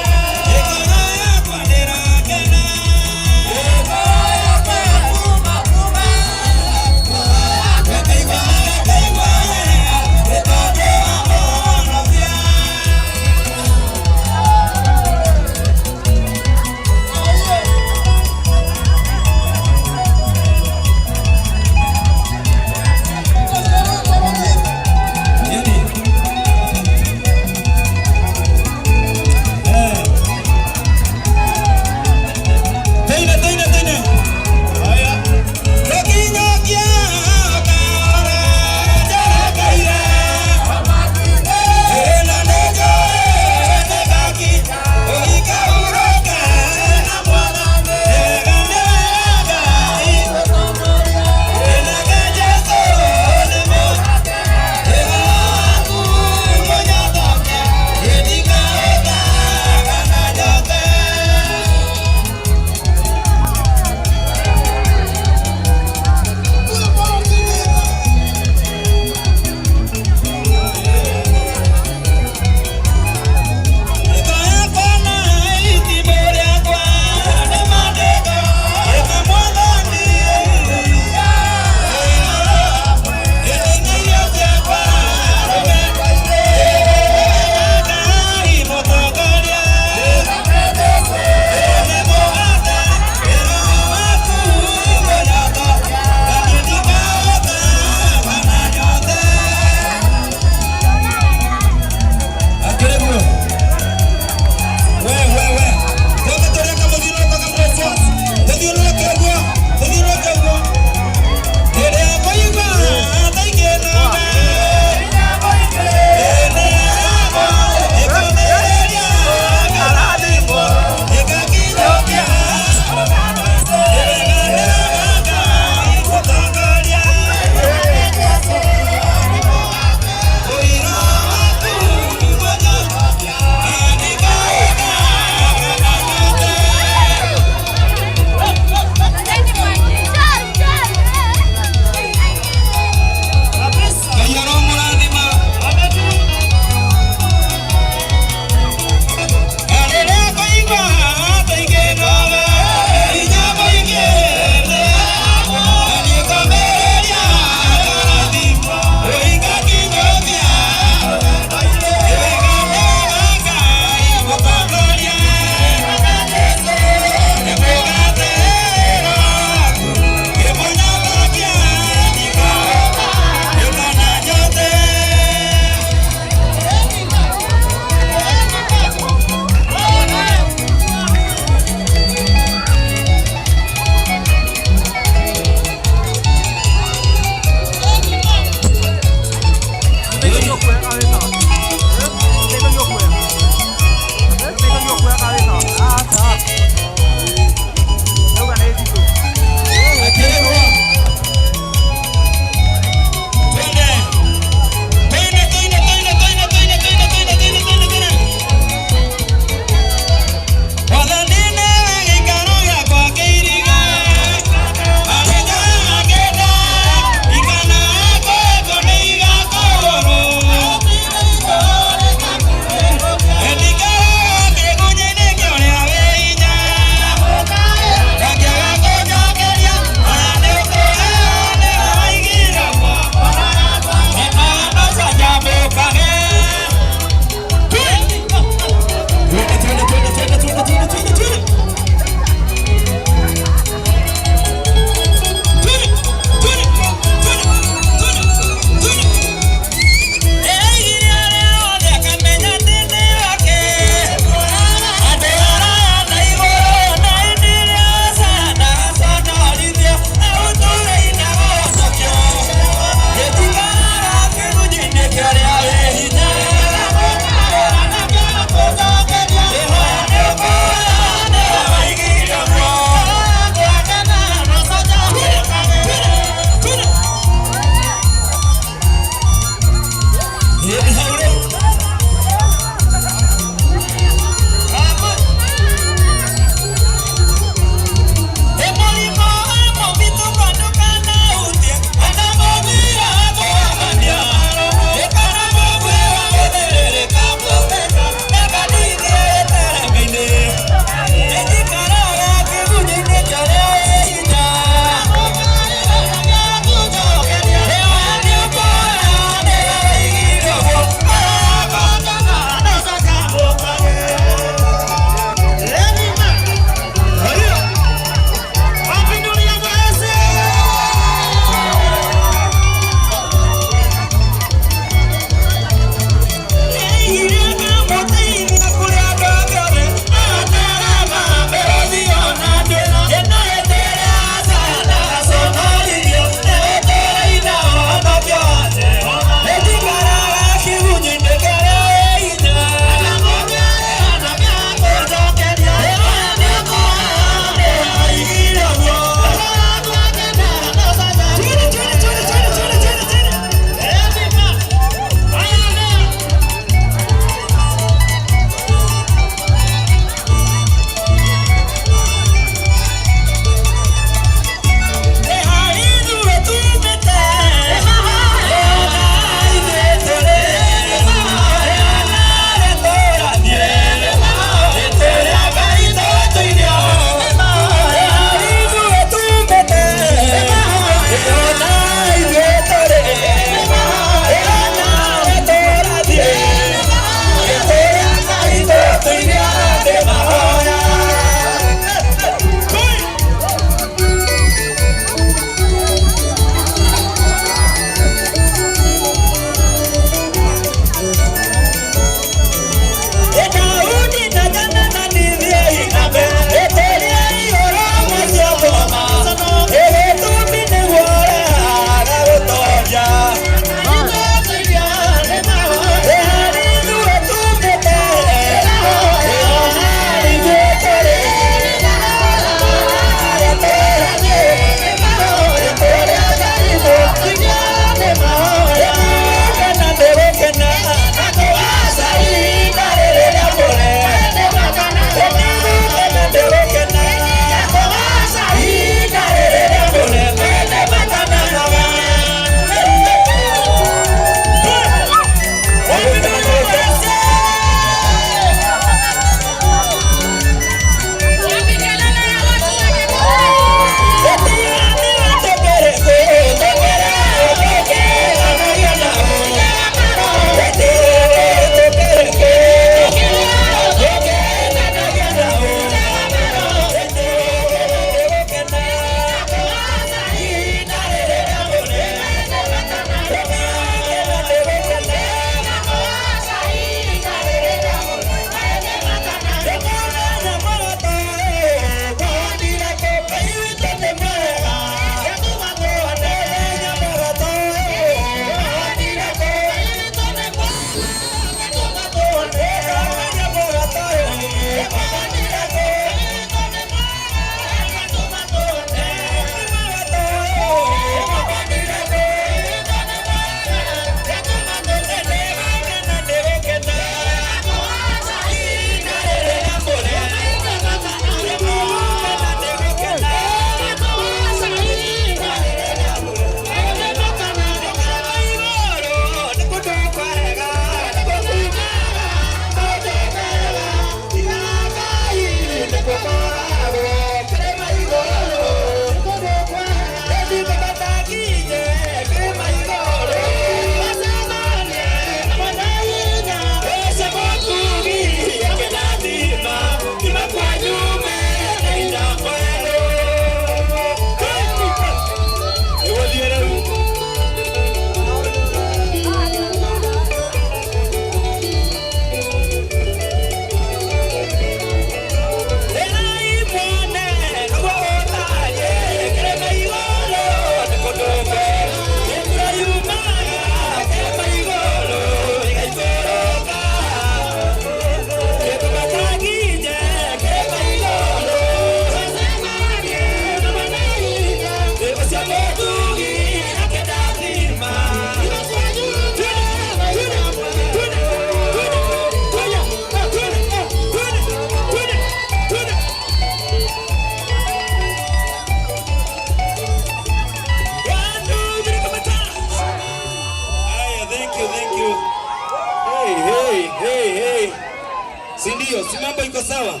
Si ndio? Si mambo iko sawa?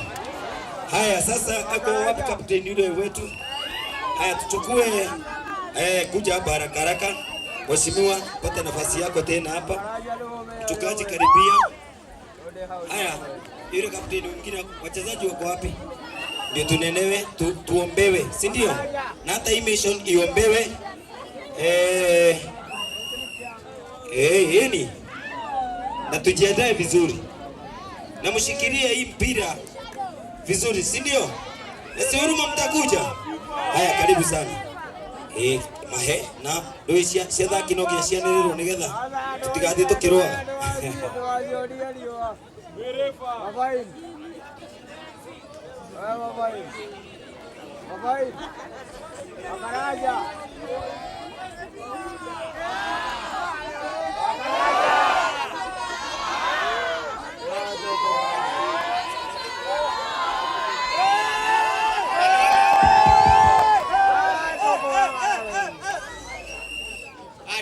Haya, sasa ako wapi kapteni yule wetu? Haya, tuchukue kuja hapa haraka haraka. Mheshimiwa, pata nafasi yako tena hapa. Mchungaji karibia. Haya, yule kapteni mwingine, wachezaji wako wapi? Ndio tunenewe, tuombewe, si ndio? Na hata hii mission iombewe. Yeni. Na tujiandae vizuri. Na mshikilie hii mpira vizuri, si ndio? Na si huruma mtakuja. Haya, karibu sana. Mahe na rĩu cia thaki no nginya cianĩrĩrwo nĩgetha tũtigathiĩ tũkĩrũaga.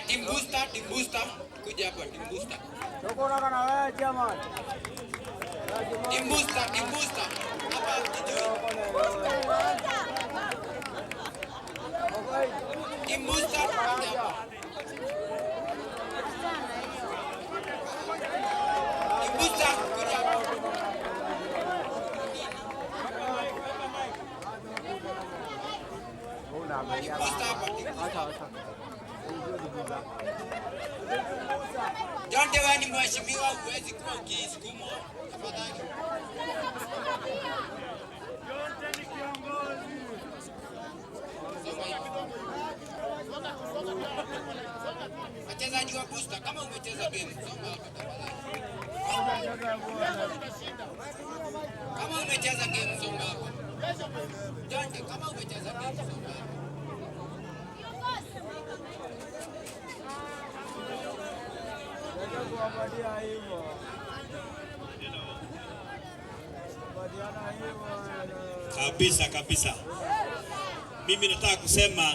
Team booster, kuja hapa team booster. Team booster, team booster. Hapa kijui. Team booster, kuja hapa. Team booster, kuja hapa. Team booster hapa, team booster. Jonte, wewe ni mheshimiwa, huwezi kuwa ukisukumwa. Tafadhali. Wachezaji wa booster, kama umecheza game, soma hapa tafadhali. Kama umecheza game, soma hapa. Jonte, kama umecheza game, soma hapa. Kabisa kabisa. Mimi nataka kusema,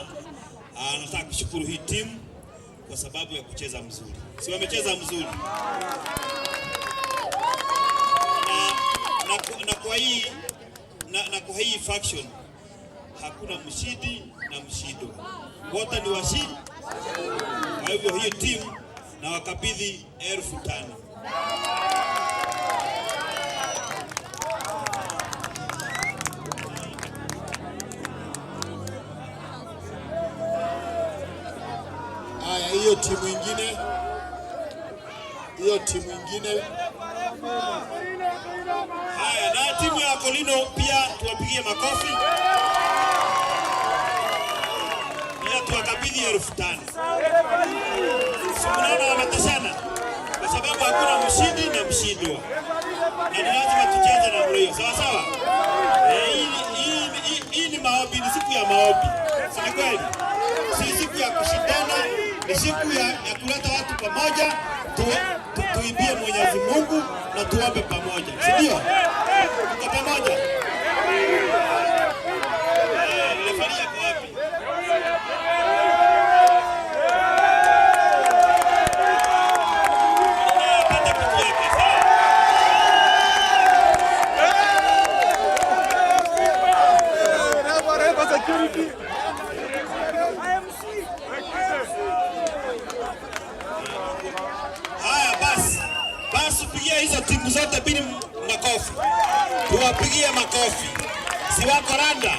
nataka kushukuru hii timu kwa sababu ya kucheza mzuri. Si wamecheza mzuri. Na kwa hii faction hakuna mshindi na mshindwa. Wote ni washindi. Kwa hivyo hii timu na wakabidhi 5,000. Haya, hiyo timu ingine. Hiyo timu ingine. Haya, na timu ya Kolino pia tuwapigie makofi. Pia tuwakabidhi 5,000. Unaona wametosana kwa sababu hakuna mshindi na mshindwa. Na ni lazima tucheze na mlio. Sawa sawa? Hii ni maombi, ni siku ya maombi. Si kweli? Si siku ya kushindana, ni siku ya kuleta watu pamoja, tuibie Mwenyezi Mungu na tuombe pamoja. Si ndio? Tuko pamoja. Refari yako wapi? Haya basi, pigia hizo timu zote mbili makofi. Tuwapigie makofi. Si wako randa?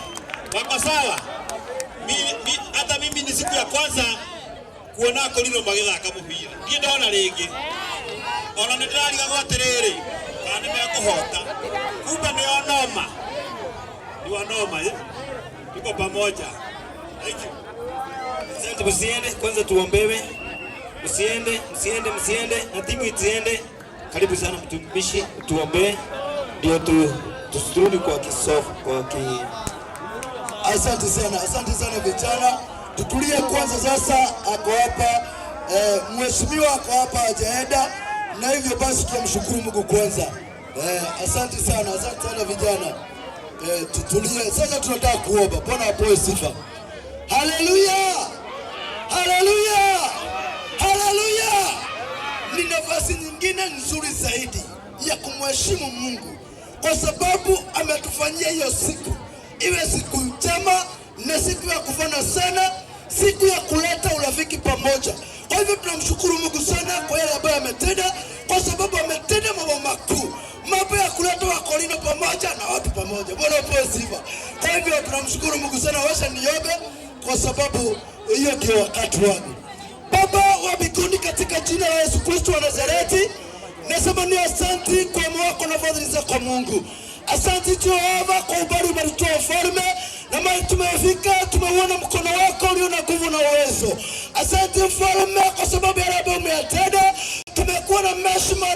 Wako sawa? Hata mimi ni siku ya kwanza kuona Kolino magithaka mũbira. Ndiĩ ndona rĩngĩ. Ona nĩ ndĩrarigagwo atĩrĩrĩ, kana nĩ mekũhota. Kumbe nĩ onoma. Ni wanoma, eh? Tuko pamoja. Thank you. Asante, msiende, kwanza tuombewe. Msiende, msiende, msiende, na timu isiende. Karibu sana mtumishi, tuombee ndio tusirudi kwa kisofu, kwa ki. Asante sana, asante sana vijana. Tutulie kwanza sasa, ako hapa mheshimiwa ako hapa hajaenda, na hivyo basi tunamshukuru Mungu kwanza. Asante sana, asante sana vijana. Tutulie sasa, tunataka kuomba. Bwana apoe sifa. Haleluya! Haleluya! Haleluya! Ni nafasi nyingine nzuri zaidi ya Tunamheshimu Mungu kwa sababu ametufanyia hiyo siku iwe siku njema na siku ya kufana sana, siku ya kuleta urafiki pamoja. Kwa hivyo tunamshukuru Mungu sana kwa yale ambayo ametenda, kwa sababu ametenda mambo makuu, mambo ya kuleta Wakorino pamoja na watu pamoja. Bwana apewe sifa. Kwa hivyo tunamshukuru Mungu sana. Wacha niombe, kwa sababu hiyo ndio wakati wangu. Baba wa mbinguni, katika jina la Yesu Kristo wa Nazareti, nasema ni asanti kwa wema wako na fadhili zako Mungu. Asante Jehova kwa ubali umetutoa mfalme, na mahali tumefika, tumeuona mkono wako ulio na nguvu na uwezo. Asante mfalme kwa sababu yale ambayo umeyatenda. Tumekuwa na meshmari.